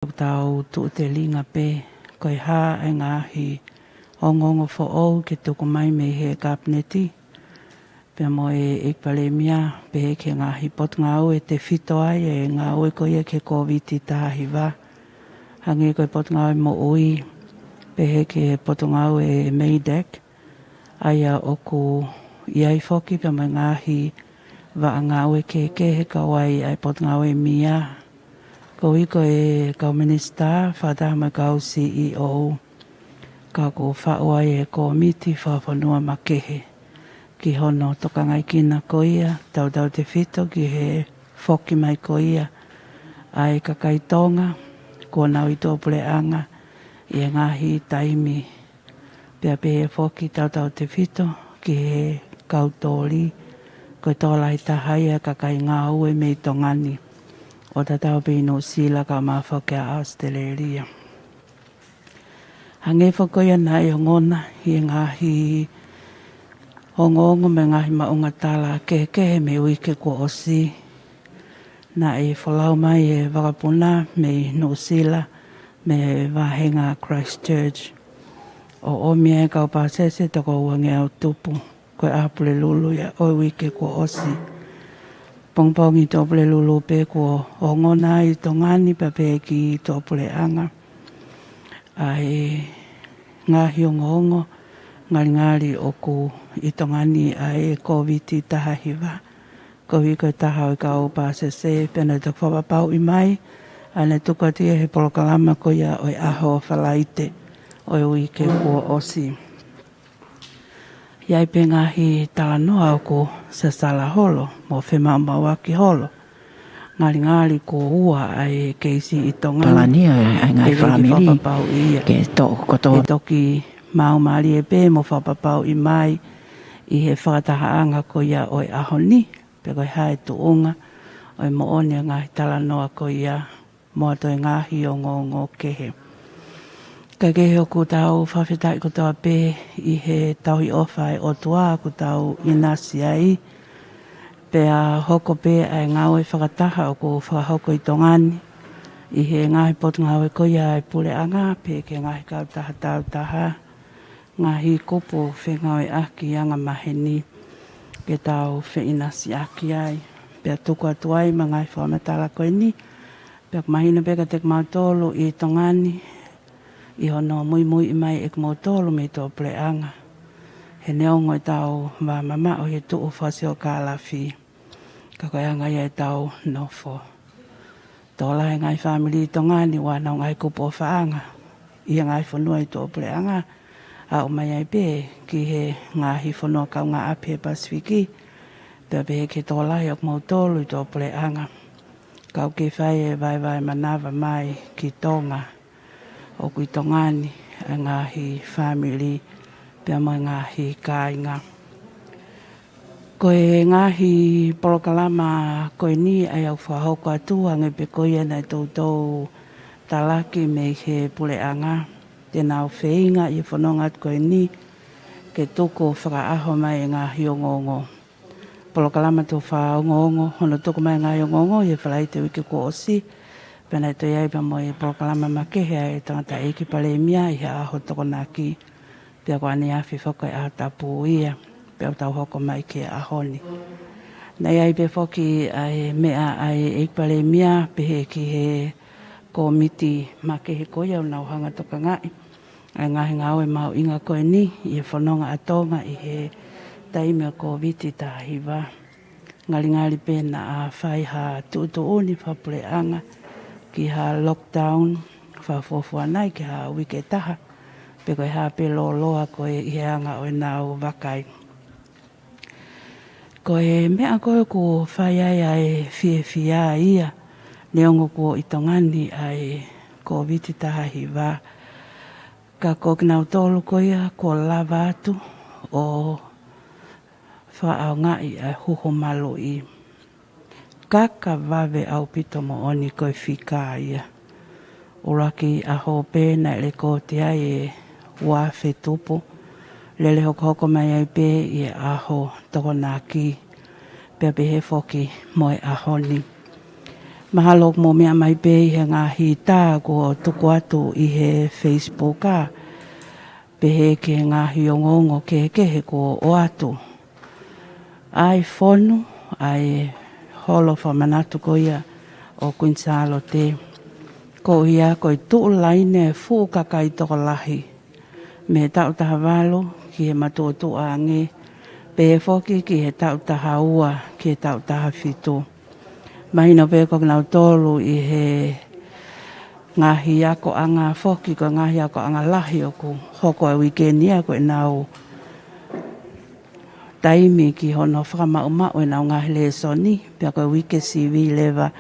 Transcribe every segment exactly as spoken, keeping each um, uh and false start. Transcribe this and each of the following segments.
ʻoku tau tuʻu telinga pē, ko e hā ʻa e ngaahi ongoongo foʻou ke tuku mai mei he Kapineti, pea mo e ʻEiki Palēmia, pehē ki he ngaahi potungāue tefito ai e ngāue ko ia ki he Kōviti taha hiva. Hangē ko e Potungāue Moʻui, pehē ki he Potungāue MEIDAC, ʻa ia ʻoku ʻi ai foki pea mo e ngaahi vaʻa ngāue kehekehe kau ai ʻa e Potungāue MIA. Koeʻuhi ko e kau minisitā, fakataha mo e kau CEO, ka ʻoku faʻu ai e kōmiti fakafonua makehe ki hono tokangaʻi kinautolu ko ia, tautautefito ki he foki mai ko ia ʻa e kakai Tonga kuo nau ʻi tuʻapuleʻanga ʻi he ngaahi taimi, pea pehē foki, tautautefito ki he kau toli, ko e tokolahi taha ia e kakai ngāue mei Tonga ni, ʻo tatau pē ʻi Nuʻusila kae ʻumaʻā foki ʻa ʻAositelēlia. Hangē foki ko ia naʻe ongona ʻi he ngaahi ongoongo mo e ngaahi maʻuʻanga tala kehekehe mei he uike kuo ʻosi, naʻe folau mai e vakapuna mei Nuʻusila mei he vāhenga Christchurch, ʻo ʻomi ai e kau pāsese toko uangeau tupu. Ko e ʻaho Pulelulu ia ʻo e uike kuo ʻosi. Pongipongi Tuʻapulelulu pē kuo ongona ai ʻi Tonga ni pea pehē ki tuʻapuleʻanga ʻa e ngaahi ongoongo, ngalingali ʻoku ʻi Tonga ni ʻa e Kōviti taha hiva. Koeʻuhi ko e taha ʻo e kau pāsese, pea naʻe toki fakapapauʻi mai ʻa ʻene tuku atu ia he polokalama ko ia ʻo e ʻaho Falaite ʻo e uike kuo ʻosi. ʻI ai pē ngaahi talanoa ʻoku sasala holo mo femaʻumaʻuaki holo. Ngalingali kuo ua ʻa e keisi ʻi Tonga ni. Palani ʻa e ngaahi fāmili ke toʻo kotoa. ʻE toki maumālie pē mo fakapapauʻi mai ʻi he fakatahaʻanga ko ia ʻo e ʻaho ni, pe ko e hā e tuʻunga ʻo e moʻoni ʻo e ngaahi talanoa ko ia mo ha toe ngaahi ongoongo kehe. Kae kehe, ʻoku tau fakafetaʻi kotoa pē ʻi he tauhi ʻofa ʻa e ʻOtua ʻoku tau ʻinasi ai, pea hoko pē ʻa e ngāue fakataha ʻoku fakahoko ʻi Tonga ni ʻi he ngaahi potungāue ko ia ʻa e puleʻanga, pehē ki he ngaahi kautaha tāutaha, ngaahi kupu fengāueʻaki angamaheni ke tau feʻinasiʻaki ai. Pea tuku atu ai mo e ngaahi fakamatala ko eni, pea ʻoku mahino pē kiate kimautolu ʻi Tonga ni, ʻi hono muimuiʻi mai ʻe kimoutolu mei tuʻapuleʻanga, he neongo ʻetau vāmamaʻo he tuʻu fakasiokālafi, ka ko e anga ia ʻetau nofo. Tokolahi e ngaahi fāmili ʻi Tonga ni ʻoku ʻi ai honau ngaahi kupu ʻofaʻanga ʻi he ngaahi fonua ʻi tuʻapuleʻanga, aʻu mai ai pē ki he ngaahi fonua kaungāʻapi he Pasifiki, pea pehē ki he tokolahi ʻo kimoutolu ʻi tuʻapuleʻanga, kau kei fai e vaevae manava mai ki Tonga. ʻOku ʻi Tonga ni ʻa e ngaahi fāmili pea mo e ngaahi kāinga. Ko e ngaahi polokalama ko eni ʻa ia ʻoku fakahoko atu, hangē pē ko ia naʻe toutou talaki mei he puleʻanga, te nau feinga ʻi he fononga atu ko eni ke tuku fakaʻaho mai e ngaahi ongoongo. Polokalama tuʻo fā ongoongo, hono tuku mai e ngaahi ongoongo ʻi he Falaite uike kuo ʻosi, pea naʻe toe ʻi ai pea mo e polokalama makehe ʻa e tangataʻeiki Palēmia ʻi he ʻaho Tokonaki, pea ko ʻaneafi foki ko e ʻaho Tapu ia, pea ʻoku tau hoko mai ki he ʻaho ni. Naʻe ʻi ai pē foki ʻa e meʻa ʻa e ʻEiki Palēmia pehē ki he kōmiti makehe ko ia ʻoku nau hanga ʻo tokangaʻi ʻa e ngaahi ngāue mahuʻinga ko eni ʻi he fononga ʻa Tonga ʻi he taimi ʻo e Kōviti taha hiva. Ngalingali pē naʻa fai ha tuʻutuʻuni fakapuleʻanga ki ha lockdown fakafuofua nai ki ha uike ʻe taha, pe ko e hā pē lōloa ko ē ʻi he anga ʻo ʻenau vakai. Ko e meʻa ko ē ʻoku fai ai ʻa e fiefia ia, neongo kuo ʻi Tonga ni ʻa e Kōviti taha hiva, ka ko kinautolu ko ia kuo lava atu ʻo fakaʻaongaʻi ʻa e huhu maluʻi. Ka ka vave ʻaupito moʻoni ko e fika ia. ʻUluaki ʻaho pē naʻe lekooti ai e ua afe tupu. Lele hokohoko mai ai pē ʻi he ʻaho Tokonaki, pea pehē foki mo e ʻaho ni. Mahalo ʻoku mou meʻa mai pē ʻi he ngaahi tā kuo tuku atu ʻi he Facebook, ā, pehē ki he ngaahi ongoongo kehekehe kuo ʻoatu. ʻA e fonu, ʻa e holo fakamanatu ko ia ʻo Kuini Sālote. Ko ia ko e tuʻu laine fuʻu kakai tokolahi mei he taʻu taha valu ki he matuʻotuʻa ange, pehē foki ki he taʻu taha ua ki he taʻu taha fitu. Mahino pē ko kinautolu ʻi he ngaahi akoʻanga foki, ko e ngaahi akoʻanga lahi ʻoku hoko ʻa e uike ni, ʻa ko ʻenau taimi ki hono fakamaʻumaʻu ʻenau ngaahi lēsoni, pea ko e uike sivi leva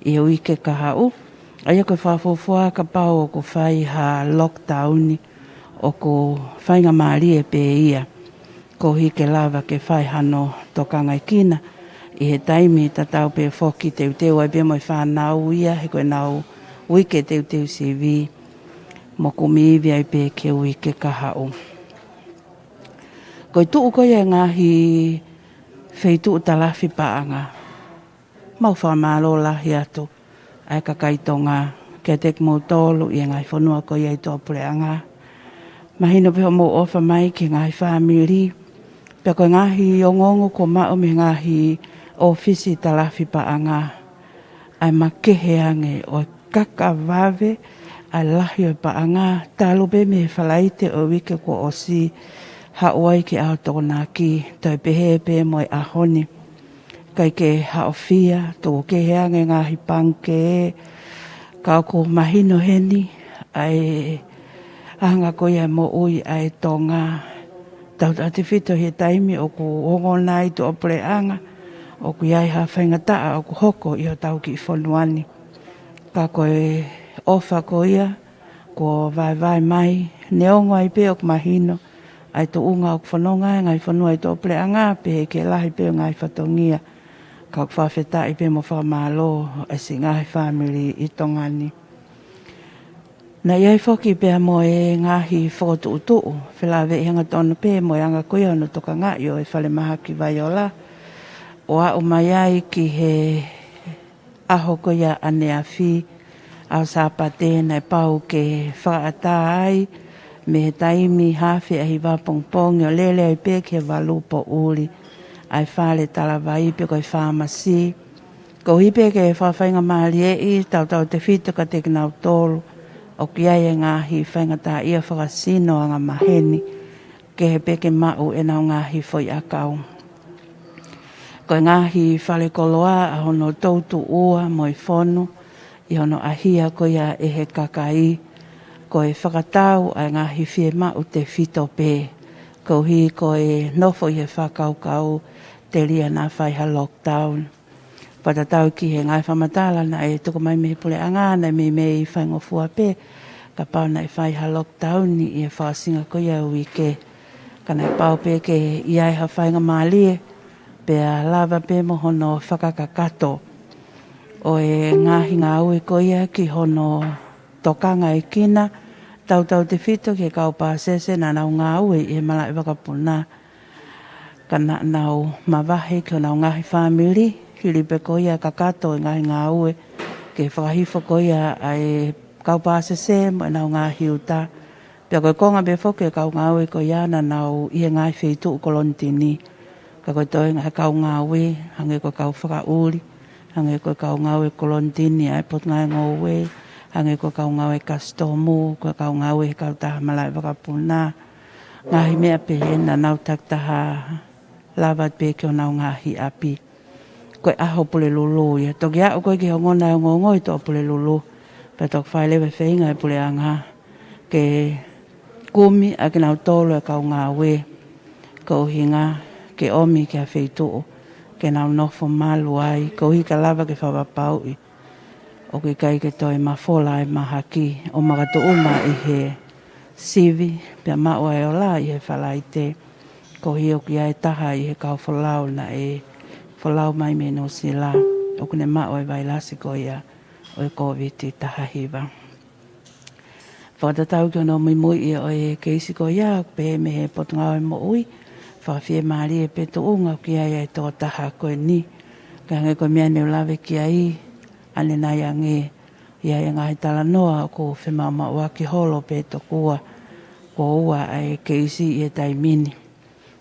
ʻi he uike kahaʻu. ʻA ia ko e fakafuofua kapau ʻoku fai ha lockdown, ʻoku faingamālie pē ia koeʻuhi ke lava ke fai hano tokangaʻi kina ʻi he taimi tatau pē foki, teuteu ai pē mo e fānau ia he ko ʻenau uike teuteu sivi mo kumi ivi ai pē ki he uike kahaʻu. Ko e tuʻu ko ia e ngaahi feituʻu talafi paʻanga, mau fakamālō lahi atu ʻa e kakai Tonga kiate kimoutolu ʻi he ngaahi fonua ko ia ʻi tuʻapuleʻanga. Mahino pē hoʻomou ʻofa mai ki he ngaahi fāmili, pea ko e ngaahi ongoongo kuo maʻu mei he ngaahi ʻōfisi talafi paʻanga, ʻa e makehe ange ʻo e kaka vave ʻa e lahi ʻo e paʻanga, talu pē mei he Falaite ʻo e uike kuo ʻosi, haʻu ai ki he ʻaho Tokonaki, toe pehē pē mo e ʻaho ni. ʻIkai ke haʻofia, tuku kehe ange ngaahi pangikē, ka ʻoku mahino heni ʻa e anga ko ia e moʻui ʻa e Tonga. Tautautefito he taimi ʻoku ongona ai tuʻapuleʻanga, ʻoku ʻi ai ha faingataʻa ʻoku hoko ʻi hotau kiʻi fonua ni. Ka ko e ʻofa ko ia kuo vaevae mai, neongo ai pē ʻoku mahino ʻa e tuʻunga ʻoku fononga ai e ngaahi fonua ʻi tuʻapuleʻanga, pehē ki he lahi pē ʻo e ngaahi fatongia. Ka ʻoku fakafetaʻi pē mo fakamālō ʻa e siʻi ngaahi fāmili ʻi Tonga ni. Naʻe ʻi ai foki pea mo e ngaahi fokotuʻutuʻu felāveʻi hangatonu pē mo e anga ko ia hono tokangaʻi ʻo e falemahaki Vaiola, ʻo aʻu mai ai ki he ʻaho ko ia ʻaneafi, ʻaho Sāpate, naʻe pau ke fakaʻatā ai mei he taimi haafe ʻa e hiva pongipongi ʻo lele ai pē ki he valu poʻuli ʻa e fale talavai pe ko e fāmasi. Koeʻuhi pē ke fakafaingamālieʻi tautautefito kiate kinautolu ʻoku ʻi ai e ngaahi faingataʻaʻia fakasino angamaheni, kehe pē ke maʻu ʻenau ngaahi foʻi ʻakau. Ko e ngaahi falekoloa ʻa hono toutuʻua mo e fonu ʻi hono ʻahia ko ia ʻe he kakai, ko e fakatau ʻa e ngaahi fiemaʻu tefito pē, koeʻuhi ko e nofo ʻi he fakakaukau telia naʻa fai ha lockdown. Fakatatau ki he ngaahi fakamatala naʻe tuku mai mei he puleʻanga, naʻe meimei faingofua pē kapau naʻe fai ha lockdown ʻi he fakaʻosinga ko ia e uike. Ka naʻe pau pē ke ʻi ai ha faingamālie, pea lava pē mo hono fakakakato ʻo e ngaahi ngāue ko ia ki hono tokangaʻi kinautolu, tautautefito ki he kau pāsese naʻa nau ngāue ʻi he malaʻe vakapuna. Ka naʻa nau mavahe ki honau ngaahi fāmili, hili pē ko ia kakato e ngaahi ngāue ke fakahifo ko ia ʻa e kau pāsese mo ʻenau ngaahi uta. Pea ko e konga pē foki e kau ngāue ko ia naʻa nau ʻi he ngaahi feituʻu kolonitini. Ka ko e toenga e kau ngāue, hangē ko e kau fakaʻuli, hangē ko e kau ngāue kolonitini ʻa e Potungāue Ngoue, hangē ko e kau ngāue kasitomu, ko e kau ngāue he kautaha malaʻe vakapuna. Ngaahi meʻa pehē naʻa nau takitaha lava pē ki honau ngaahi ʻapi. Ko e ʻaho Pulelulu ia. Toki aʻu ko ē ki he ongona e ongoongo ʻi tuʻa Pulelulu, pea toki fai leva e feinga e puleʻanga ke kumi ʻa kinautolu e kau ngāue, ko e ʻuhinga ke ʻomi ki ha feituʻu ke nau nofo malu ai, koeʻuhi ka lava ke fakapapauʻi ʻoku ʻikai ke toe mafola e mahaki ʻo makatuʻunga ʻi he sivi, pea maʻu ʻa e ola ʻi he Falaite, koeʻuhi ʻoku ʻi ai e taha ʻi he kau folau naʻe folau mai mei Nuʻusila, ʻoku ne maʻu e vailasi ko ia ʻo e Kōviti taha hiva. Fakatatau ki hono muimuiʻi ʻo e keisi ko ia, ʻoku pehē mei he Potungāue Moʻui, fakafiemālie pē tuʻunga ʻoku ʻi ai e tokotaha ko eni. Ka hangē ko e meʻa ne u lave ki ai, ʻAnenai ange ia e ngaahi talanoa ʻoku femaumaʻuaki holo pē tokua kuo ua ʻa e keisi ʻi he taimi ni.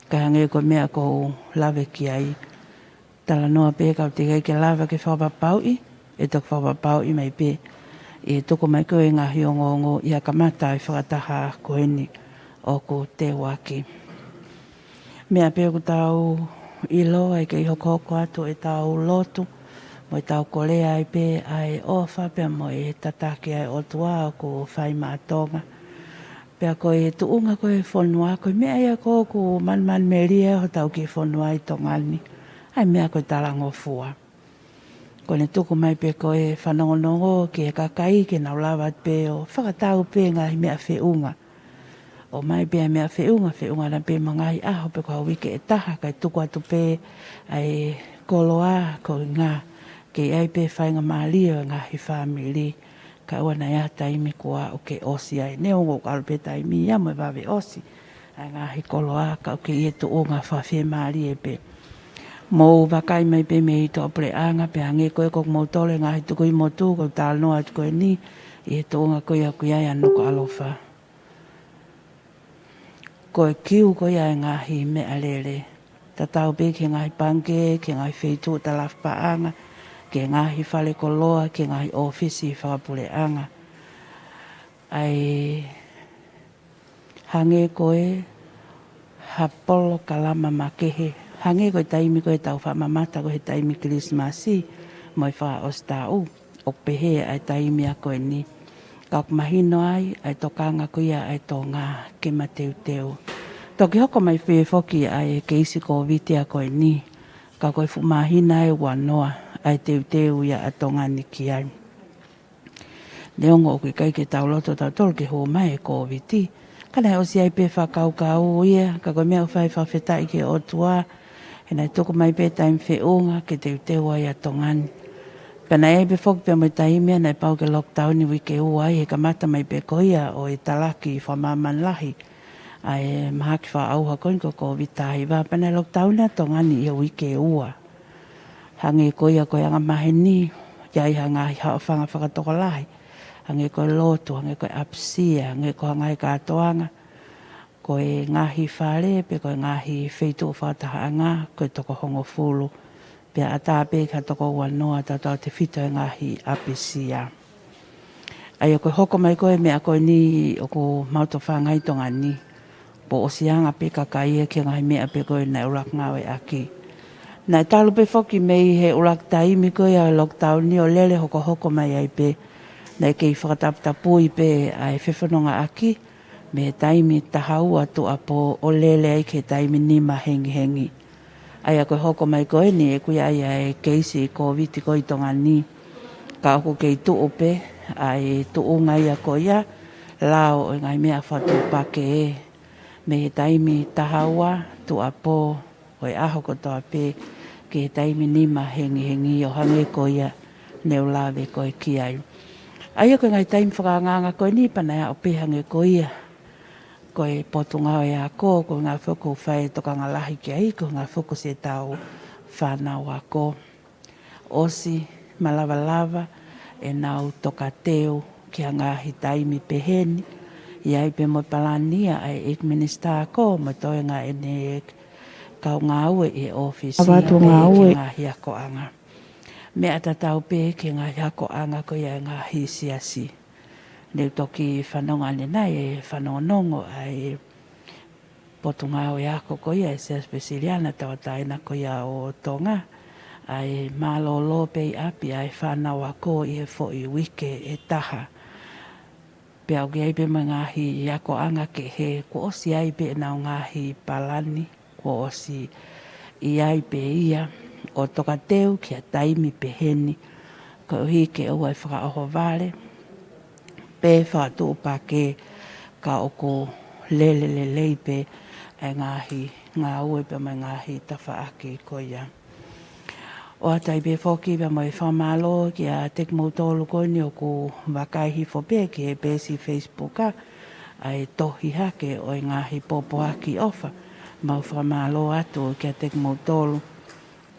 Ka hangē ko e meʻa ʻoku ou lave ki ai, talanoa pē ka ʻoku teʻeki ai ke lava ke fakapapauʻi, ʻe toki fakapapauʻi mai pē ʻi he tuku mai ko ē e ngaahi ongoongo ʻi he kamata e fakataha ko eni ʻoku teuaki. Meʻa pē ʻoku tau ʻiloa ai ke ʻi hokohoko atu ʻetau lotu mo ʻetau kolea ai pē ʻa e ʻofa pea mo e tataki ʻa e ʻOtua ʻoku fai maʻa Tonga. Pea ko e tuʻunga ko e fonua, ko e meʻa ia ʻoku manumanu melie hotau kiʻi fonua ʻi Tonga ni, ʻa e meʻa ko e talangofua. Ko ʻene tuku mai pē ko e fanongonongo ki he kakai ke nau lava pē ʻo fakatau pē ngaahi meʻa feʻunga. ʻOmai pē ʻa e meʻa feʻunga, feʻunga na pē mo e ngaahi ʻaho pe ko ha uike ʻe taha kae tuku atu pē ʻa e koloa ko e ngā ke ʻi ai pē faingamālie ʻo e ngaahi fāmili. Ka ʻoua naʻa ʻi ai ha taimi kuo aʻu ke ʻosi ai, neongo ʻoku ʻalu pē taimi ia mo e vave ʻosi ʻa e ngaahi koloa, ka ʻoku ʻi he tuʻunga fakafiemālie pē. Mou vakai mai pē mei tuʻapuleʻanga pea hangē ko e ko moutolu e ngaahi tukui motu ʻoku ou talanoa atu ko eni ʻi he tuʻunga ko ia ʻoku ʻi ai ʻa Nukuʻalofa. Ko e kiu ko ia e ngaahi meʻalele. Tatau pē ki he ngaahi pangikē, ki he ngaahi feituʻu talafipaʻanga, ki he ngaahi fale koloa, ki he ngaahi ʻōfisi fakapuleʻanga. ʻA e hangē ko e ha polokalama makehe, hangē ko e taimi ko ē ʻetau faʻa mamata ko ē he taimi Kilisimasi mo e fakaʻosi taʻu, ʻoku pehē ʻa e taimi ʻa ko eni. Ka ʻoku mahino ai ʻa e tokanga ko ia ʻa e Tonga ke mateuteu. Toki hoko mai pē foki ʻa e keisi Kōviti ʻa ko eni, ka ko e fuʻu māhina ʻe ua noa ʻa e teuteu ia ʻa Tonga ni ki ai. Neongo ʻoku ʻikai ke tau loto tautolu ke hū mai e Kōviti, ka naʻe ʻosi ʻi ai pē fakakaukau ia, ka ko e meʻa ʻoku fai fakafetaʻi ki he ʻOtua, he naʻe tuku mai pē taimi feʻunga ke teuteu ai ʻa Tonga ni. Pea naʻe ʻi ai pē foki pea mo e taimi ia naʻe pau ke lockdown ʻi he uike ua ai, he kamata mai pē ko ia ʻo e talaki fakamāmani lahi ʻa e mahaki fakaʻauha ko eni ko e Kōviti taha hiva, pea naʻe lockdown ʻa Tonga ni ʻi he uike ua. Hangē ko ia ko e angamaheni, ʻi ai ha ngaahi haʻofanga fakatokolahi, hangē ko e lotu, hangē ko e ʻapisia, hangē ko ha ngaahi kātoanga, ko e ngaahi fale pe ko e ngaahi feituʻu fakatahaʻanga, ko e toko hongofulu. Pea ʻatā pē ki ha toko ua noa tautautefito e ngaahi ʻapisia. ʻA ia ko e hoko mai ko ē meʻa ko eni ʻoku mau tofanga ʻi Tonga ni, kuo ʻosi anga pē kakai ia ki he ngaahi meʻa pē ko ē naʻe ʻuluaki ngāueʻaki. Naʻe talu pē foki mei he ʻuluaki taimi ko ia ʻo e lockdown ni ʻo lele hokohoko mai ai pē, naʻe kei fakataputapui pē ʻa e fefonongaʻaki mei he taimi taha ua tuʻuapō ʻo lele ai ki he taimi nima hengihengi. ʻA ia ko e hoko mai ko eni ʻoku ʻi ai ʻa e keisi Kōviti ko ē ʻi Tonga ni, ka ʻoku kei tuʻu pē ʻa e tuʻunga ia ko ia, lao ʻo e ngaahi meʻa fakatuʻupakē, mei he taimi taha ua tuʻuapō ʻo e ʻaho kotoa pē ki he taimi nima hengihengi ʻo hangē ko ia ne u lave ko ē ki ai. ʻA ia ko e ngaahi taimi fakaangaanga ko eni pea naʻe aʻu pē hangē ko ia ko e Potungāue Ako, ko e ʻuhinga foki ʻoku fai e tokanga lahi ki ai, ko e ʻuhinga foki ko siʻetau fānau ako. ʻOsi malavalava ʻenau tokateu ki ha ngaahi taimi pehē ni, ʻi ai pē mo e palani ia ʻa e ʻEiki Minisitā Ako mo e toenga ʻene kau ngāue ʻi he ʻōfisi, ʻa e ngāue, ngaahi akoʻanga. Meʻa tatau pē ki he ngaahi akoʻanga ko ia e ngaahi siasi. Ne u toki fanongo ʻanenai e fanongonongo ʻa e Potungāue Ako ko ia e Siasi Uēsiliana Tauʻatāina ko ia ʻo Tonga, ʻa e mālōlō pē ʻi ʻapi ʻa e fānau ako ʻi he foʻi uike ʻe taha. Pea ʻoku ʻi ai pē mo e ngaahi akoʻanga kehe, kuo ʻosi ʻi ai pē ʻenau ngaahi palani, kuo ʻosi ʻi ai pē ia ʻo tokateu ki ha taimi pehē ni, koeʻuhi ke ʻoua ʻe fakaʻohovale pe fakatuʻupakē, ka ʻoku lele lelei pē ʻa e ngaahi ngāue pea mo e ngaahi tafaʻaki ko ia. ʻOatu ai pē foki pea mo e fakamālō kiate kimoutolu ko eni ʻoku vakai hifo pē ki he peesi Facebook ʻa e tohi hake ʻo e ngaahi pōpoaki ʻofa. Mau fakamālō atu kiate kimoutolu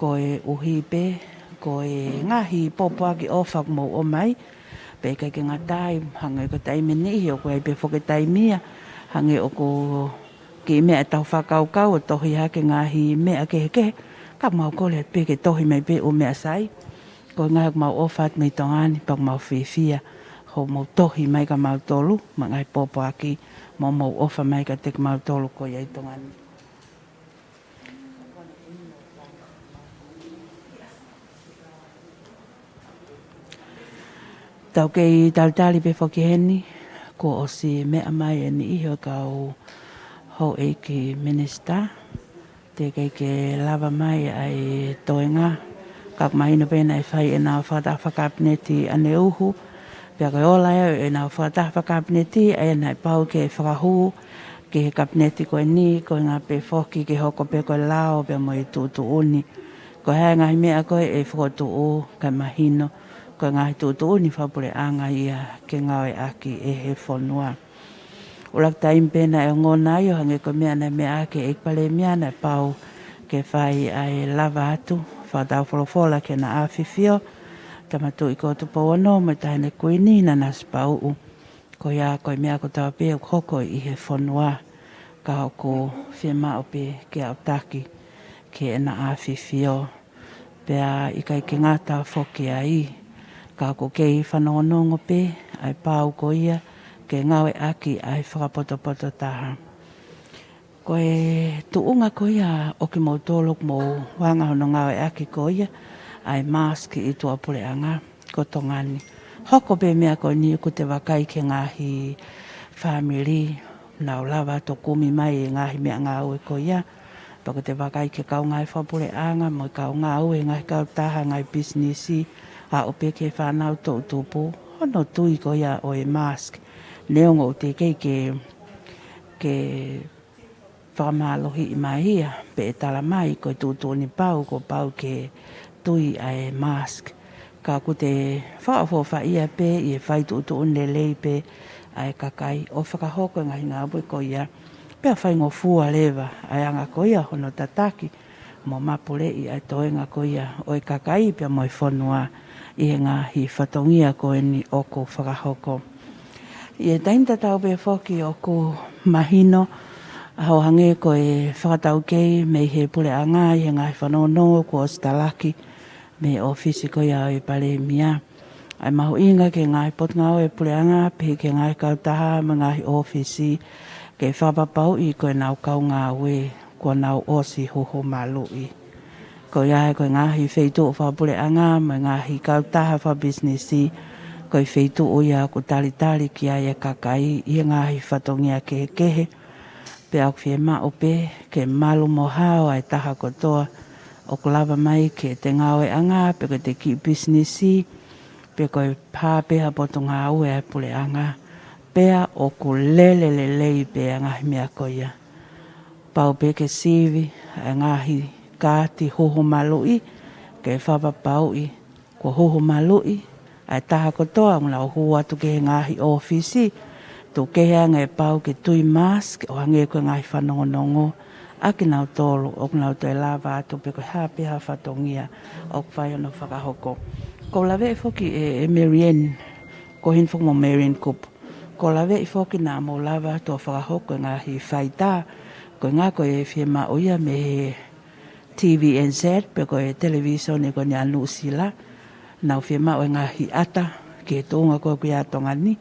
koeʻuhi pē Ko e ngaahi pōpoaki ʻofa ʻoku mou ʻomai, pea ʻikai ke ngata ai, hangē ko e taimi ʻe niʻihi ʻoku ʻi ai pē foki e taimi ia, hangē ʻoku kiʻi meʻa ʻetau fakakaukau ʻo tohi hake ngaahi meʻa kehekehe, ka mau kole atu pē ke tohi mai pē ʻū meʻa sai. Ko e ngaahi ʻoku mau ʻofa atu mei Tonga ni, pea ʻoku mau fiefia hoʻomou tohi mai kia mautolu, mo e ngaahi pōpoaki, mo hoʻomou ʻofa mai kiate kimautolu ko ia ʻi Tonga ni. Tau kei talitali pē foki heni, kuo ʻosi meʻa mai ʻe niʻihi ʻo e kau houʻeiki minisitā, teʻeki ke lava mai ʻa e toenga, ka ʻoku mahino pē naʻe fai ʻenau fakataha fakakapineti ʻaneuhu, pea ko e ola ia ʻo ʻenau fakataha fakakapineti, ʻa ia naʻe pau ke fakahū ki he kapineti ko eni, ko e ngaahi pē foki ke hoko pē ko e lao pea mo e tuʻutuʻuni. Ko e hā e ngaahi meʻa ko ē ʻe fokotuʻu kae mahino, ko e ngaahi tuʻutuʻuni fakapuleʻanga ia ke ngāueʻaki ʻe he fonua. ʻUluaki taimi pē naʻe ongona ai ʻo hangē ko e meʻa naʻe meʻa ʻaki ʻe he ʻEiki Palēmia naʻe pau ke fai ʻa e lava atu fakataufolofola ki heʻena ʻAfifio, Tama Tuʻi ko Tupou Ono mo e Taʻahine Kuini Nanasipauʻu. Ko ia ko e meʻa kotoa pē ʻoku hoko ʻi he fonua, ka ʻoku fiemaʻu pē ke aʻutaki ki heʻena ʻAfifio. Pea ʻikai ke ngata foki ai, ka ʻoku kei fanongonongo pē ʻa e pau ko ia ke ngāueʻaki ʻa e fakapotopoto taha. Ko e tuʻunga ko ia ʻo kimoutolu ʻoku mou hanga hono ngāueʻaki ko ia ʻa e mask ʻi tuʻapuleʻanga ko Tonga ni. Hoko pē meʻa ko eni ʻoku te vakai ki he ngaahi fāmili, nau lava atu ʻo kumi mai e ngaahi meʻangāue ko ia. Pea ʻoku te vakai ki he kau ngāue fakapuleʻanga mo e kau ngāue he ngaahi kautaha, ngaahi pisinisi, aʻu pē ki he fānau toʻutupu, hono tui ko ia ʻo e mask. Neongo ʻoku teʻeki ke, ke fakamālohiʻi mai ia, pe ʻe tala mai ko e tuʻutuʻuni pau, kuo pau ke tui ʻa e mask. Ka ʻoku te fakaʻofoʻofaʻia pē ʻi he fai tuʻutuʻuni lelei pē ʻa e kakai ʻo fakahoko e ngaahi ngāue ko ia. Pea faingofua leva ʻa e anga ko ia hono tataki mo mapuleʻi ʻa e toenga ko ia ʻo e kakai pea mo e fonua ʻi he ngaahi fatongia ko eni ʻoku fakahoko. ʻI he taimi tatau pē foki ʻoku mahino, ʻa hoʻo hangē ko e fakataukei mei he puleʻanga ʻi he ngaahi fanongonongo kuo ʻosi talaki mei he ʻōfisi ko ia ʻo e Palēmia. ʻA e mahuʻinga ki he ngaahi potungāue puleʻanga, pehē ki he ngaahi kautaha mo e ngaahi ʻōfisi, ke fakapapauʻi ko ʻenau kau ngāue kuo nau ʻosi huhu maluʻi. Ko ia ko e ngaahi feituʻu fakapuleʻanga mo e ngaahi kautaha fakapisinisi, ko e feituʻu ia ʻoku talitali ki ai e kakai ʻi he ngaahi fatongia kehekehe. Pea ʻoku fiemaʻu pē ke malu mo hao ʻa e taha kotoa ʻoku lava mai ki heʻete ngāueʻanga, pe ko ʻete kiʻi pisinisi, pe ko e hā pē ha potungāue ʻa e puleʻanga. Pea ʻoku lele lelei pē ʻa e ngaahi meʻa ko ia. Pau pē ke sivi ʻa e ngaahi kaati huhu maluʻi, ke fakapapauʻi kuo huhu maluʻi ʻa e taha kotoa ʻoku nau hū atu ki he ngaahi ʻōfisi. Tuku kehe ange ʻe pau ke tui mask ʻo hangē ko e ngaahi fanongonongo ʻa kinautolu ʻoku nau toe lava atu pe ko e hā pē ha fatongia ʻoku fai hono fakahoko. Ko u laveʻi foki ʻe, ʻe Marian, ko hina foki mo Marian Kupu. Ko u laveʻi foki naʻa mou lava atu ʻo fakahoko e ngaahi faitā, ko e ngaahi ko e fiemaʻu ia mei he T V N Z, pe ko e televīsone ko eni ʻa Nuʻusila, nau fiemaʻu e ngaahi ʻata ki he tuʻunga ko ē ʻoku ʻi ai ʻa Tonga ni.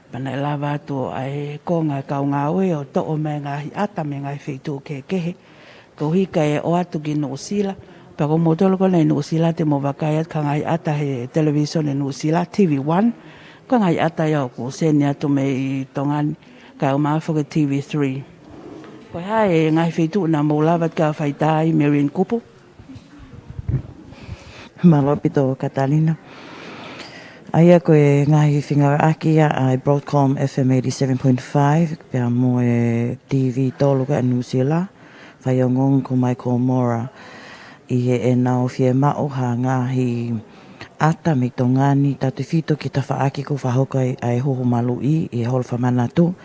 Pea naʻe lava atu ʻa e konga e kau ngāue ʻo toʻo mai e ngaahi ʻata mei he ngaahi feituʻu kehekehe. Koeʻuhi kae ʻoatu ki Nuʻusila. Pea ko moutolu ko ena ʻi Nuʻusila te mou vakai atu ki he ngaahi ʻata he televīsone Nuʻusila, T V One. Ko e ngaahi ʻata ia ʻoku seni atu mei Tonga ni, kae ʻumaʻā foki e T V Three. Ko e hā e ngaahi feituʻu naʻa mou lava atu ki ai ʻo faitā ai, Marian Kupu? Mālō ʻaupito Katalina. ʻA ia ko e ngaahi fengāueʻaki ia ʻa e Broadcom F M eighty-seven point five, pea mo e T V tolu ko ē ʻa Nuʻusila, faiongoongo ko Michael Mora, ʻi heʻenau fiemaʻu ha ngaahi ʻata mei Tonga ni, tautefito ki he tafaʻaki ʻoku fakahoko ai ʻa e huhu maluʻi ʻi he holo fakamanatu,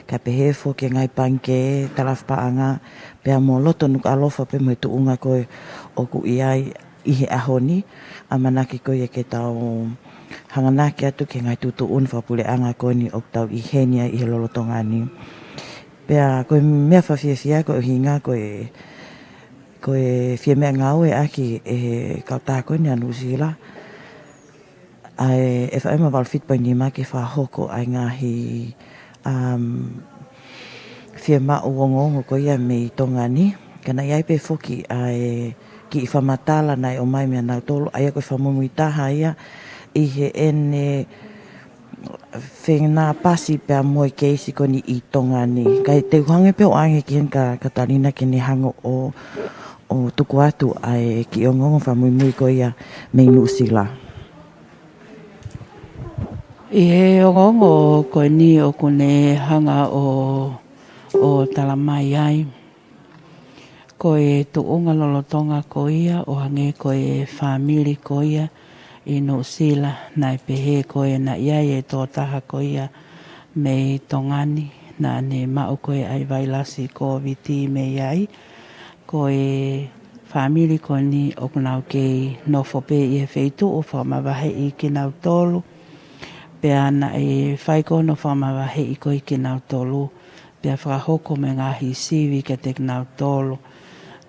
kae pehē foki ki he ngaahi pangikē, talafaʻapaʻanga, pea mo loto Nukuʻalofa pea mo e tuʻunga ko ē ʻoku ʻi ai ʻi he ʻaho ni, ʻamanaki ko ia ke tau hanganaki atu ki he ngaahi tuʻutuʻuni fakapuleʻanga ko eni ʻoku tau ʻi heni ai ʻi he lolotonga ni. Pea ko e meʻa fakafiefia ko e ʻuhinga ko e, ko e fie meʻangāue ʻaki ʻe he kautaha ko eni ʻa Nuʻusila ʻa e F M valu fitu poini nima ke fakahoko ʻa e ngaahi, um, fiemaʻu ongoongo ko ia mei Tonga ni. Ka naʻe ʻi ai pē foki ʻa e kiʻi fakamatala naʻe ʻomai meia nautolu, ʻa ia ko e fakamuimui taha ia ʻi heʻene fenāpasi pea mo e keisi ko eni ʻi Tonga ni. Kae te u hanga pē ʻo ʻoange ki heni kia Katalina ke ne hanga ʻo, ʻo tuku atu ʻa e kiʻi ongoongo fakamuimui ko ia mei Nuʻusila. ʻI he ongoongo ko eni ʻoku ne hanga ʻo, ʻo talamai ai, ko e tuʻunga lolotonga ko ia, ʻo hangē ko e fāmili ko ia ʻi Nuʻusila, naʻe pehē ko ē naʻe ʻi ai e tokotaha ko ia mei Tonga ni, naʻa ne maʻu ko ē ʻa e vailasi Kōviti mei ai. Ko e fāmili ko eni ʻoku nau kei nofo pē ʻi he feituʻu fakamavaheʻi kinautolu. Pea naʻe fai ko hono fakamavaheʻi ko ē kinautolu, pea fakahoko mo e ngaahi sivi kiate kinautolu.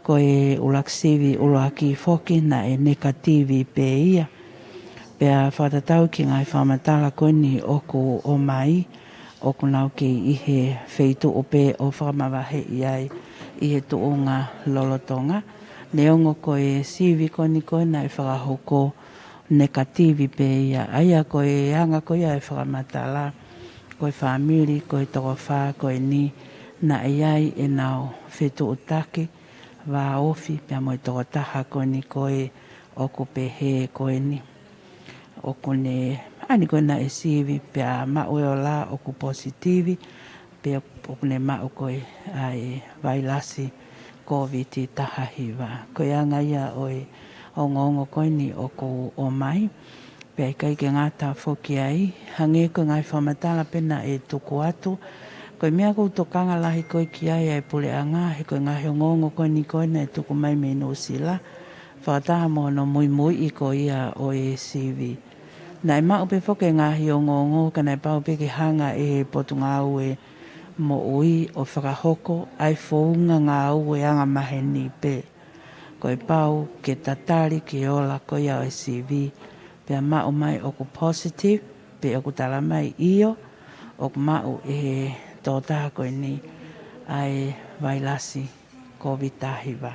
Ko e ʻuluaki sivi ʻuluaki foki naʻe nekativi pē ia. Pea fakatatau ki he ngaahi fakamatala ko eni ʻoku ʻomai, ʻoku nau kei ʻi he feituʻu pē ʻo fakamavaheʻi ai ʻi he tuʻunga lolotonga. Neongo ko e sivi ko eni ko ē naʻe fakahoko nekativi pē ia. ʻA ia ko e anga ko ia e fakamatala, ko e fāmili, ko e toko fā ko eni, naʻe ʻi ai ʻenau fetuʻutaki vāofi pea mo e tokotaha ko eni ko ē ʻoku pehē ko eni ʻoku ne, ʻa eni ko ē naʻe sivi pea maʻu e ola ʻoku positivi, pea ʻoku ne maʻu ko ē ʻa e vailasi Kōviti taha hiva. Ko e anga ia ʻo e ongoongo ko eni ʻoku ʻomai. Pea ʻikai ke ngata foki ai, hangē ko e ngaahi fakamatala pē naʻe tuku atu, ko e meʻa ʻoku ou tokanga lahi ko ē ki ai ʻa e puleʻanga, he ko e ngaahi ongoongo ko eni ko ē naʻe tuku mai mei Nuʻusila, fakataha mo hono muimuiʻi ko ia ʻo e sivi. Naʻe maʻu pē foki e ngaahi ongoongo, ka naʻe pau pē ke hanga ʻe he Potungāue Moʻui ʻo fakahoko ʻa e founga ngāue angamaheni pē. Ko e pau ke tatali ki he ola ko ia ʻo e sivi, pea maʻu mai ʻoku positive, pe ʻoku talamai ʻio, ʻoku maʻu ʻe he tokotaha ko eni ʻa e vailasi Kōviti taha hiva.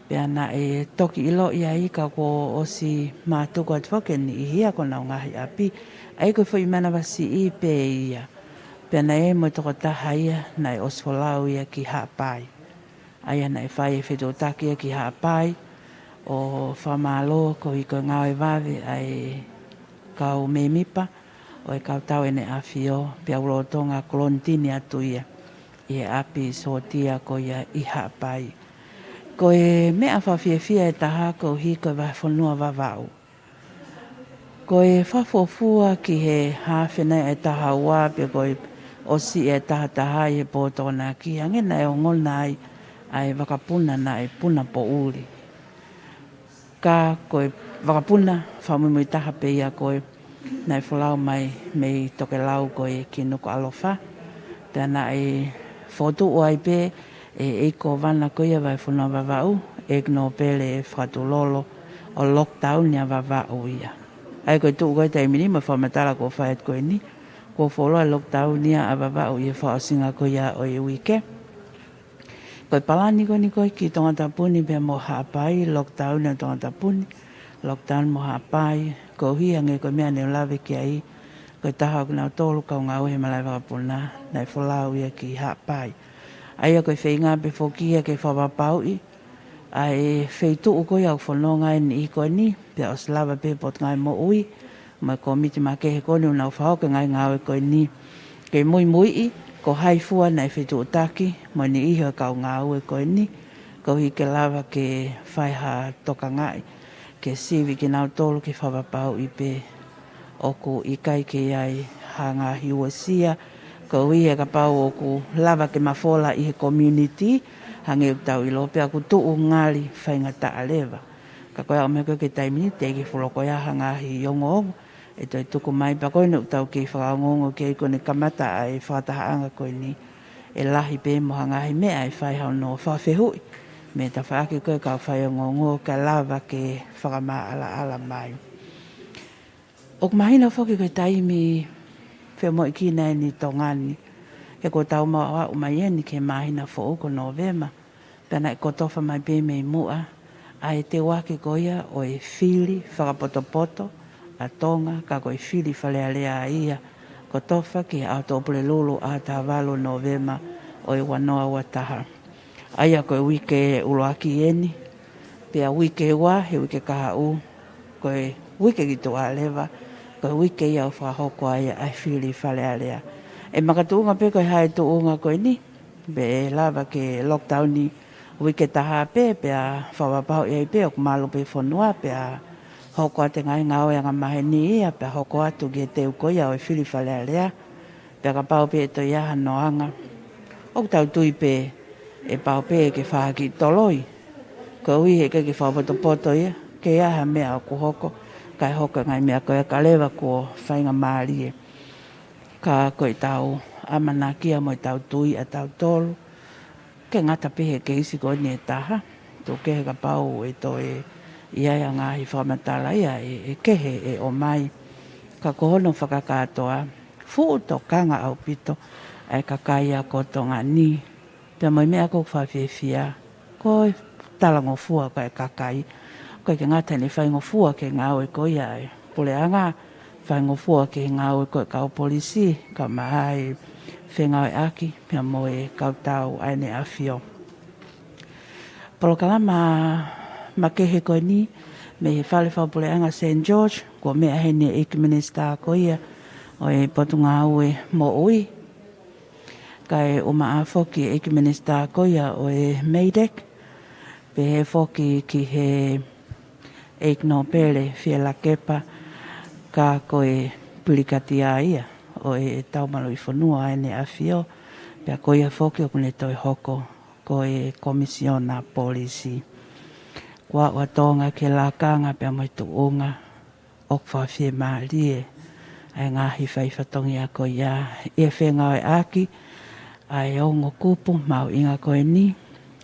Pea naʻe toki ʻiloʻi ai ka kuo ʻosi mātuku atu foki e niʻihi ia ki honau ngaahi ʻapi, ʻa ia ko e foʻi manavasiʻi pē ia. Pea naʻe ʻi ai mo e tokotaha ia naʻe ʻosi folau ia ki Haʻapai. ʻA ia naʻe fai e fetuʻutaki ia ki Haʻapai ʻo fakamālō koeʻuhi ko e ngāue vave ʻa e kau mēmipa ʻo e Kautau ʻEne ʻAfio, pea ʻoku lolotonga kolonitini atu ia ʻi he ʻapi sōtia ko ia ʻi Haʻapai. Ko e meʻa fakafiefia ʻe taha koeʻuhi ko e vahefonua Vavaʻu. Ko e fakafuofua ki he haafe nai ʻa e taha ua pe ko e ʻosi ʻa e taha taha ʻi he pō Tokonaki, hangē naʻe ongona ai ʻa e vakapuna naʻe puna poʻuli. Ka ko e vakapuna fakamuimui taha pē ia ko ē naʻe folau mai mei tokelau ko ē ki Nukuʻalofa. Pea naʻe fokotuʻu ai pē ʻe he ʻEiki Kōvana ko ia vahefonua Vavaʻu, ʻEiki Nōpele Fakatulolo, ʻo lockdown ia Vavaʻu ia. ʻA ia ko e tuʻu ko ē taimi ni mo e fakamatala kuo fai atu ko eni, kuo fuoloa lockdown ia ʻa Vavaʻu ʻi he fakaʻosinga ko ia ʻo e uike. Ko e palani ko eni ko ē ki Tongatapu ni pea mo Haʻapai, lockdown ʻa Tongatapu ni, lockdown mo Haʻapai, koeʻuhi hangē ko e meʻa naʻá ku lave ki ai, ko e taha ʻo kinautolu kau ngāue he malaʻe vakapuna, naʻe folau ia ki Haʻapai. ʻA ia ko e feinga pē foki ia ke fakapapauʻi ʻa e feituʻu ko ia ʻoku fononga ai e niʻihi ko eni, pea ʻosi lava pē Potungāue Moʻui mo e kōmiti makehe ko eni ʻoku nau fakahoko e ngaahi ngāue ko eni, ke muimuiʻi ko hai fua naʻe fetuʻutaki mo e niʻihi ʻo e kau ngāue ko eni, koeʻuhi ke lava ke fai ha tokangaʻi ke sivi kinautolu ke fakapapauʻi pē ʻoku ʻikai ke ʻi ai ha ngaahi uesia, koeʻuhi he kapau ʻoku lava ke mafola ʻi he community, hangē ʻoku tau ʻilo pē ʻoku tuʻu ngali faingataʻa leva. Ka ko e aʻu mai ko ē ki he taimi ni, teʻeki fuʻu loko ia ha ngaahi ongoongo ʻe toe tuku mai, pea ko eni ʻoku tau kei fakaongoongo ki ai ko eni kamata ʻa e fakatahaʻanga ko eni, ʻe lahi pē mo ha ngaahi meʻa ʻe fai hano fakafehuʻi mei he tafaʻaki ko ē kau faiongoongo kae lava ke fakamaʻalaʻala mai. ʻOku mahino foki ko e taimi femoʻuekina eni ʻi Tonga ni, he kuo tau maʻu aʻu mai eni ki he māhina foʻou ko Nōvema, pea naʻe kotofa mai pē mei muʻa ʻa e teuaki ko ia ʻo e fili fakapotopoto ʻa Tonga, ka ko e fili Fale Alea ia, kotofa ki he ʻaho Tuʻapulelulu ʻaho taha valu Nōvema ʻo e ua noa ua taha. ʻA ia ko e uike ʻuluaki eni, pea uike ua, he uike kahaʻu, ko e uike ki tuʻa leva, ko e uike ia ʻoku fakahoko ai ʻa e fili Fale Alea. ʻE makatuʻunga pē ko e hā e tuʻunga ko eni, pe ʻe lava ke lockdown ʻi he uike taha pē, pea fakapapauʻi ai pē ʻoku malu pē fonua, pea hoko atu e ngaahi ngāue angamaheni ia, pea hoko atu ki he teu ko ia ʻo e fili Fale Alea, pea kapau pē ʻe toe ʻi ai hano anga, ʻoku tau tui pē ʻe pau pē ke fai ha kiʻi toloi. Koeʻuhi he ʻikai ke fakapotopoto ia, ke ʻi ai ha meʻa ʻoku hoko, kae hoko e ngaahi meʻa ko ia ka leva kuo faingamālie. Ka ko ʻetau ʻamanaki ia mo ʻetau tui ʻatautolu, ke ngata pē he keisi ko eni ʻe taha, tuku kehe kapau ʻe toe ʻi ai ha ngaahi fakamatala ia ʻe, ʻe kehe ʻe ʻomai. Ka ko hono fakakātoa, fuʻu tokanga ʻaupito ʻa e kakai ia ko Tonga ni. Pea mo e meʻa ʻoku ou fakafiefia, ko e talangofua ko ē ʻa e kakai. ʻOku ʻikai ke ngata ʻene faingofua ki he ngāue ko ia ʻa e puleʻanga, faingofua ki he ngāue ko ē ʻa e kau polisi, kae ʻumaʻā e fengāueʻaki pea mo e kau tau ʻa ʻEne ʻAfio. Polokalama makehe ko eni mei he Fale Fakapuleʻanga Saint George, kuo meʻa heni e ʻEiki Minisitā ko ia ʻo e Potungāue Moʻui, kae ʻumaʻā foki e ʻEiki Minisitā ko ia ʻo e MEIDECC, pehē foki ki he ʻEiki Nōpele Fielakepa, ka ko e pilikatiā ia ʻo e Taumaluʻi Fonua ʻa ʻEne ʻAfio, pea ko ia foki ʻoku ne toe hoko ko e Komisiona Polisi. Kuo aʻu ʻa Tonga ki he lakanga pea mo e tuʻunga, ʻoku fakafiemālie ʻa e ngaahi faifatongia ko ia ʻi he fengāueʻaki ʻa e ongo kupu mahuʻinga ko eni,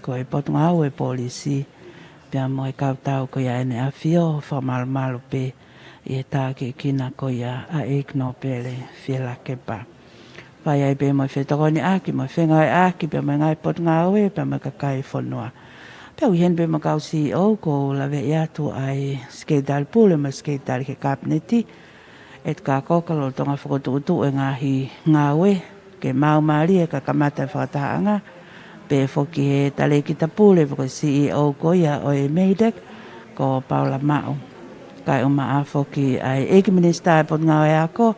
ko e Potungāue Polisi, pea mo e kau tau ko ia ʻEne ʻAfio, fakamalumalu pē ʻi he tākiekina ko ia ʻa e ʻEiki Nōpele Fielakepa. Fai ai pē mo e fetokoniʻaki, mo e fengāueʻaki, pea mo e ngaahi potungāue, pea mo e kakai e fonua. Pea ʻoku ʻi heni pē mo e kau CEO, ʻoku ou laveʻi atu ʻa e Sekelitali Pule mo e Sekelitali ki he Kapineti, ʻEtuka Koka, lolotonga fokotuʻutuʻu e ngaahi ngāue ke maumālie ka kamata e fakatahaʻanga. Pehē foki he Talēkita Pule pe ko e CEO ko ia ʻo e MEIDECC, ko Paula Maʻu. Kae ʻumaʻā foki ʻa e ʻEiki Minisitā e Potungāue Ako,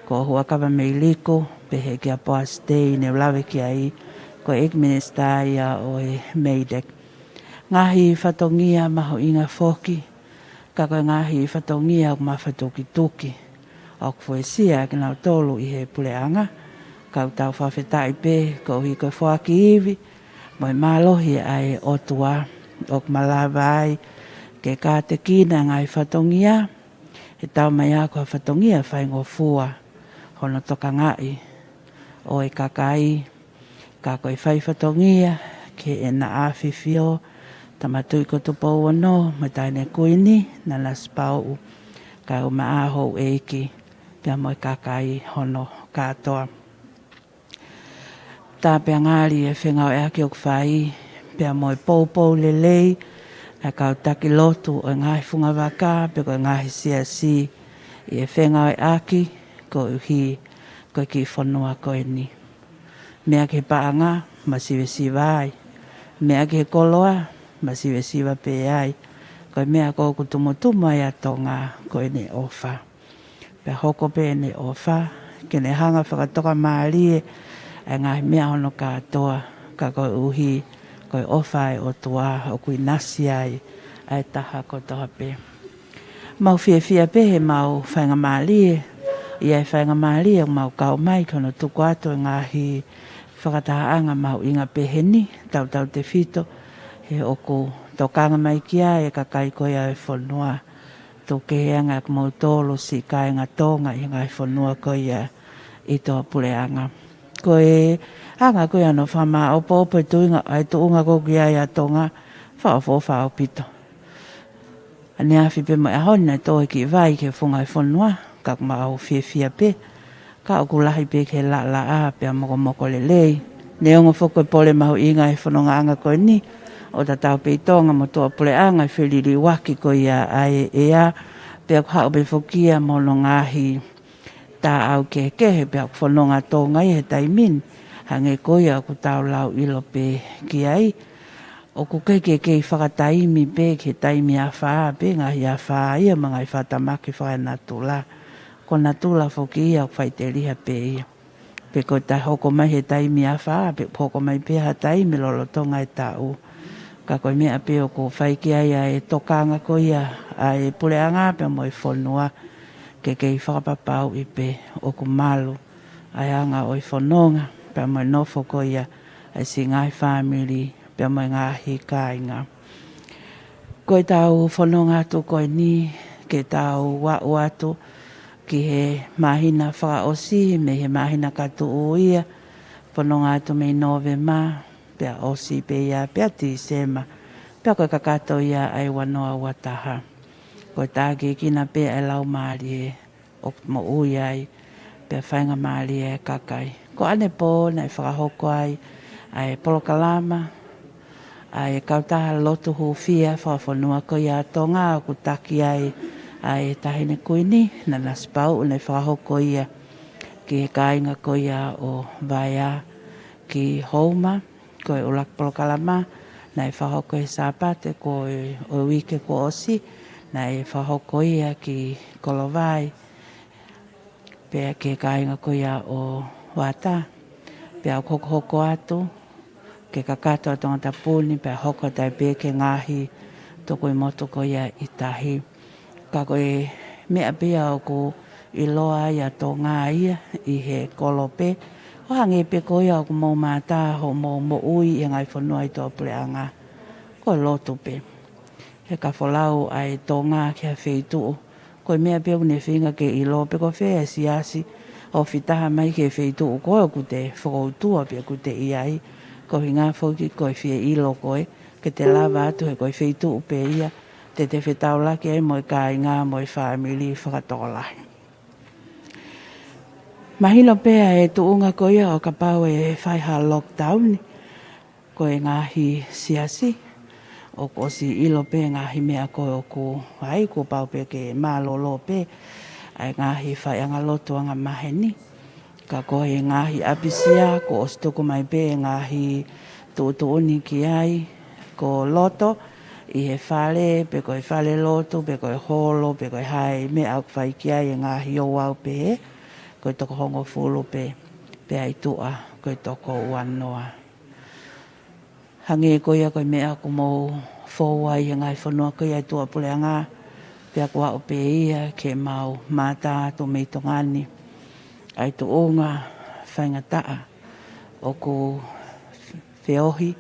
ko Huʻakavameiliku, pehē kia Poasi Tei, ne u lave ki ai, ko e ʻEiki Minisitā ia ʻo e MEIDECC. Ngaahi fatongia mahuʻinga foki, ka ko e ngaahi fatongia ʻoku mafatukituki, ʻoku fuesia kinautolu ʻi he puleʻanga. Ka ʻoku tau fakafetaʻi pē koeʻuhi ko e foaki ivi mo e mālohi ʻa e ʻOtua, ʻoku malava ai ke kātekina e ngaahi fatongia, he taumaiā ko ha fatongia faingofua hono tokangaʻi ʻo e kakai, ka ko e faifatongia ki heʻena ʻAfifio, Tama Tuʻi ko Tupou Ono, mo e Taʻahine Kuini, Nanasipauʻu, kae ʻumaʻā houʻeiki, pea mo e kakai hono kātoa. Tāpeangali e fengāueʻaki ʻoku fai, pea mo e poupou lelei ʻa e kau taki lotu ʻo e ngaahi fungavaka, pe ko e ngaahi siasi, ʻi he fengāueʻaki koeʻuhi ko e kiʻi fonua ko eni. Meʻa ki he paʻanga, masivesiva ai. Meʻa ki he koloa, masivesiva pē ai. Ko e meʻa ʻoku tumutumu ai ʻa Tonga, ko ʻene ʻofa. Pea hoko pē ʻene ʻofa ke ne hanga fakatokamālie ʻa e ngaahi meʻa hono kātoa, ka koeʻuhi ko e ʻofa ʻa e ʻOtua ʻoku ʻinasi ai ʻa e taha kotoa pē. Mau fiefia pē he mau faingamālie, ʻi ai faingamālie ʻoku mau kau mai ki hono tuku atu e ngaahi fakatahaʻanga mahuʻinga pehē ni, tautautefito He ʻoku tokanga mai ki ai e kakai ko ia e fonua. Tuku kehe ange ʻa kimoutolu siʻi kāinga Tonga ʻi he ngaahi fonua ko ia ʻi tuʻapuleʻanga. Ko e anga ko ia hono fakamāʻopoʻopo e tuʻunga, ʻa e tuʻunga ko ia ʻa Tonga, fakaʻofoʻofa ʻaupito. ʻAneafi pē mo e ʻaho ni naʻe tō e kiʻi vai ki he funga e fonua, ka ʻoku mau fiefia pē, ka ʻoku lahi pē ke laʻalaʻā pea mokomoko lelei. Neongo foki ko e pole mahuʻinga he fonongaʻanga ko eni, ʻo tatau pē ʻi Tonga mo tuʻapuleʻanga e feliliuaki ko ia ʻa e ʻea, pea ʻoku haʻu pē foki ia mo hono ngaahi taʻau kehekehe, pea ʻoku fononga Tonga ia he taimi ni, hangē ko ia ʻoku tau lau ʻilo pē ki ai. ʻOku kei, kei, kei fakataimi pē ki he taimi afā pē, ngaahi afā ia mo e ngaahi fakatamaki fakaenatula. Ko natula foki ia ʻoku faʻiteliha pē ia. Pe ko e ta hoko mai he taimi afā, pe hoko mai pē ha taimi lolotonga e taʻu. Ka ko e meʻa pē ʻoku fai ki ai ʻa e tokanga ko ia ʻa e puleʻanga pea mo e fonua, ke kei fakapapauʻi pē ʻoku malu ʻa e anga ʻo e fononga pea mo e nofo ko ia ʻa e siʻi ngaahi fāmili pea mo e ngaahi kāinga. Ko ʻetau fononga atu ko eni ke tau aʻu atu ki he māhina fakaʻosi, mei he māhina ka tuʻu ia, fononga atu mei Nōvema, pea ʻosi pē ia pea Tīsema, pea ko e kakato ia ʻa e ua noa ua taha. Ko e tākiekina pē ʻa e laumālie ʻoku moʻui ai, pea faingamālie e kakai. Ko ʻanepō naʻe fakahoko ai ʻa e polokalama ʻa e kautaha lotu hūfia fakafonua ko ia ʻa Tonga, ʻoku taki ai ʻa e Taʻahine Kuini, Nanasipauʻu, naʻe fakahoko ia ki he kāinga ko ia ʻo Vaea ki Houma. Ko e ʻuluaki polokalama naʻe fakahoko he Sāpate ko e, ʻo e uike kuo ʻosi, naʻe fakahoko ia ki Kolovai, pea ki he kāinga ko ia ʻo Vata, pea ʻoku hokohoko atu ki he kakato ʻa Tongatapu ni, pea hoko atu ai pē ki he ngaahi tukuʻi motu ko ia ʻi tahi. Ka ko e meʻa pē ia ʻoku ʻiloa ai ʻa Tonga ia ʻi he kolope, ʻo hangē pē ko ia ʻoku mou mātā hoʻomou moʻui ʻi he ngaahi fonua ʻi tuʻapuleʻanga, ko e lotu pē. He ka folau ʻa e Tonga ki ha feituʻu, ko e meʻa pē ʻoku ne feinga ke ʻilo pe ko fē e siasi ʻoku ofi taha mai ki he feituʻu ko ē ʻoku te fokoutua pe ʻoku te ʻi ai. Ko e ʻuhinga foki ko e fie ʻilo ko ē, ke te lava atu he ko e feituʻu pē ia te te fetaulaki ai mo e kāinga mo e fāmili fakatokolahi. Mahino pē ʻa e tuʻunga ko ia ʻo kapau ʻe fai ha lockdown, ko e ngaahi siasi ʻoku ʻosi ʻilo pē ngaahi meʻa ko ē ʻoku ai, kuo pau pē ke mālōlō pē ʻa e ngaahi faiʻanga lotu anga maheni. Ka ko e ngaahi ʻapisia, kuo ʻosi tuku mai pē ngaahi tuʻutuʻuni ki ai, ko lotu ʻi he fale, pe ko e fale lotu, pe ko e holo, pe ko e hā e meʻa ʻoku fai ki ai e ngaahi ouau pehē, ko e toko hongofulu pē, pea ʻi tuʻa ko e toko ua noa. Hangē ko ia ko e meʻa ʻoku mou fou ai he ngaahi fonua ko ia ʻi tuʻapuleʻanga, pea ʻoku aʻu pē ia ke mau mātā atu mei Tonga ni ʻa e tuʻunga faingataʻa ʻoku feohi,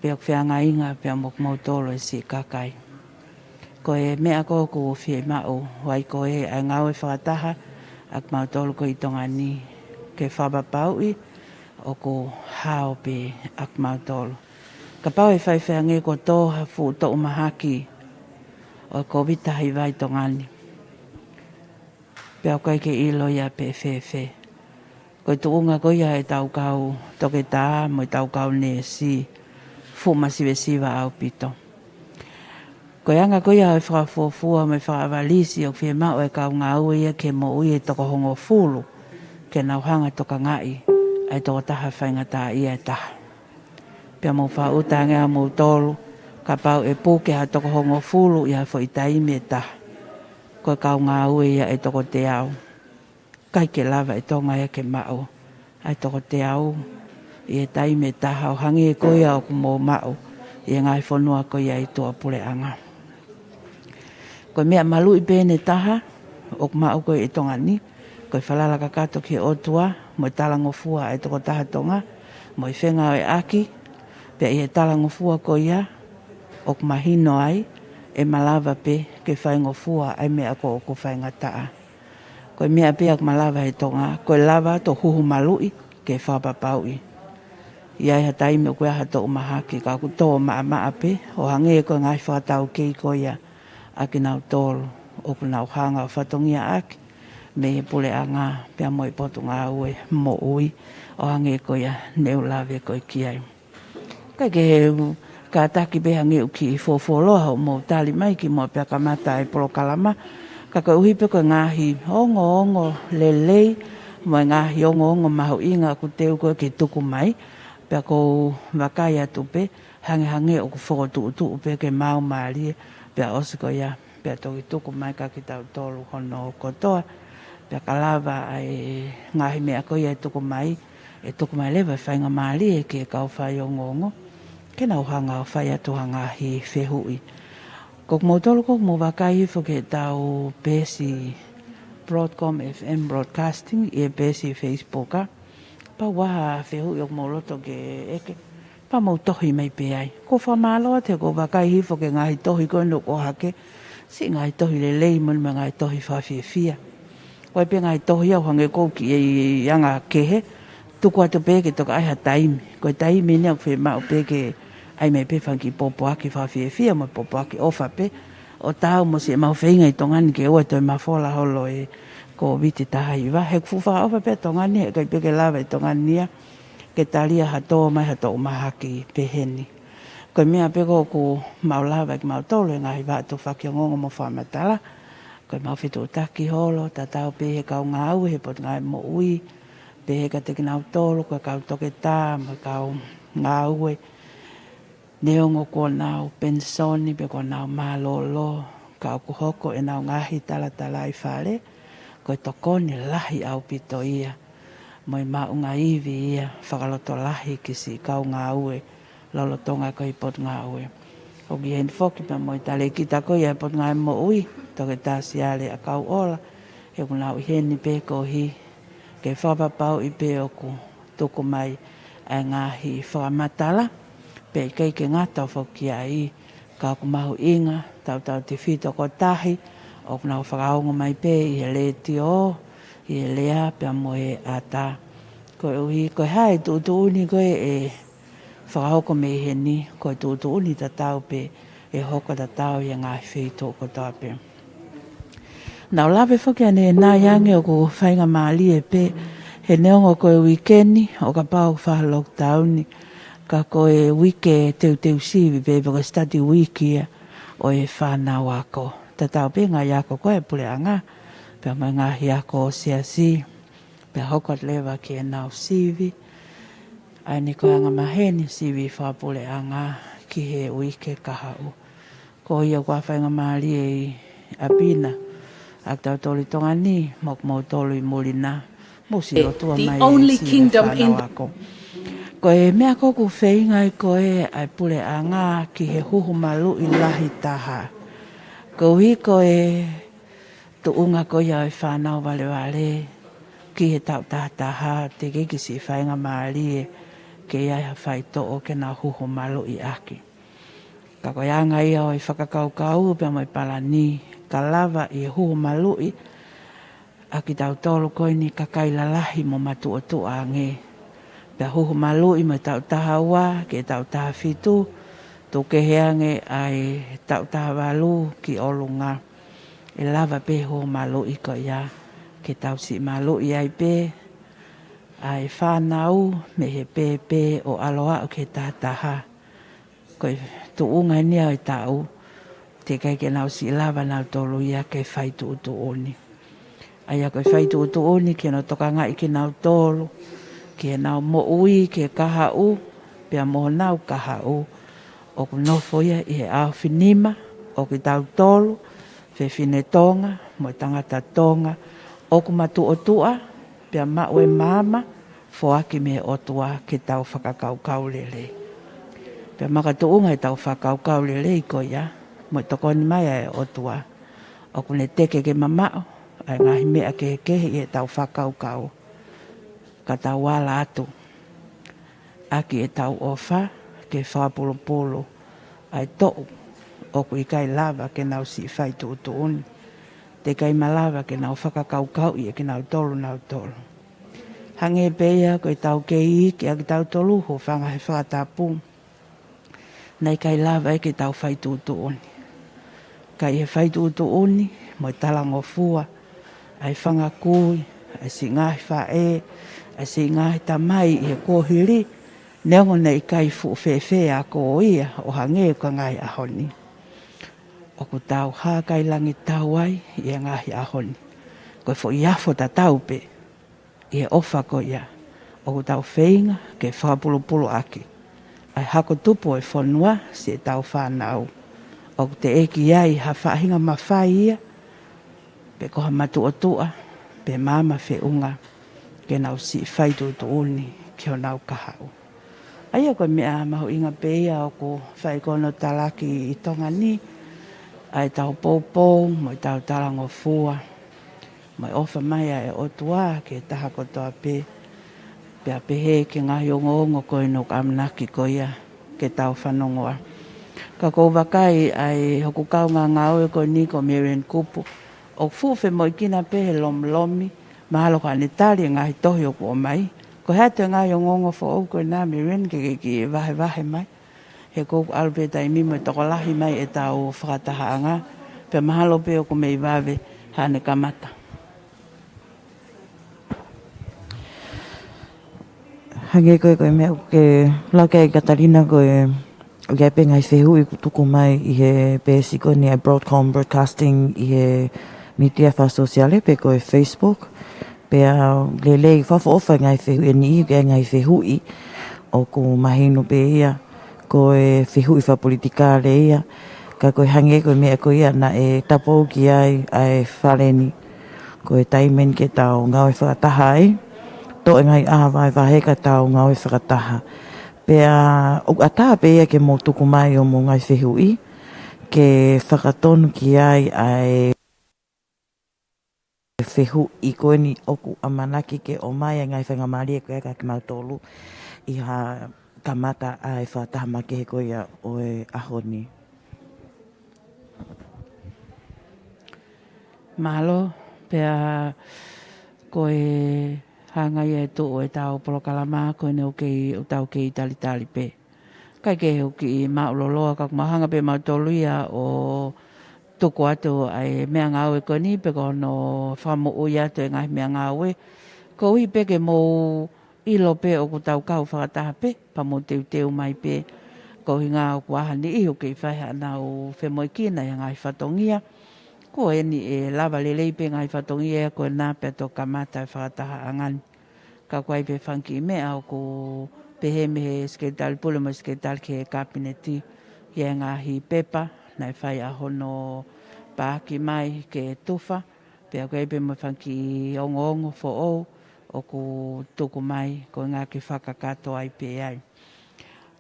pea ʻoku feangainga pea mo kimoutolu e siʻi kakai. Ko e meʻa ko ē ʻoku fiemaʻu ai ko ē ʻa e ngāue fakataha ʻa kimautolu ko ē ʻi Tonga ni, ke fakapapauʻi ʻoku hao pē ʻa kimautolu. Kapau ʻe faifai ange kuo tō ha fuʻu toʻu mahaki ʻo e Kōviti taha hiva ʻi Tonga ni, pea ʻoku ʻikai ke ʻilo ia pe ʻe fēfē. Ko e tuʻunga ko ia ʻetau kau toketā mo ʻetau kau neesi, fuʻu masivesiva ʻaupito. Ko e anga ko ia ʻo e fakafuofua mo e fakaʻavalisi ʻoku fiemaʻu e kau ngāue ia ke moʻui e toko hongofulu, ke nau hanga tokangaʻi ʻa e tokotaha faingataʻaʻia ʻe taha. Pea mou fakaʻuta ange ʻa moutolu, kapau ʻe puke ha toko hongofulu ʻi ha foʻi taimi ʻe taha, ko e kau ngāue ia ʻe toko teau. ʻIkai ke lava ʻe Tonga ia ke maʻu ʻa e toko teau ʻi he taimi ʻe taha ʻo hangē ko ia ʻoku mou maʻu ʻi he ngaahi fonua ko ia ʻi tuʻapuleʻanga. Ko e meʻa maluʻi pē ʻe taha ʻoku maʻu ko ē ʻe Tonga ni, ko e falala kakato ki he ʻOtua mo e talangofua ʻa e tokotaha Tonga, mo e fengāueʻaki, pea ʻi he talangofua ko ia, ʻoku mahino ai ʻe malava pē ke faingofua ʻa e meʻa ko ē ʻoku faingataʻa. Ko e meʻa pē ʻoku malava he Tonga, ko e lava atu ʻo huhu maluʻi ke fakapapauʻi. ʻI ai ha taimi ʻoku ʻi ai ha toʻu mahaki ka ʻoku tō maʻamaʻa pē, ʻo hangē ko e ngaahi fakataukei ko ia ʻa kinautolu ʻoku nau hanga ʻo fatongiaʻaki mei he puleʻanga pea mo e Potungāue Moʻui, ʻo hangē ko ia ne u lave ko ē ki ai. Kae kehe, kātaki pē hangē ʻoku kiʻi fuofuoloa hoʻomou tali mai kimuʻa pea kamata e polokalama. Ka koeʻuhi pē ko e ngaahi ongoongo lelei mo e ngaahi ongoongo mahuʻinga ʻoku teu ko ē ke tuku mai, pea ʻoku ou vakai atu pē hangehangē ʻoku fokotuʻutuʻu pē ke maau mālie, pea ʻosi ko ia pea toki tuku mai kia kitautolu hono kotoa, pea ka lava ʻa e ngaahi meʻa ko ia ʻe tuku mai, ʻe tuku mai leva e faingamālie ki he kau faiongoongo ke nau hanga ʻo fai atu ha ngaahi fehuʻi. Ko kimoutolu ʻoku mou vakai hifo ki heʻetau peesi Broadcom F M Broadcasting ʻi he peesi Facebook, ʻa, pea ʻoku ʻi ai ha fehuʻi ʻoku mou loto ke ʻeke, pea mou tohi mai pē ai. ʻOku ou fakamālō atu he ʻoku ou vakai hifo ki he ngaahi tohi ko eni ʻoku ʻohake, siʻi ngaahi tohi lelei mo e ngaahi tohi fakafiefia. Ko e pē ngaahi tohi ʻoku hangē ʻoku kiʻi anga kehe, tuku atu pē ke toka ʻai ha taimi. Ko e taimi eni ʻoku fiemaʻu pē ke ʻai mai pē fanga kiʻi pōpoaki fakafiefia mo e pōpoaki ʻofa pē, ʻo taau mo siʻemau feinga ʻi Tonga ni ke ʻoua toe mafola holo e Kōviti taha hiva. He ʻoku fuʻu fakaʻofa pē ʻa Tonga ni, he ʻikai pē ke lava ʻe Tonga ni ia ke talia ha tō mai ha toʻu mahaki pehē ni. Ko e meʻa pē ko ē ʻoku mau lava ʻe kimautolu he ngaahi vaʻa tufaki ongoongo mo fakamatala, ko ʻemau fetuʻutaki holo, tatau pē he kau ngāue he Potungāue Moʻui, pehē kiate kinautolu ko e kau toketā mo e kau ngāue, neongo kuo nau penisoni pe kuo nau mālōlō, ka ʻoku hoko ʻenau ngaahi talatalaifale ko e tokoni lahi ʻaupito ia mo e maʻunga ivi ia fakalotolahi ki siʻi kau ngāue lolotonga ko ē ʻi he Potungāue. ʻOku ʻi heni foki pea mo e talēkita ko ia ʻo e Potungāue Moʻui, Toketā Siale ʻAkauʻola, he ʻoku nau ʻi heni pē koeʻuhi ke fakapapauʻi pē ʻoku tuku mai ʻa e ngaahi fakamatala, pea ʻikai ke ngata foki ai, ka ʻoku mahuʻinga tautautefito ko e tahi ʻoku nau fakaongo mai pē ʻi he letiō, ʻi he lea pea mo e ʻatā. Koeʻuhi ko e hā e tuʻutuʻuni ko ē ʻe fakahoko mei heni, ko e tuʻutuʻuni tatau pē ʻe hoko tatau ʻi he ngaahi feituʻu kotoa pē. Naʻa ku lave foki ʻanenai ange ʻoku faingamālie pē, he neongo ko e uike ni ʻo kapau ʻoku fai ha lockdown, ka ko e uike teuteu sivi pē, pe ko e study week ia ʻo e fānau ako. Tatau pē ngaahi ako ko ē ʻa e puleʻanga, pea mo e ngaahi ako ʻo e siasi, pea hoko atu leva ki heʻenau sivi. ʻA eni ko e anga maheni sivi fakapuleʻanga ki he uike kahaʻu. Ko ia ʻoku ʻi ai ha faingamālie ʻi ʻapi na ʻa kitautolu ʻi Tonga ni, mo kimoutolu ʻi muli na, mou siʻi lotua mai e sivi fānau ako. Ko e meʻa ko ē ʻoku feinga ai ko ē ʻa e puleʻanga ki he huhu maluʻi lahi taha. Koeʻuhi ko e tuʻunga ko ia ʻo e fānau valevale ki he taʻu taha taha, teʻeki ke siʻi faingamālie ke ʻi ai ha faitoʻo ke nau huhu maluʻi ʻaki. Ka ko e anga ia ʻo e fakakaukau pea mo e palani, ka lava ʻi he huhu maluʻi ʻa kitautolu ko eni kakai lalahi mo matuʻotuʻa ange. Pea huhu maluʻi mo e taʻu taha ua ki he taʻu taha fitu, tuku kehe ange ʻa e taʻu taha valu ki ʻolunga. ʻE lava pē huhu maluʻi ko ia ke tau siʻi maluʻi ai pē ʻa e fānau mei he pēpē ʻo ʻalu ʻo aʻu ki he taha taha. Ko e tuʻunga eni ia ʻo e taʻu, teʻeki ai ke nau siʻi lava nautolu ia ke fai tuʻutuʻuni. ʻA ia ko e fai tuʻutuʻuni ke nau tokangaʻi kinautolu ki heʻenau moʻui ki he kahaʻu, pea mo honau kahaʻu ʻoku nofo ia ʻi he ʻaofinima ʻo kitautolu, fefine Tonga mo e tangata Tonga ʻoku matuʻotuʻa, pea maʻu e maama foaki mei he ʻOtua ke tau fakakaukau lelei. Pea makatuʻunga ʻetau fakakaukau lelei ko ia, mo e tokoni mai ʻa e ʻOtua, ʻoku ne teke ke mamaʻo ʻa e ngaahi meʻa kehekehe ʻi heʻetau fakakaukau, ka tau ala atu ʻaki ʻetau ʻofa ke fakapulupulu ʻa e toʻu ʻoku ʻikai lava ke nau siʻi fai tuʻutuʻuni. Teʻeki ai malava ke nau fakakaukauʻi ʻe kinautolu nautolu. Hangē pē ia ko e tau kei iiki ʻa kitautolu, hūfanga he fakatapu, naʻe ʻikai lava ia ke tau fai tuʻutuʻuni. Ka ʻi he fai tuʻutuʻuni mo e talangofua ʻa e fanga kui, ʻa e siʻi ngaahi faʻē, ʻa e siʻi ngaahi tamai ʻi he kuohili, neongo naʻe ʻikai fuʻu fēfē ʻa ko ia ʻo hangē ko e ngaahi ʻaho ni. ʻOku tau hākailangitau ai ʻi he ngaahi ʻaho ni. Ko e foʻi afo tatau pē ʻi he ʻofa ko ia ʻoku tau feinga ke fakapulupulu ʻaki ʻa e hako tupu ʻo e fonua siʻetau fānau. ʻOku teʻeki ai ha faʻahinga mafai ia, pe ko ha matuʻotuʻa, pe maama feʻunga, ke nau siʻi fai tuʻutuʻuni ki honau kahaʻu. ʻA ia ko e meʻa mahuʻinga pē ia ʻoku fai ko hono talaki ʻi Tonga ni, ʻa e tau poupou, mo e tau talangofua, mo e ʻofa mai ʻa e ʻOtua ki he taha kotoa pē, pea pehē ki he ngaahi ongoongo ko eni ʻoku ʻamanaki ko ia ke tau fanongoa. Ka ʻoku ou vakai ʻa e hoku kaungāngāue ko eni ko Marian Kupu, ʻoku fuʻu femoʻuekina pē he lomilomi, mahalo ko ʻene tali e ngaahi tohi ʻoku ʻomai. Ko e hā atu e ngaahi ongoongo foʻou ko ena Marian ke ke kiʻi vahevahe mai. He ʻoku ʻalu pē taimi mo e tokolahi mai ʻetau fakatahaʻanga, pea mahalo pē ʻoku mei vave haʻane kamata. Hangē ko e, ko e meʻa ʻoku ke lau ki ai Katalina, ko e ʻoku ʻi ai pē ngaahi fehuʻi ʻoku tuku mai ʻi he peesi ko eni ʻa e Broadcom Broadcasting ʻi he mītia fakasōsiale pe ko e Facebook. Pea lelei, fakaʻofoʻofa e ngaahi fehuʻi, ʻe niʻihi ʻoku ʻi ai e ngaahi fehuʻi ʻoku mahino pē ia ko e fehuʻi fakapolitikale ia. Ka ko e hangē ko e meʻa ko ia naʻe tapou ki ai ʻa e fale ni, ko e taimi eni ke tau ngāue fakataha ai, toʻo e ngaahi ʻaha vahevahe ka tau ngāue fakataha. Pea ʻoku ʻatā pē ia ke mou tuku mai hoʻomou ngaahi fehuʻi, ke fakatonu ki ai ʻa e fehuʻi ko eni ʻoku ʻamanaki ke ʻomai e ngaahi faingamālie ko ia kia kimautolu ʻi he kamata ʻa e fakataha makehe ko ia ʻo e ʻaho ni. Mālō, pea ko e hanga ia ʻe tuʻu ʻetau polokalama ko eni ʻoku kei, ʻoku tau kei talitali pē. ʻIkai ke u kiʻi māʻuloloa ka ʻoku mau hanga pē mautolu ia ʻo tuku atu ʻa e meʻangāue ko eni pe ko hono fakamoʻui atu e ngaahi meʻangāue. Koeʻuhi pē ke mou ʻilo pē ʻoku tau kau fakataha pē, pea mou teuteu mai pē. Ko e ʻuhinga ʻoku ʻi ai ha niʻihi ʻoku kei fai haʻanau femoʻuekina ʻi he ngaahi fatongia. Ko eni ʻe lava lelei pē ngaahi fatongia ko ena pea toki kamata e fakatahaʻanga ni. Ka ʻoku ʻi ai pē fanga kiʻi meʻa ʻoku pehē mei he Sekelitali Pule mo e Sekelitali ki he Kapineti, ʻi he ngaahi pepa naʻe fai ʻa hono paaki mai ke tufa, pea ʻoku ʻi ai pē mo e fanga kiʻi ongoongo foʻou ʻoku tuku mai ko e ʻuhinga ke fakakakato ai pē ai.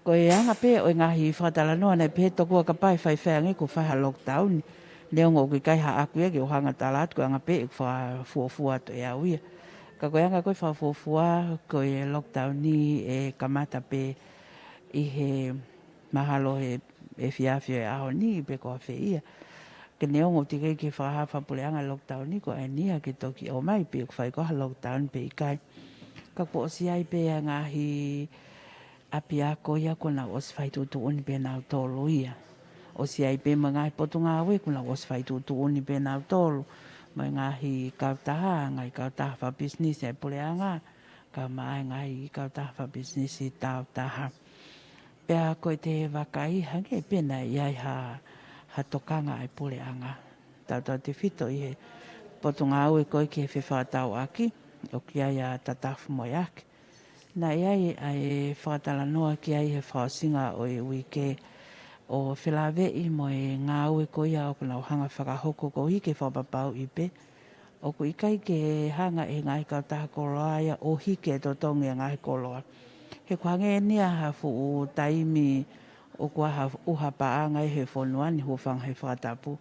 Ko e anga pē ʻo e ngaahi fakatalanoa naʻe pehē tokua kapau ʻe faifai ange kuo fai ha lockdown. Neongo ʻoku ʻikai haʻaku ia ke u hanga ʻo tala atu ko e anga pē ʻeku fakafuofua atu ʻe au ia. Ka ko e anga ko e fakafuofua ko e lockdown ni ʻe kamata pē ʻi he mahalo he efiafi ʻo e ʻaho ni pe ko fē ia. Ke neongo teʻeki ke fakahā fakapuleʻanga lockdown ni ko eni ia ke toki ʻomai pe ʻoku fai ko ha lockdown pe ʻikai. Ka kuo ʻosi ʻi ai pē ʻa e ngaahi ʻapiako ia kuo nau ʻosi fai tuʻutuʻuni pē nautolu ia. ʻOsi ʻi ai pē mo e ngaahi potungāue kuo nau ʻosi fai tuʻutuʻuni pē nautolu. Mo e ngaahi kautaha, ngaahi kautaha fakapisinisi ʻa e puleʻanga, kae ʻumaʻā e ngaahi kautaha fakapisinisi tāutaha. Pea ko ʻete vakai hangē pē naʻe ʻi ai ha, ha tokanga ʻa e puleʻanga. Tautautefito ʻi he potungāue ko ē ki he fefakatauʻaki, ʻoku ʻi ai ʻa Tatafu mo e ʻEaki. Naʻe ʻi ai ʻa e fakatalanoa ki ai he fakaʻosinga ʻo e uike ʻo felāveʻi mo e ngāue ko ia ʻoku nau hanga fakahoko koeʻuhi ke fakapapauʻi pē ʻoku ʻikai ke hanga ʻe he ngaahi kautaha koloa ia ʻo hiki e totongi e ngaahi koloa. He ʻoku hangē eni ia ha fuʻu taimi ʻoku ʻi ai ha ʻuha paʻanga ʻi he fonua ni, hūfanga he fakatapu.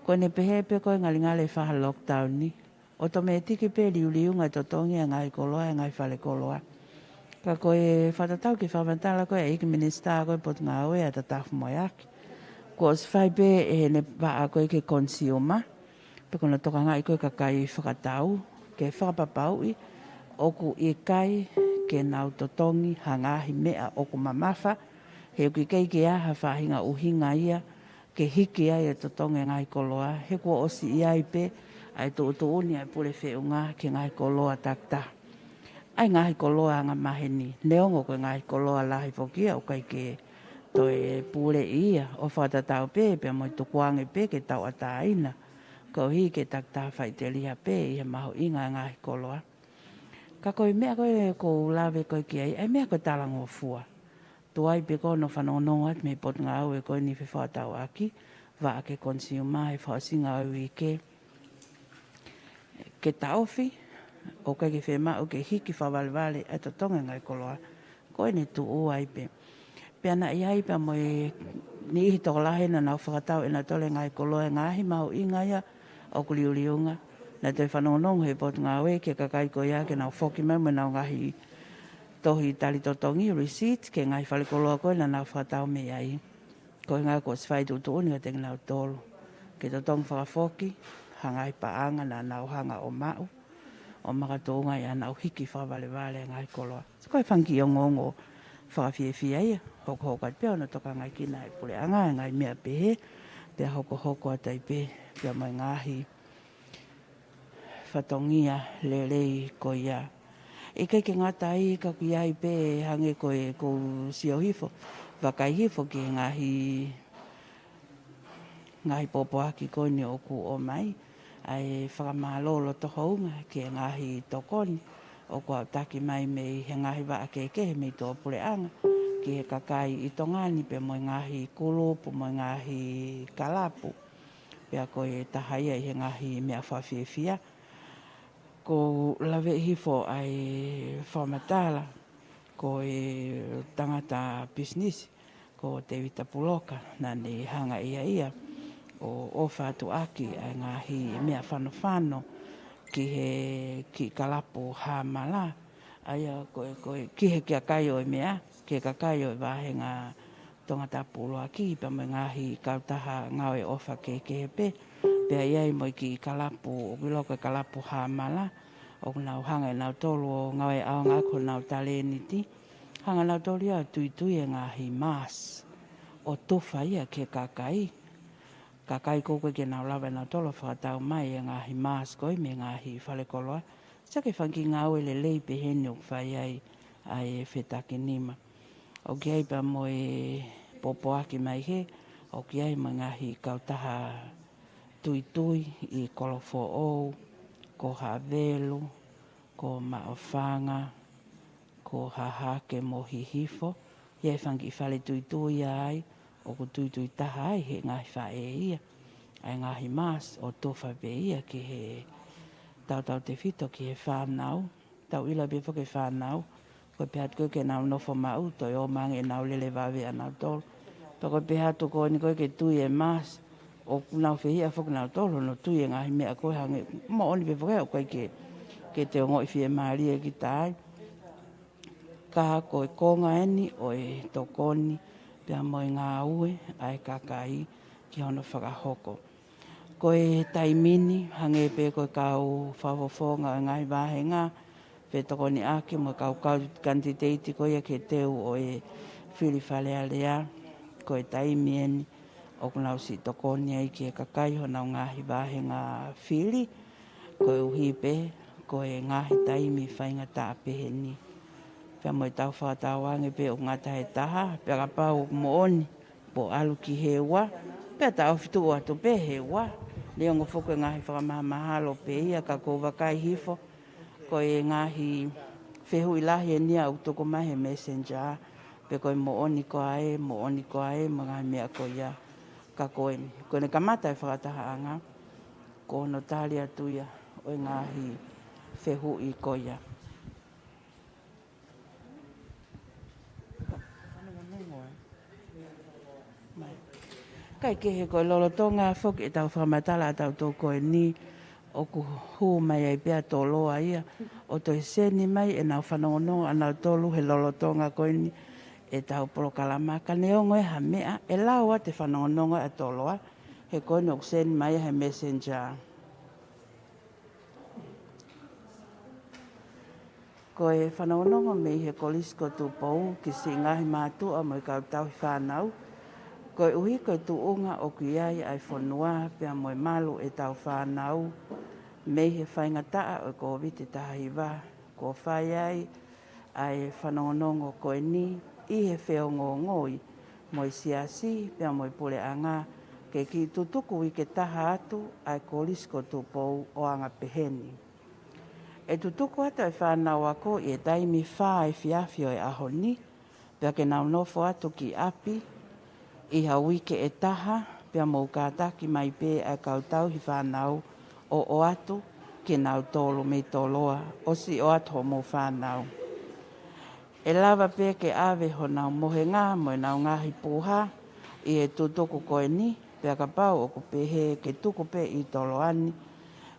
Ko ʻene pehē pē ko e ngalingali e fai ha lockdown ni, ʻotomētiki pē liuliunga e totongi e ngaahi koloa, e ngaahi fale koloa. Ka ko e fakatatau ki he fakamatala ko ē ʻa e ʻEiki Minisitā ko ē Potungāue ʻa Tatafu mo e ʻEaki, Kuo ʻosi fai pē ʻe heʻene vaʻa ko ē ki he consumer, pe ko hono tokangaʻi ko ē kakai fakatau, ke fakapapauʻi ʻoku ʻikai ke nau totongi ha ngaahi meʻa ʻoku mamafa, he ʻoku ʻikai ke ʻi ai ha faʻahinga ʻuhinga ia ke hiki ai e totongi e ngaahi koloa, he kuo ʻosi ʻi ai pē ʻa e tuʻutuʻuni ʻa e pule feʻunga ki he ngaahi koloa takitaha. ʻA e ngaahi koloa angamaheni, neongo ko e ngaahi koloa lahi foki ia ʻoku ʻikai ke toe puleʻi ia, ʻo fakatatau pē pea mo e tukuange pē ke tauʻatāina, koeʻuhi ke takitaha faʻiteliha pē ʻi he mahuʻinga e ngaahi koloa. Ka ko e meʻa ko ē ʻoku ou lave ko ē ki ai, ʻa e meʻa ko e talangofua. Tuai pē ko hono fanongonongo atu mei he Potungāue ko eni fefakatauʻaki, vaʻa ki he consumer he fakaʻosinga ʻo e uike, ke taʻofi, ʻoku ʻikai ke fiemaʻu ke hiki fakavalevale ʻa e totongi e ngaahi koloa, ko ʻene tuʻu ai pē. Pea naʻe ʻi ai pea mo e niʻihi tokolahi naʻa nau fakatau ʻenautolu e ngaahi koloa e ngaahi mahuʻinga ia ʻoku liuliunga. Naʻe toe fanongonongo he Potungāue ki he kakai ko ia ke nau foki mai mo ʻenau ngaahi tohi tali totongi, receipt, ki he ngaahi fale koloa ko ē naʻa nau fakatau mei ai. Ko e ʻuhinga kuo ʻosi fai tuʻutuʻuni kiate kinautolu ke totongi fakafoki ha ngaahi paʻanga naʻa nau hanga ʻo maʻu, ʻo makatuʻunga ʻi haʻanau hiki fakavalevale e ngaahi koloa. Ko e fanga kiʻi ongoongo fakafiefia ia, hokohoko atu pē hono tokangaʻi kinautolu ʻe he puleʻanga e ngaahi meʻa pehē, pea hokohoko atu ai pē, pea mo e ngaahi fatongia lelei ko ia. ʻIkai ke ngata ai ka ʻoku ʻi ai pē hangē ko e ʻoku ou sio hifo, vakai hifo ki he ngaahi, ngaahi pōpoaki ko eni ʻoku ʻomai, ʻa e fakamālō loto hounga ki he ngaahi tokoni ʻoku aʻutaki mai mei he ngaahi vaʻa kehekehe mei tuʻa puleʻanga, ki he kakai ʻi Tonga ni pea mo e ngaahi kulupu, mo e ngaahi kalapu. Pea ko e taha ia ʻi he ngaahi meʻa fakafiefia. Ko e lave hifo ʻa e fakamatala, ko e tangata pisinisi, ko Tēvita Puloka, naʻa ne hanga ʻe ia ʻo ʻofa atu ʻaki ʻa e ngaahi meʻa fanofano ki he kiʻi kalapu Hāmala, ʻa ia ko e, ko e ki he kakai ʻo e meʻa, ki he kakai ʻo e vāhenga Tongatapu ʻUluaki, pea mo e ngaahi kautaha ngāue ʻofa kehekehe pē, pea ʻi ai mo e kiʻi kalapu, ʻoku ʻiloa ko e kalapu Hāmala, ʻoku nau hanga ʻe nautolu ʻo ngāue ʻaonga ʻaki honau talēniti, hanga ʻe nautolu ia ʻo tuitui e ngaahi mask, ʻo tufa ia ki he kakai. Kakai ʻoku ʻikai ke nau lava ʻe nautolu ʻo fakatau mai e ngaahi mask ko ē mei he ngaahi fale koloa, sai ke fanga kiʻi ngāue lelei pehē ni ʻoku fai ai ʻa e fetakinima. ʻOku ʻi ai pea mo e pōpoaki mai hē, ʻoku ʻi ai mo e ngaahi kautaha tuitui ʻi Kolofoʻou, ko Havelu, ko Maʻufanga, ko Hahake mo Hihifo, ʻi ai e fanga kiʻi fale tuitui ai, ʻoku tuitui taha ai he ngaahi faʻē ia ʻa e ngaahi mask, ʻo tufa pē ia ki he tautautefito ki he fānau. Tau ʻilo pē foki e fānau, ko e pehē atu ko ē ke nau nofo maʻu, toe ō mai ange ʻenau lele vave ʻanautolu. Pea ko e pehē atu ko eni ko ē ke tui e mask, ʻoku nau fehiʻa foki nautolu hono tui e ngaahi meʻa ko ē hangē, moʻoni pē foki ʻoku ʻikai ke, ke te ongoʻi fiemālie kita ai. Ka ko e konga eni ʻo e tokoni pea mo e ngāue ʻa e kakai ki hono fakahoko. Ko e taimi ni, hangē pē ko e kau fakafofonga ʻo e ngaahi vāhenga, fetokoniʻaki mo e kau, kau kanititeiti ko ia ki he teu ʻo e fili Fale Alea, ko e taimi eni ʻoku nau siʻi tokoni ai ki he kakai honau ngaahi vāhenga fili, koeʻuhi pē ko e ngaahi taimi faingataʻa pehē ni. Pea mo ʻetau fakatauange pē ʻoku ngata he taha, pea kapau ʻoku moʻoni, pea ʻalu ki he ua, pea taʻofi tuʻu atu pē he ua. Neongo foki e ngaahi fakamahamahalo pē ia ka ʻoku ou vakai hifo, ko e ngaahi fehuʻi lahi eni ia ʻoku tuku mai he Messenger, pe ko e moʻoni koā ē, moʻoni koā ē, mo e ngaahi meʻa ko ia. Ka ko eni, ko ʻene kamata e fakatahaʻanga, ko hono tali atu ia ʻo e ngaahi fehuʻi ko ia. Kae kehe ko e lolotonga foki ʻetau fakamatala ʻatautolu ko eni ʻoku hū mai ai pea toloa ia ʻo toe seni mai ʻenau fanongonongo ʻanautolu he lolotonga ko eni ʻetau polokalama, ka neongo e ha meʻa, ʻe lau atu e fanongonongo ʻa Toloa, he ko eni ʻoku send mai he messenger. Ko e fanongonongo mei he Kolisi ko Tupou ki siʻi ngaahi mātuʻa mo e kau tauhi fānau, koeʻuhi ko e tuʻunga ʻoku ʻi ai ʻa e fonua pea mo e malu ʻetau fānau mei he faingataʻa ʻo e Kōviti taha hiva, kuo fai ai ʻa e fanongonongo ko eni ʻi he feongoongoi mo e siasi pea mo e puleʻanga ke kiʻi tutuku uike taha atu ʻa e Kolisi ko Tupou ʻo anga peheni. ʻE tutuku atu e fānau ako ʻi he taimi fā efiafi ʻo e ʻaho ni, pea ke nau nofo atu ki ʻapi ʻi ha uike ʻe taha, pea mou kātaki mai pē ʻa e kau tauhi fānau ʻo ʻoatu kinautolu mei Toloa ʻo siʻi ʻoatu hoʻomou fānau. ʻE lava pē ke ʻave honau mohenga mo ʻenau ngaahi puha ʻi he tutuku ko eni, pea kapau ʻoku pehē ke tuku pē ʻi Toloa ni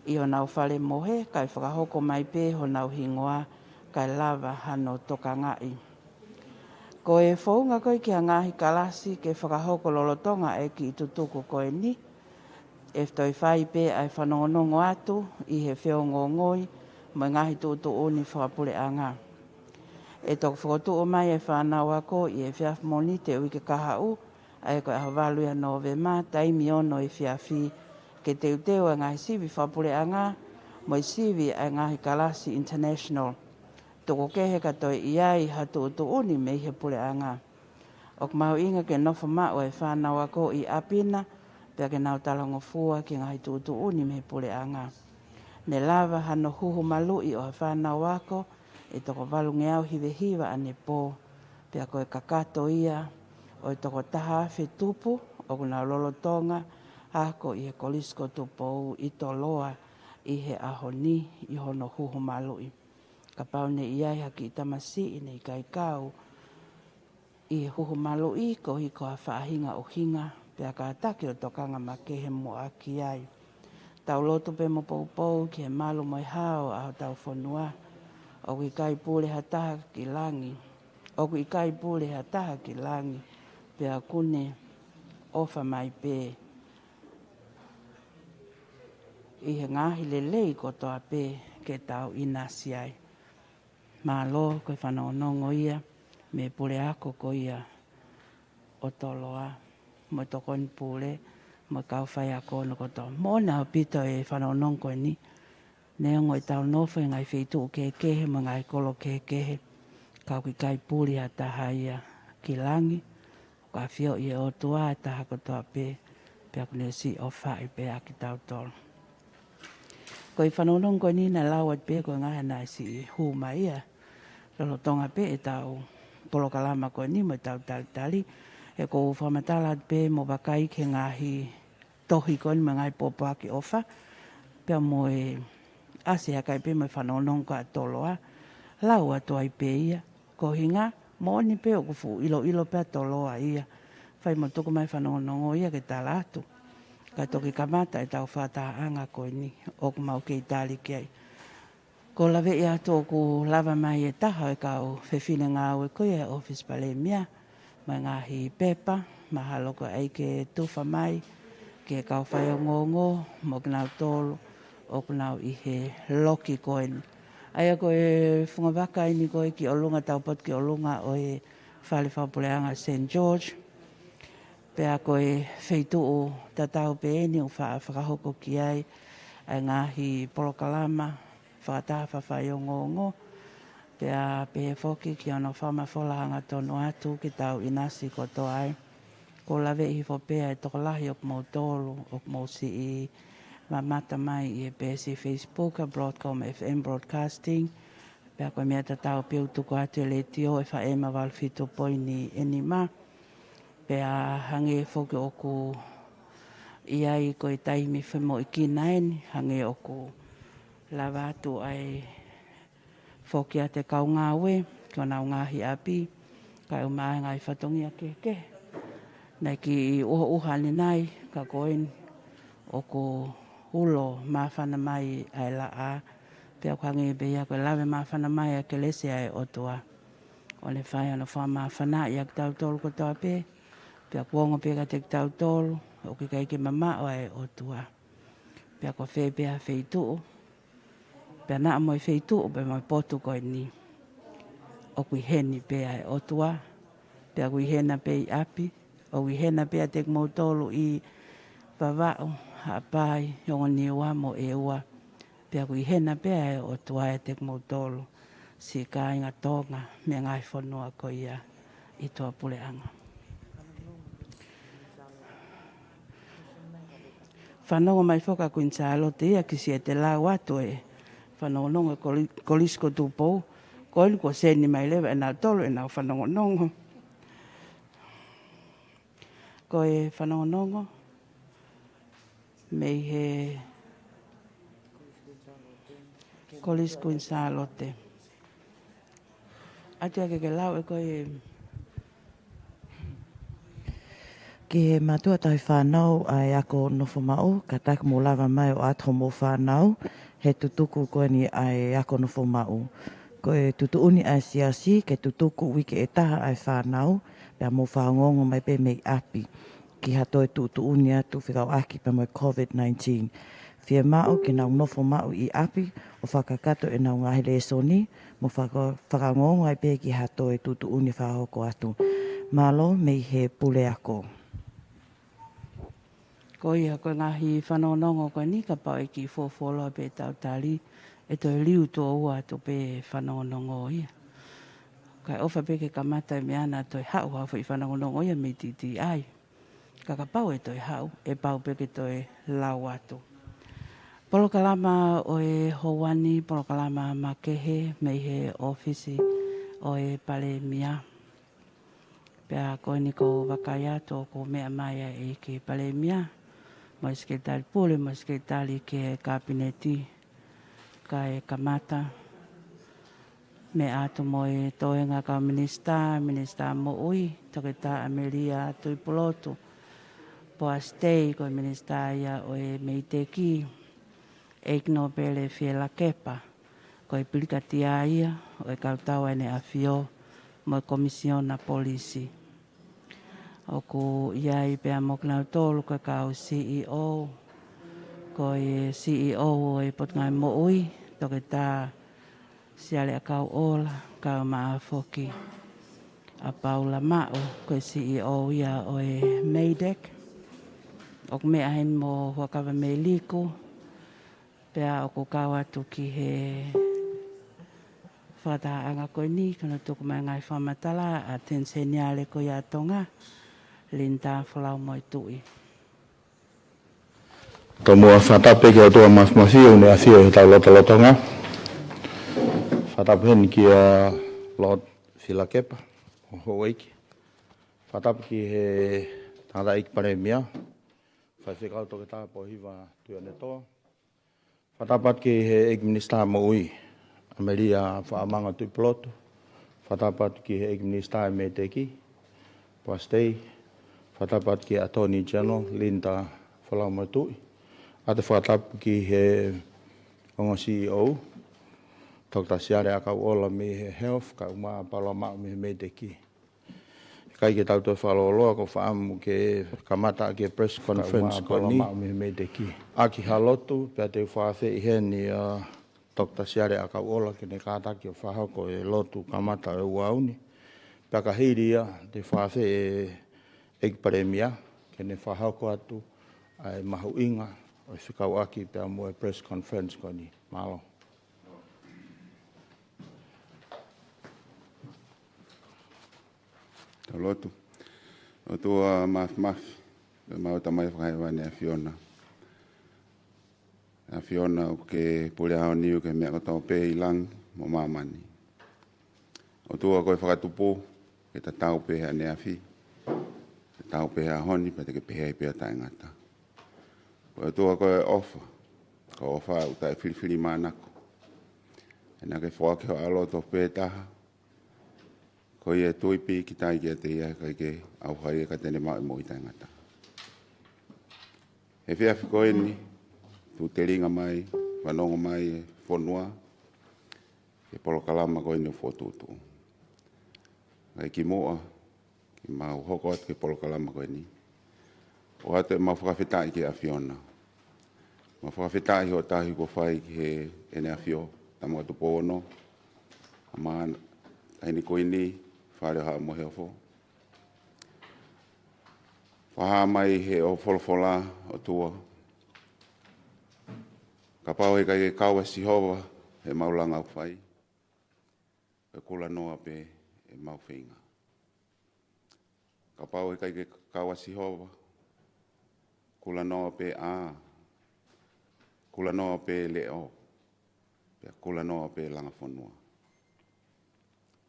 ʻi honau fale mohe, kae fakahoko mai pē honau hingoa kae lava hano tokangaʻi. Ko e founga ko ē ki ha ngaahi kalasi ke fakahoko lolotonga e kiʻi tutuku ko eni, ʻe toe fai pē ʻa e fanongonongo atu ʻi he feongoongoi mo e ngaahi tuʻutuʻuni fakapuleʻanga. ʻE toki fokotuʻu mai e fānau ako ʻi he efiafi Mōnite uike kahaʻu, ʻa ia ko e ʻaho valu ia Nōvema, taimi ono efiafi, ke teuteu ʻa e ngaahi sivi fakapuleʻanga mo e sivi ʻa e ngaahi kalasi international. Tuku kehe ka toe ʻi ai ha tuʻutuʻuni mei he puleʻanga. ʻOku mahuʻinga ke nofo maʻu e fānau ako ʻi ʻapi na, pea ke nau talangofua ki he ngaahi tuʻutuʻuni mei he puleʻanga. Ne lava hano huhu maluʻi ʻo ha fānau ako ʻe toko valungeau hivahiva ʻanepō, pea ko e kakato ia ʻo e toko taha afe tupu ʻoku nau lolotonga ako ʻi he Kolisi ko Tupou ʻi Toloa ʻi he ʻaho ni ʻi hono huhu maluʻi. Kapau ne ʻi ai ha kiʻi tamasiʻi ne ʻikai kau ʻi he huhu maluʻi, koeʻuhi ko ha faʻahinga ʻuhinga, pea kātaki ʻo tokanga makehe muʻa ki ai. Tau lotu pē mo poupou ki he malu mo e hao ʻa hotau fonua. ʻOku ʻikai pule ha taha ki langi. ʻOku ʻikai pule ha taha ki langi, pea ʻoku ne ʻofa mai pē ʻi he ngaahi lelei kotoa pē ke tau ʻinasi ai. Mālō, ko e fanongonongo ia mei he puleako ko ia ʻo Toloa, mo e tokoni pule, mo e kau faiako hono kotoa. Moʻoni ʻaupito e fanongonongo ko eni, neongo ʻetau nofo he ngaahi feituʻu kehekehe mo e ngaahi kolo kehekehe, ka ʻoku ʻikai pule ha taha ia ki langi. ʻOku ʻafioʻi ʻe he ʻOtua e taha kotoa pē, pea ʻoku ne siʻi ʻofaʻi pē ʻa kitautolu. Ko e fanongonongo ko eni naʻe lau atu pē ko e ngaahi naʻe siʻi hū mai ia lolotonga pē ʻetau polokalama ko eni mo ʻetau talitali. ʻOku ou fakamatala atu pē mo vakai ki he ngaahi tohi ko eni mo e ngaahi pōpoaki ʻofa, pea mo e ʻasi hake ai pē mo e fanongonongo ko ia ʻa Toloa, lau atu ai pē ia. Ko e ʻuhinga, moʻoni pē ʻoku fuʻu ʻiloʻilo pē ʻa Toloa ia. Fai mo tuku mai e fanongonongo ia ke tala atu. Kae toki kamata ʻetau fakatahaʻanga ko eni ʻoku mau kei tali ki ai. ʻOku ou laveʻi atu ʻoku lava mai e taha ʻo e kau fefine ngāue ko ia ʻi he ʻōfisi palēmia mo e ngaahi pepa, mahalo ko e ʻai ke tufa mai ki he kau faiongoongo mo kinautolu ʻoku nau ʻi he loki ko eni. ʻA ia ko e fungavaka eni ko ē ki ʻolunga, taupotu ki ʻolunga ʻo e Fale Fakapuleʻanga Saint George. Pea ko e feituʻu tatau pē eni ʻoku fa-, fakahoko ki ai ʻa e ngaahi polokalama fakataha fakafaiongoongo. Pea pehē foki ki hono fakamafola hangatonu atu ke tau ʻinasi kotoa ai. ʻOku ou laveʻi hifo pē ʻa e tokolahi ʻo kimoutolu ʻoku mou siʻi mamata mai ʻi he peesi Facebook ʻa Broadcom F M Broadcasting. Pea ko e meʻa tatau pē ʻoku tuku atu ʻe he letiō F M valu fitu poini nima. Pea hangē foki ʻoku ʻi ai ko e taimi femoʻuekina eni, hangē ʻoku lava atu ʻa e foki atu e kau ngāue ki honau ngaahi ʻapi, kae ʻumaʻā e ngaahi fatongia kehekehe. Naʻe kiʻi ʻuhoʻuha ʻanenai, ka ko eni ʻoku ulo māfana mai ʻa e laʻā, pea ʻoku hangē pē ia ko e lave māfana mai ʻa e kelesi ʻa e ʻOtua. ʻo ne fai hono fakamāfanaʻi ʻa kitautolu kotoa pē, pea kuo ongo pē kiate kitautolu ʻoku ʻikai ke mamaʻo ʻa e ʻOtua. Pea ko fē pē ha feituʻu, pea naʻa mo e feituʻu pea mo e potu ko eni, ʻoku ʻi heni pē ʻa e ʻOtua, pea ʻoku ʻi hena pē ʻi ʻapi, ʻoku ʻi hena pē ʻiate kimoutolu ʻi Vavaʻu, Haʻapai, Ongo Niua mo ʻEua, pea ʻoku ʻi hena pē ʻa e ʻOtua ʻiate kimoutolu, siʻi kāinga Tonga mei he ngaahi fonua ko ia ʻi tuʻapuleʻanga. Fanongo mai foki ʻa Kuini Sālote ia ki siʻete lau atu e fanongonongo e koli-, Kolisi ko Tupou, ko eni kuo seni mai leva ʻenau tolu ʻenau fanongonongo. Ko e fanongonongo mei he Kolisi Kuini Sālote. ʻAtu ia ke ke lau ʻe koe. Ki he mātuʻa tauhi fānau ʻa e ako nofo maʻu, kātaki mou lava mai ʻo ʻatu hoʻomou fānau, he tutuku ko eni ʻa e ako nofo maʻu. Ko e tuʻutuʻuni ʻa e siasi ke tutuku uike ʻe taha ʻa e fānau, pea mou fakaongoongo mai pē mei ʻapi ki ha toe tuʻutuʻuni atu fekauʻaki pea mo e COVID nineteen. Fiemaʻu ke nau nofo maʻu ʻi ʻapi ʻo fakakakato ʻenau ngaahi lēsoni, mo faka-, fakaongoongo ai pē ki ha toe tuʻutuʻuni fakahoko atu. Mālō mei he puleako. Ko ia ko e ngaahi fanongonongo ko eni kapau ʻe kiʻi fuofuoloa pē ʻetau tali, ʻe toe liu tuʻo ua atu pē fanongonongo ia. Kae ʻofa pē ke kamata e meʻa naʻa toe haʻu ha foʻi fanongonongo ia mei T T I. Ka kapau ʻe toe haʻu, ʻe pau pē ke toe lau atu. Polokalama ʻo e houa ni, polokalama makehe mei he ʻōfisi ʻo e Palēmia. Pea ko eni ʻoku ou vakai atu ʻoku meʻa mai ʻa e ʻEiki Palēmia, mo e Sekelitali Pule, mo e Sekelitali ki he Kapineti, kae kamata. Meʻa atu mo e toenga kau minisitā, Minisitā Moʻui, Toketā ʻAmelia Tuʻipulotu, Poasi Tei, ko e minisitā ia ʻo e MEIDECC, ʻEiki Nōpele Fielakepa, ko e pilikatia ia ʻo e kau tau ʻa ʻEne ʻAfio, mo e Komisiona Polisi. ʻOku ʻi ai pea mo kinautolu ko e kau C E O, ko e C E O ʻo e Potungāue Moʻui, Toketā Siale ʻAkauʻola, kaeʻumaʻā foki ʻa Paula Maʻu, ko e C E O ia ʻo e MEIDECC. ʻOku meʻa heni mo Huʻakavameiliku, pea ʻoku kau atu ki he fakatahaʻanga ko eni, ko hono tuku mai ngaahi fakamatala ʻa e Teni Seniale ko ia ʻa Tonga, Linda Folaumoetuʻi. Tomuʻa fakatapu ki he ʻOtua Māfimafi ʻoku ne ʻafio ʻi hotau lotolotonga. Fakatapu heni kia Lord Fielakepa, ʻo houʻeiki. Fakatapu ki he tangataʻeiki Palēmia, Faifekau Toketā Pōhiva Tuʻiʻonetoa. Fakatapu atu ki he ʻEiki Minisitā Moʻui, ʻAmelia Faʻamanga Tuʻipulotu. Fakatapu atu ki he ʻEiki Minisitā ʻo e MEIDECC, Poasi Tei. Fakatapu atu ki he Attorney General, Linda Folaumoetuʻi. ʻOatu e fakatapu ki he ongo C E O, Toketā Siale ʻAkauʻola mei he Health, kaeʻumaʻā Paula Maʻu mei he MEIDECC. ʻIkai ke tau toe fakalōloa, ʻoku ou fakaʻamu ke kamata ʻaki e press conference ko eni ʻaki ha lotu, pea te u fakaafeʻi heni ʻa Toketā Siale ʻAkauʻola ke ne kātaki ʻo fakahoko e lotu kamata ʻo e ʻaho ni. Pea ka hili ia, te u fakaafeʻi e ʻEiki Palēmia ke ne fakahoko atu ʻa e mahuʻinga ʻo e fekauʻaki pea mo e press conference ko eni. Mālō. Tau lotu. ʻOtua Māfimafi, ko homau Tamai Fakahēvani ʻAfiona. ʻAfiona ʻoku ke pule ʻaho ni ʻoku ke meʻa kotoa pē ʻi langi mo māmani. ʻOtua ko e fakatupu, ke tatau pē he ʻaneafi, tatau pē he ʻaho ni, pea te ke pehē ai pē ʻo taʻengata. Ko e ʻOtua ko e ʻofa, ko e ʻofa ʻoku taʻefilifilimānako. He naʻa ke foaki ho ʻAlo tofu pē taha, ko ia ʻe tui pīkitai kiate ia, ʻikai ke ʻauha ia ka te ne maʻu e moʻui taʻengata. He efiafi ko eni, tuʻu telinga mai, fanongo mai e fonua, he polokalama ko eni ʻo e fokotuʻutuʻu. Kae kimuʻa ke mau hoko atu ki he polokalama ko eni, ʻoatu ʻemau fakafetaʻi ki he ʻAfiona. Mau fakafetaʻi hoʻo tauhi kuo fai ki Heʻene ʻAfio, Tama ko Tupou Ono, ʻa Maʻana, Taʻahine Kuini, Fale ʻo Haʻa Moheofo. Fakahā mai ʻe hoʻo folofola, ʻOtua, kapau heʻikai ke kau ʻa Sihova heʻemau langa ʻoku fai, ʻe kulanoa pē ʻemau feinga. Kapau heʻikai ke kau ʻa Sihova, kulanoa pē ʻā, kulanoa pē leʻo, pea kulanoa pē langa fonua.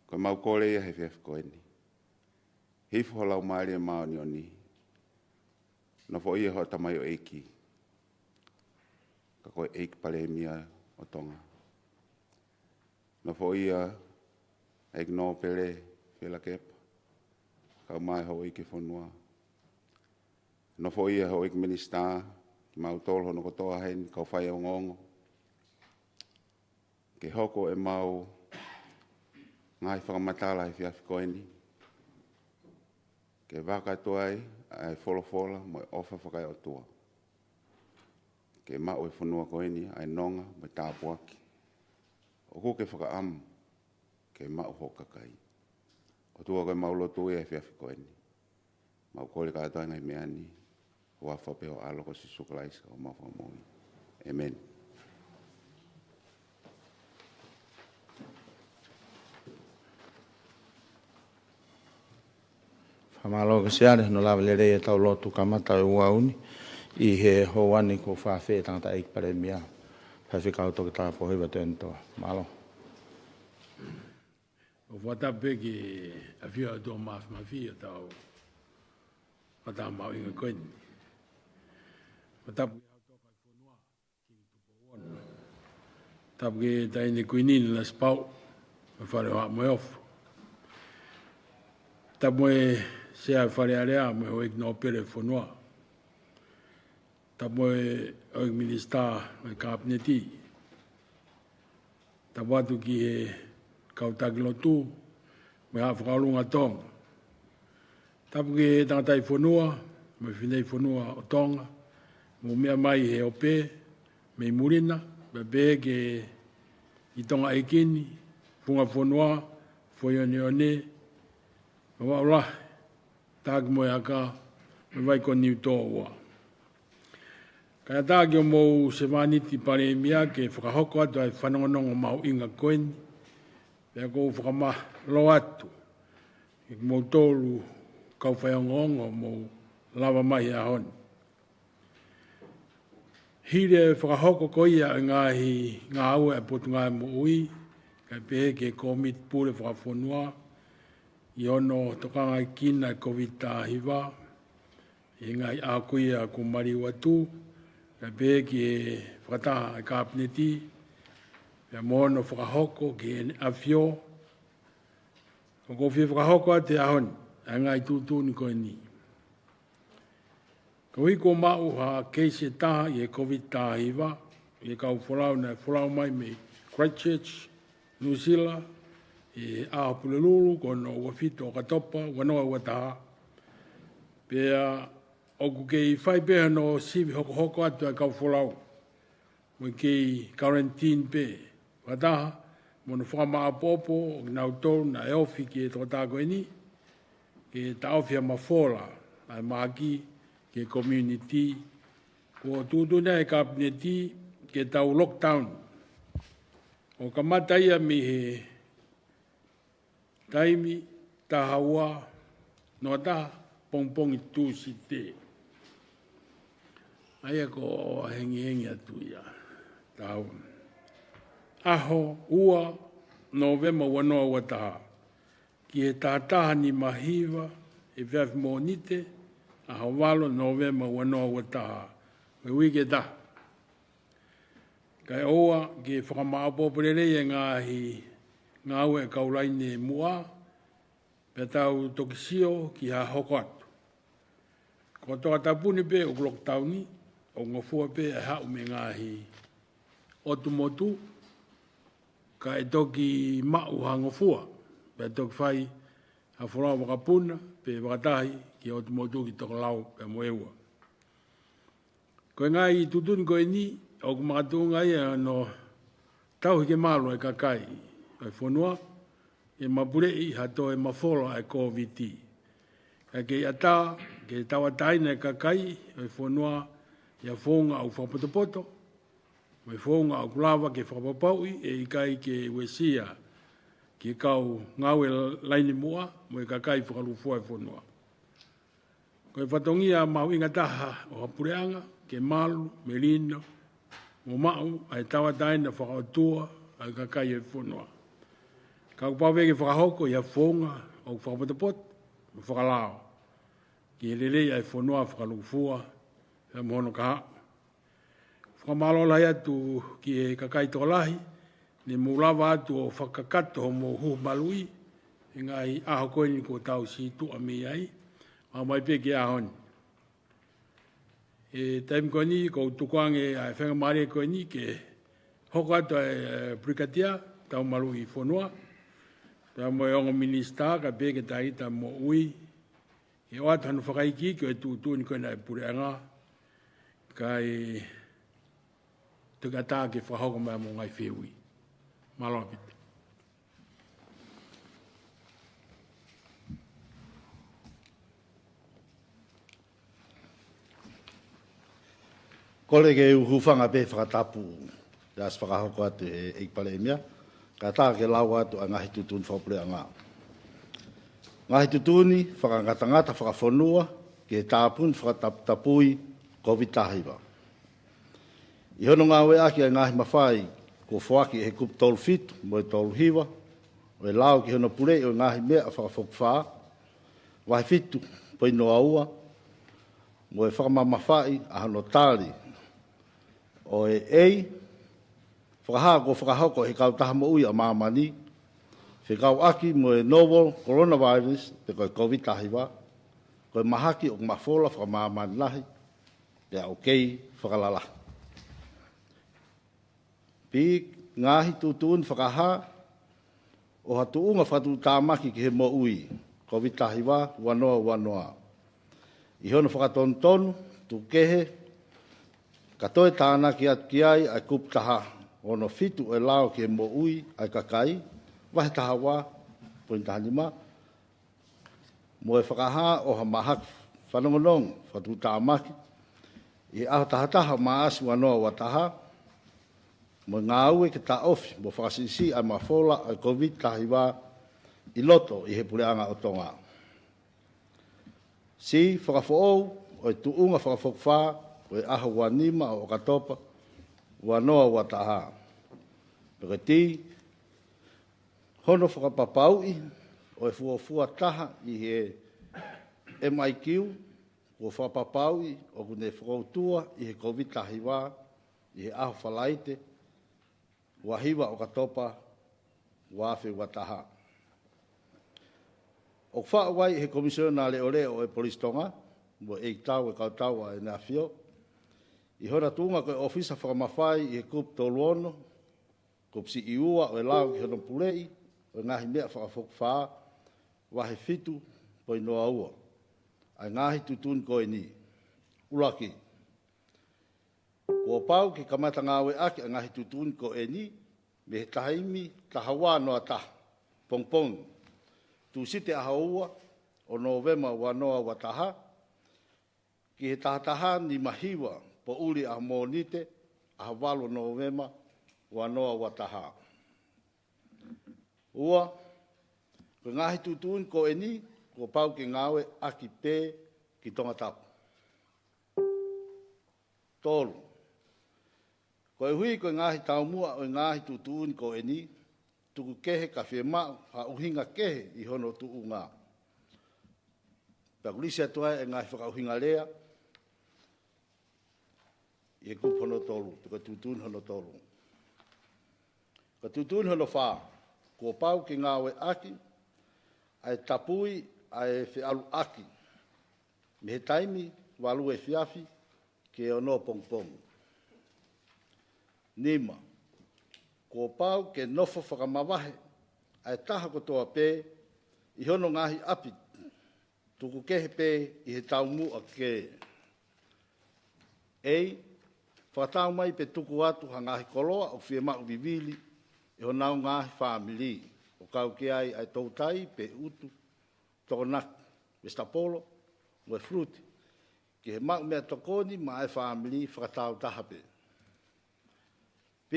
Ko ʻemau kole ia he efiafi ko eni. Hifo ho Laumālie Māʻoniʻoni, nofoʻia hoʻo tamaioʻeiki, ka ko e ʻEiki Palēmia ʻo Tonga. Nofoʻia ʻEiki Nōpele Fielakepa, kau mai houʻeiki ʻo e fonua. Nofoʻia houʻeiki minisitā, kimautolu hono kotoa heni, kau faiongoongo, ke hoko ʻemau ngaahi fakamatala he efiafi ko eni, ke vaka atu ai ʻa e folofola mo e ʻofa fakaeʻotua, ke maʻu ʻe he fonua ko eni ʻa e nonga mo e tāpuaki ʻoku ke fakaʻamu ke maʻu ʻe ho kakai. ʻOtua, ko ʻemau lotu ia he efiafi ko eni. Mau kole kātoa ʻa e ngaahi meʻa ni ʻi he huafa pē ho ʻAlo ko Sīsū Kalaisi ko homau Fakamoʻui. ʻĒmeni. Fakamālō Kesiale, hono lava lelei ʻetau lotu kamata ʻo e ʻaho ni, ʻi he houa ni kuo fakafeʻiloaki ʻe he Tangataʻeiki Palēmia, Faifekau Toketā Pōhiva Tuʻiʻonetoa. Mālō. ʻOku ou fakatapu pē ki he ʻAfio ʻa e ʻOtua Māfimafi ʻi hotau fakataha mahuʻinga ko eni. Fakatapu ki he ʻOtua ʻo e fonua, Kingi Tupou Ono. Tapu ki he Taʻahine Kuini Nanasipauʻu, mo e Fale ʻo Haʻa Moheofo. Tapu mo e Sea ʻo e Fale Alea, mo e houʻeiki nōpele ʻo e fonua. Tapu mo e houʻeiki minisitā ʻo e Kapineti. Tapu atu ki he kau taki lotu, mo e Haʻa Fakaʻolunga ʻo Tonga. Tapu ki he tangataʻi fonua, mo e fineʻeiki fonua ʻo Tonga, mou meʻa mai he ope mei muli na, pea pehē ki he Tonga ʻEiki ni, Funga Fonua, Foʻi ʻOneʻone, Vavaʻu Lahi, Taki mo e Aka, mo e Vai ko Niutōua. Kae ʻatā ki homou Sevāniti Palēmia ke fakahoko atu ʻa e fanongonongo mahuʻinga ko eni, pea ʻoku ou fakamālō atu kiate kimoutolu kau faiongoongo hoʻomou lava mai he ʻaho ni. Hili e fakahoko ko ia ʻo e ngaahi ngāue ʻa e Potungāue Moʻui, kae pehē ki he Kōmiti Pule Fakafonua, ʻi hono tokangaekina e Kōviti taha hiva, ʻi he ngaahi ʻaho ko ia kuo maliu atu, kae pehē ki he fakataha ʻa e Kapineti, pea mo hono fakahoko ki Heʻene ʻAfio, ʻoku ou fie fakahoko atu he ʻaho ni ʻa e ngaahi tuʻutuʻuni ko eni. Koeʻuhi kuo maʻu ha keisi ʻe taha ʻi he Kōviti taha hiva ʻi he kau folau naʻe folau mai mei Christchurch, Nuʻusila, ʻi he ʻaho Pulelulu ko hono ua fitu ʻo ʻOkatopa, ua noa ua taha. Pea ʻoku kei fai pē hono sivi hokohoko atu ʻa e kau folau, mo e kei quarantine pē fakataha mo hono fakamāʻopoʻopo ʻo kinautolu naʻe ofi ki he toketā ko eni, ke taʻofi ha mafola ʻa e mahaki ki he community. Kuo tuʻutuʻuni ʻe he Kapineti ke tau lockdown, ʻo kamata ia mei he taimi taha ua noa taha pongipongi Tūsite. ʻA ia ko e hengihengi atu ia. Taha ua. ʻAho ua Nōvema ua noa ua taha ki he taha taha nima hiva, efiafi Mōnite, ʻaho valu Nōvema ua noa ua taha, mo e uike ʻe taha. Kae ʻoua ke fakamāʻopoʻopo lelei e ngaahi ngāue ʻa e kau laine muʻa, pea tau toki sio ki ha hoko atu. Ko e tokatapuni pē ʻoku lockdown, ʻoku ngofua pē ʻa e haʻu mei he ngaahi ʻotu motu, kae toki maʻu ha ngofua, pea toki fai ʻa e folau vakapuna pe vakatahi ki he ʻotu motuʻa ki he toko lau pea mo e ua. Ko e ngaahi tuʻutuʻuni ko eni ʻoku makatuʻunga ia ʻi hono tauhi ke malu ʻa e kakai ʻo e fonua, ʻe mapuleʻi ha toe mafola ʻa e Kōviti. Kae kei ʻatā ke tauʻatāina e kakai ʻo e fonua ʻi ha founga ʻoku fakapotopoto, mo e founga ʻoku lava ke fakapapauʻi ʻe ʻikai ke uesia ki he kau ngāue laine muʻa mo e kakai fakalūkufua e fonua. Ko e fatongia mahuʻinga taha ʻo ha puleʻanga ke malu, melino, mo maʻu ʻa e tauʻatāina fakaʻotua ʻa e kakai ʻo e fonua. Ka ʻoku pau pē ke fakahoko ʻi ha founga ʻoku fakapotopoto mo fakalao ki he lelei ʻa e fonua fakalūkufua pea mo hono kahaʻu. Fakamālō lahi atu ki he kakai tokolahi ne mou lava atu ʻo fakakakato hoʻomou huhu maluʻi he ngaahi ʻaho ko eni kuo tau situʻa mei ai, ʻo aʻu mai pē ki he ʻaho ni. ʻI he taimi ko eni, ʻoku ou tukuange ʻa e faingamālie ko eni ke hoko atu ʻa e, ʻa e Pulikatia Taumaluʻi Fonua pea mo e ongo minisitā, kae pehē ki he Taʻahikitā Moʻui, ke ʻoatu hano fakaikiiki ʻo e tuʻutuʻuni ko ena ʻa e puleʻanga, kae toki ʻatā ke fakahoko mai ʻa hoʻomou ngaahi fehuʻi. Mālō ʻaupito. Kole ke u hūfanga pē he fakatapu ʻa e ʻasi fakahoko atu ʻe he ʻEiki Palēmia, kae ʻatā ke lau atu ʻa e ngaahi tuʻutuʻuni fakapuleʻanga. Ngaahi tuʻutuʻuni fakangatangata fakafonua ki he tāpuni fakataputapui Kōviti taha hiva. ʻI hono ngāueʻaki ʻa e ngaahi mafai kuo foaki ʻe he Kupu tolu fitu mo e tolu hiva ʻo e lao ki hono puleʻi ʻo e ngaahi meʻa fakafokifā, vahe fitu poini noa ua, mo e fakamamafaʻi ʻa hono tali ʻo e A, fakahā kuo fakahoko ʻe he Kautaha Moʻui ʻa Māmani fekauʻaki mo e novel coronavirus pe ko e Kōviti taha hiva, ko e mahaki ʻoku mafola fakamāmani lahi pea ʻoku kei fakalalahi. B, ngaahi tuʻutuʻuni fakahā ʻo ha tuʻunga fakatuʻutāmaki ki he moʻui Kōviti taha hiva ua noa ua noa. ʻI hono fakatonutonu tukukehe, ka toe tānaki atu ki ai ʻa e Kupu taha ono fitu ʻo e lao ki he moʻui ʻa e kakai, vahe taha ua poini taha nima, mo e fakahā ʻo ha mahaki fanongonongo fakatuʻutāmaki ʻi he ʻaho taha taha ʻo Maʻasi ua noa ua taha, mo e ngāue ke taʻofi mo fakasiʻisiʻi ʻa e mafola ʻa e Kōviti taha hiva ʻi loto ʻi he Puleʻanga ʻo Tonga. C, fakafoʻou ʻo e tuʻunga fakafokifā ʻo e ʻaho ua nima ʻo ʻOkatopa ua noa ua taha. Pe ko e D, hono fakapapauʻi ʻo e fuofua taha ʻi he M I Q kuo fakapapauʻi ʻoku ne fokoutua ʻi he Kōviti taha hiva ʻi he ʻaho Falaite, ua hiva ʻOkatopa ua afe ua taha. ʻOku faʻu ai ʻe he Komisiona Leʻoleʻo ʻo e Polisi Tonga mo e ʻEikitau ʻo e Kautau ʻa ʻEne ʻAfio, ʻi hona tuʻunga ko e ʻōfisa fakamafai ʻi he Kupu tolu ono, Kupu siʻi ua ʻo e lao ki hono puleʻi ʻo e ngaahi meʻa fakafokifā, vahe fitu poini noa ua, ʻa e ngaahi tuʻutuʻuni ko eni. ʻUluaki, kuo pau ke kamata ngāueʻaki ʻa e ngaahi tuʻutuʻuni ko eni mei he taimi taha ua noa taha pongipongi Tūsite ʻaho ua ʻo Nōvema ua noa ua taha, ki he taha taha nima hiva poʻuli ʻaho Mōnite ʻaho valu ʻo Nōvema ua noa ua taha. Ua, ko e ngaahi tuʻutuʻuni ko eni kuo pau ke ngāueʻaki pē ki Tongatapu. Tolu, koeʻuhi ko e ngaahi taumuʻa ʻo e ngaahi tuʻutuʻuni ko eni, tukukehe ka fiemaʻu ha ʻuhinga kehe ʻi hono tuʻunga. Pea ʻoku lisi atu ai e ngaahi fakaʻuhinga lea ʻi he kupu hono tolu, pe ko e tuʻutuʻuni hono tolu. Ko e tuʻutuʻuni hono fā, kuo pau ke ngāueʻaki ʻa e tapui ʻa e feʻaluʻaki mei he taimi valu efiafi ki he ono pongipongi. Nima, kuo pau ke nofo fakamavahe ʻa e taha kotoa pē ʻi hono ngaahi ʻapi, tuku kehe pē ʻi he taumuʻa kehe. A, fakatau mai pe tuku atu ha ngaahi koloa ʻoku fiemaʻu vivili ʻe honau ngaahi fāmili, ʻo kau ki ai ʻa e toutai pe ʻutu, tokonaki, vesitapolo, mo e fuluti, ki he maʻu meʻatokoni maʻa e fāmili fakataautaha pē. B,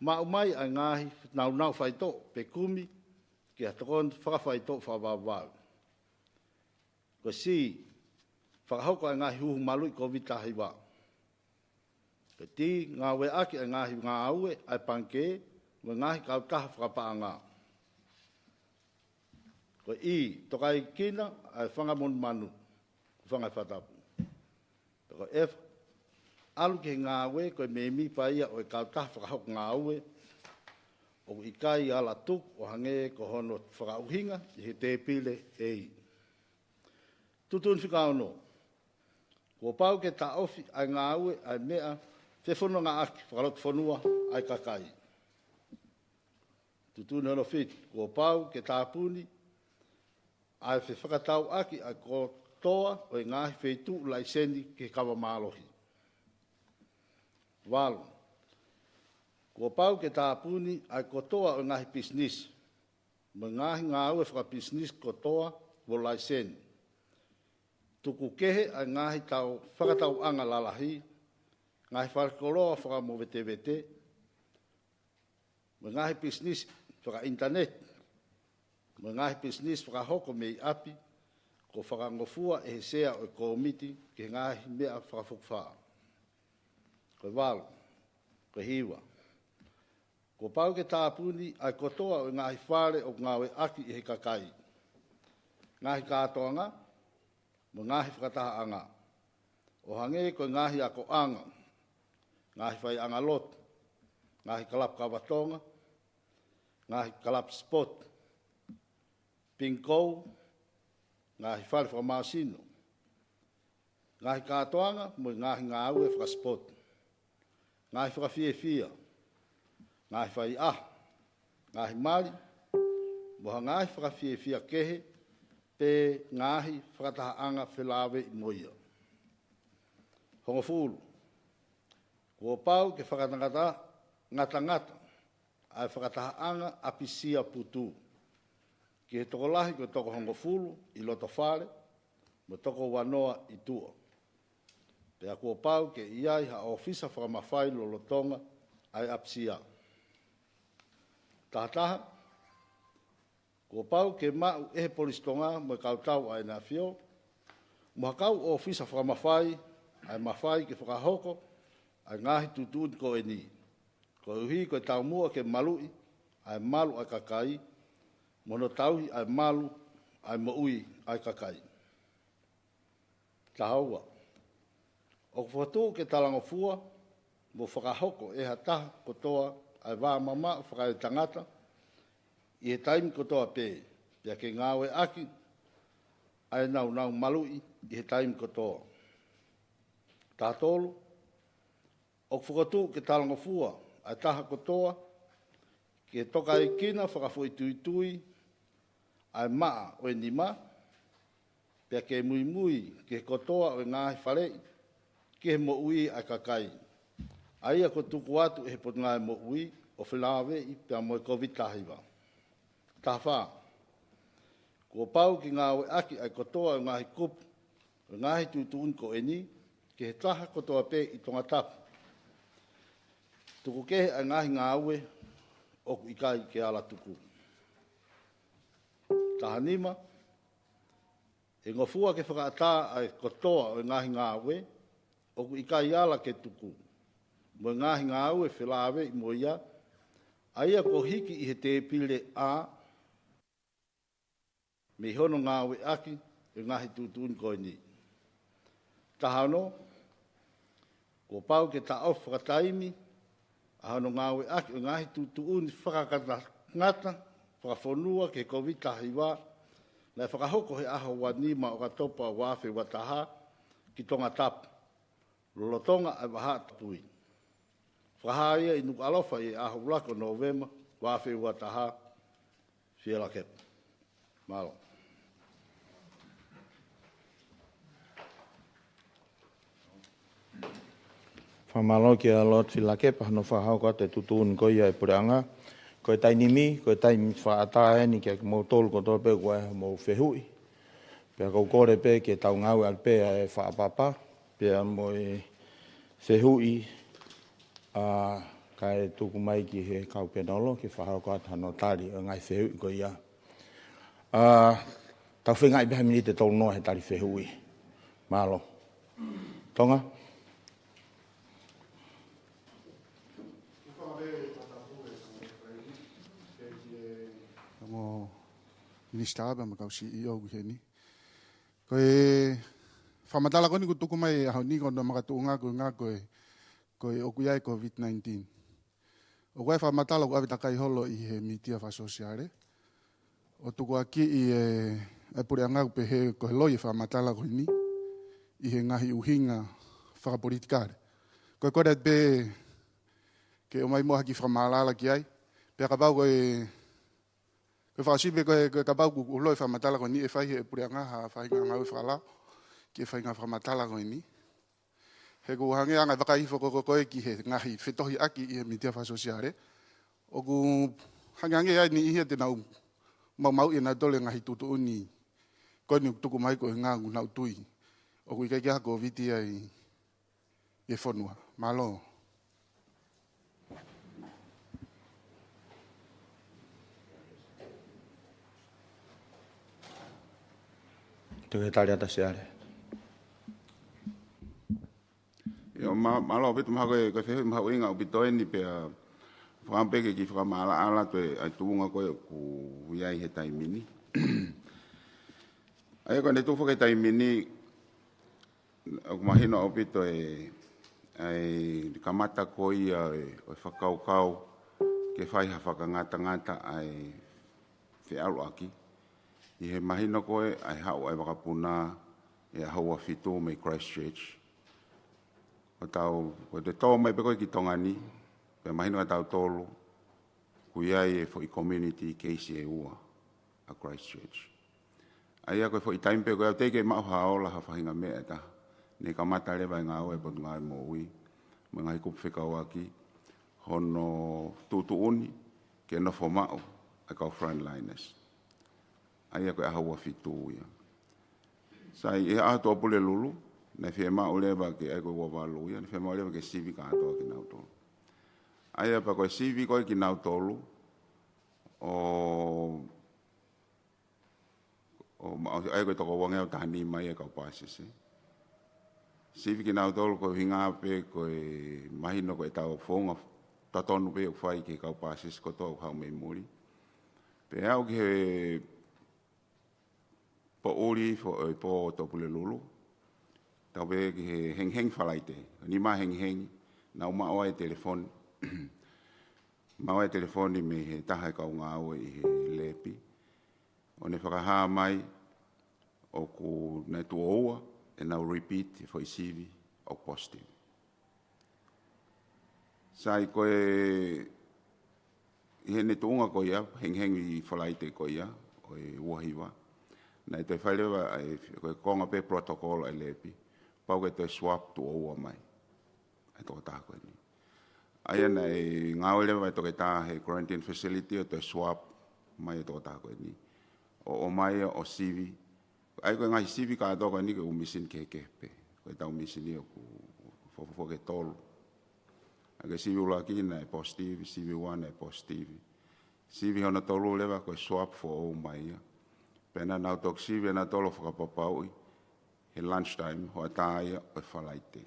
maʻu mai ʻa e ngaahi nāunau faitoʻo pe kumi ki ha tokoni fakafaitoʻo fakavavevave. Ko e C, fakahoko ʻa e ngaahi huhu maluʻi Kōviti taha hiva. Ko e D, ngāueʻaki ʻa e ngaahi ngāue ʻa e pangikē mo e ngaahi kautaha fakapaʻanga. Ko e E, tokaikina ʻa e fanga monumanu, fanga fakatapu. Ko e F, ʻalu ki he ngāue ko e mēmipa ia ʻo e kautaha fakahoko ngāue ʻoku ʻikai ala tuku ʻo hangē ko hono fakaʻuhinga ʻi he tēpile A. Tuʻutuʻuni fika ono, kuo pau ke taʻofi ʻa e ngāue ʻa e meʻa fefonongaʻaki fakalotofonua ʻa e kakai. Tuʻutuʻuni hono fitu, kuo pau ke tāpuni ʻa e fefakatauʻaki ʻa e kotoa ʻo e ngaahi feituʻu laiseni ki he kava mālohi. Valu, kuo pau ke tāpuni ʻa e kotoa ʻo e ngaahi pisinisi mo e ngaahi ngāue fakapisinisi kotoa kuo laiseni. Tuku kehe ʻa e ngaahi tau fakatauʻanga lalahi, ngaahi falekoloa fakamovetevete, mo e ngaahi pisinisi fakaʻinitaneti, mo e ngaahi pisinisi fakahoko mei ʻapi, kuo fakangofua ʻe he sea ʻo e kōmiti ki he ngaahi meʻa fakafokifā. Ko e valu, ko e hiva, kuo pau ke tāpuni ʻa e kotoa ʻo e ngaahi fale ʻoku ngāueʻaki ʻe he kakai, ngaahi kātoanga, mo e ngaahi fakatahaʻanga, ʻo hangē ko e ngaahi akoʻanga, ngaahi faiʻanga lotu, ngaahi kalapu kava Tonga, ngaahi kalapu sipoti, pingikō, ngaahi fale fakamāsino, ngaahi kātoanga mo e ngaahi ngāue fakasipoti, ngaahi fakafiefia, ngaahi faiʻaho, ngaahi mali, mo ha ngaahi fakafiefia kehe pe ngaahi fakatahaʻanga felāveʻi mo ia. Hongofulu, kuo pau ke fakangatangata, ngatangata ʻa e fakatahaʻanga ʻapisia putu ki he tokolahi ko e toko hongofulu ʻi loto fale, mo e toko uanoa ʻi tuʻa. Pea kuo pau ke ʻi ai ha ʻōfisa fakamafai lolotonga ʻa e ʻapisia. Tahataha, kuo pau ke maʻu ʻe he Polisi Tonga mo e kau tau ʻa ʻEne ʻAfio, mo ha kau ʻōfisa fakamafai, ʻa e mafai ke fakahoko ʻa e ngaahi tuʻutuʻuni ko eni, koeʻuhi ko e taumuʻa ke maluʻi ʻa e malu ʻa e kakai, mo hono tauhi ʻa e malu ʻa e moʻui ʻa e kakai. Taha ua, ʻoku fokotuʻu ke talangofua mo fakahoko ʻe ha taha kotoa ʻa e vā mamaʻo fakaetangata ʻi he taimi kotoa pē, pea ke ngāueʻaki ʻa e nāunau maluʻi ʻi he taimi kotoa. Taha tolu, ʻoku fokotuʻu ke talangofua ʻa e taha kotoa ke tokaikina fakafoʻituitui ʻa e maʻa ʻo e nima, pea ke muimui ki he kotoa ʻo e ngaahi faleʻi ki he moʻui ʻa e kakai, ʻa ia kuo tuku atu ʻe he Potungāue Moʻui ʻo felāveʻi pea mo e Kōviti taha hiva. Taha fā, kuo pau ke ngāueʻaki ʻa e kotoa ʻo e ngaahi kupu ʻo e ngaahi tuʻutuʻuni ko eni ki he taha kotoa pē ʻi Tongatapu, tuku kehe ʻa e ngaahi ngāue ʻoku ʻikai ke ala tuku. Taha nima, ʻe ngofua ke fakaʻatā ʻa e kotoa ʻo e ngaahi ngāue ʻoku ʻikai ala ke tuku, mo e ngaahi ngāue felāveʻi mo ia, ʻa ia kuo hiki ʻi he tēpile A, mei hono ngāueʻaki ʻo e ngaahi tuʻutuʻuni ko eni. Taha ono, kuo pau ke taʻofi fakataimi ʻa hono ngāueʻaki ʻo e ngaahi tuʻutuʻuni fakakatangata fakafonua ki he Kōviti taha hiva, naʻe fakahoko he ʻaho ua nima ʻo ʻOkatopa ua afe ua taha ki Tongatapu, lolotonga ʻa e vahaʻa tapui. Fakahā ia ʻi Nukuʻalofa ʻi he ʻaho ʻuluaki ʻo Nōvema ua afe ua taha, Fielakepa. Mālō. Fakamālō kia Lord Filakepa, no fakahoko atu e tuʻutuʻuni ko ia ʻa e puleʻanga. Ko e taimi ni, ko e taimi fakaʻatā eni kia kimoutolu kotoa pē ʻoku ʻi ai hoʻomou fehuʻi. Pea ʻoku ou kole pē ke tau ngāueʻaki pē ʻa e fakapapau, pea mo e fehuʻi, ʻa, kae tuku mai ki he kau panel ke fakahoko atu hano tali ʻo e ngaahi fehuʻi ko ia. ʻA, tau feingaʻi pē ha miniti ʻe tolu noa he tali fehuʻi. Mālō. Tonga? Mo Minisitā pea mo e kau C E O ʻoku ʻi heni. Ko e fakamatala ko eni kuo tuku mai he ʻaho ni ko hono makatuʻunga ko e ngaahi ko e, ko e ʻoku ʻi ai e COVID nineteen. ʻOku ʻi ai e fakamatala ʻoku ʻave takai holo ʻi he mītia fakasōsiale. ʻO tukuakiʻi ʻe, ʻa e puleʻanga ʻoku pehē ko e loi e fakamatala ko eni ʻi he ngaahi ʻuhinga fakapolitikale. Ko e kole pē ke ʻomai muʻa ha kiʻi fakamaʻalaʻala ki ai. Pea kapau ko e, ko e fakaʻosi pē ko e, ko e kapau ʻoku loi e fakamatala ko eni ʻe fai ʻe he puleʻanga ha faʻahinga ngāue fakalao ki he faʻahinga fakamatala ko eni. He ʻoku hangē ʻa e ngaahi vakai hifo ko, ko, ko ē ki he ngaahi fetohiʻaki ʻi he mītia fakasōsiale. ʻOku hangehangē ai e niʻihi ia te nau maumauʻi ʻenautolu e ngaahi tuʻutuʻuni ko eni ʻoku tuku mai ko e ʻuhinga ʻoku nau tui ʻoku ʻikai ke ʻi ai ha COVID ia ʻi, ʻi he fonua. Mālō. Tuku e tali atu Siale. ʻIo, mā-, mālō ʻaupito, mahalo ko e, ko e fehuʻi mahuʻinga ʻaupito eni pea fakaʻamu pē ke kiʻi fakamaʻalaʻala atu e, ʻa e tuʻunga ko ē ʻoku ʻi ai he taimi ni. ʻA ia ko ʻene tuʻu foki he taimi ni, ʻoku mahino ʻaupito e, ʻa e kamata ko ia e, ʻo e fakakaukau ke fai ha fakangatangata ʻa e feʻaluʻaki. ʻI he mahino ko ē ʻa e haʻu ʻa e vakapuna he ʻaho ua fitu mei Christchurch. Ko ʻetau, ko ʻete tō mai pē ko ē ki Tonga ni, pea mahino kia tautolu, ʻoku ʻi ai e foʻi community case ʻe ua ʻa Christchurch. ʻA ia ko e foʻi taimi pē ko ē ʻoku teʻeki ke maʻu ha ola ha faʻahinga meʻa ʻe taha. Ne kamata leva e ngāue ʻa e Potungāue Moʻui mo e ngaahi kupu fekauʻaki hono tuʻutuʻuni ke nofo maʻu ʻa e kau frontliners. ʻA ia ko e ʻaho ua fitu ia. Sai, ʻi he ʻaho Tuʻapulelulu, naʻe fiemaʻu leva ke, ʻa ia ko e ua valu ia, naʻe fiemaʻu leva ke sivi kātoa kinautolu. ʻA ia pea ko e sivi ko ē kinautolu, ʻo, ʻo ma-, ʻa ia ko e toko uangeau taha nima ia e kau pāsese. Sivi kinautolu ko e ʻuhinga pē ko e mahino ko ʻetau founga totonu pē ʻoku fai ki he kau pāsese kotoa ʻoku haʻu mei muli. Pea aʻu ki he poʻuli fo-, ʻo e pō Tuʻapulelulu. Tau pehē ki he hengihengi Falaite. Nima hengihengi, naʻa ku maʻu ai e telefoni. Maʻu ai e telefoni mei he taha e kau ngāue ʻi he lepi. ʻO ne fakahā mai ʻoku nau tuʻo ua ʻenau repeat e foʻi sivi ʻoku positive. Sai ko e, ʻi heʻene tuʻunga ko ia, hengihengi Falaite ko ia, ʻo e ua hiva. Naʻe toe fai leva, ʻa e, ko e konga pē protocol ʻa e lepi. Pau ke toe swab tuʻo ua mai ʻa e tokotaha ko eni. ʻA ia naʻe ngāue leva e toketā he quarantine facility ʻo toe swab mai e tokotaha ko eni. ʻO, ʻomai ʻo sivi. ʻA ia ko e ngaahi sivi kātoa ko eni ko e ʻū misini kehekehe pē. Ko ʻetau misini ʻoku fo-, fo-, foki ʻe tolu. ʻA ia ko e sivi ʻuluaki naʻe positive, sivi ua naʻe positive. Sivi hono tolu leva ko e swab foʻou mai ia. Pea naʻa nau toki sivi ʻenautolu ʻo fakapapauʻi he lunch time, hoʻatā ia ʻo e Falaite.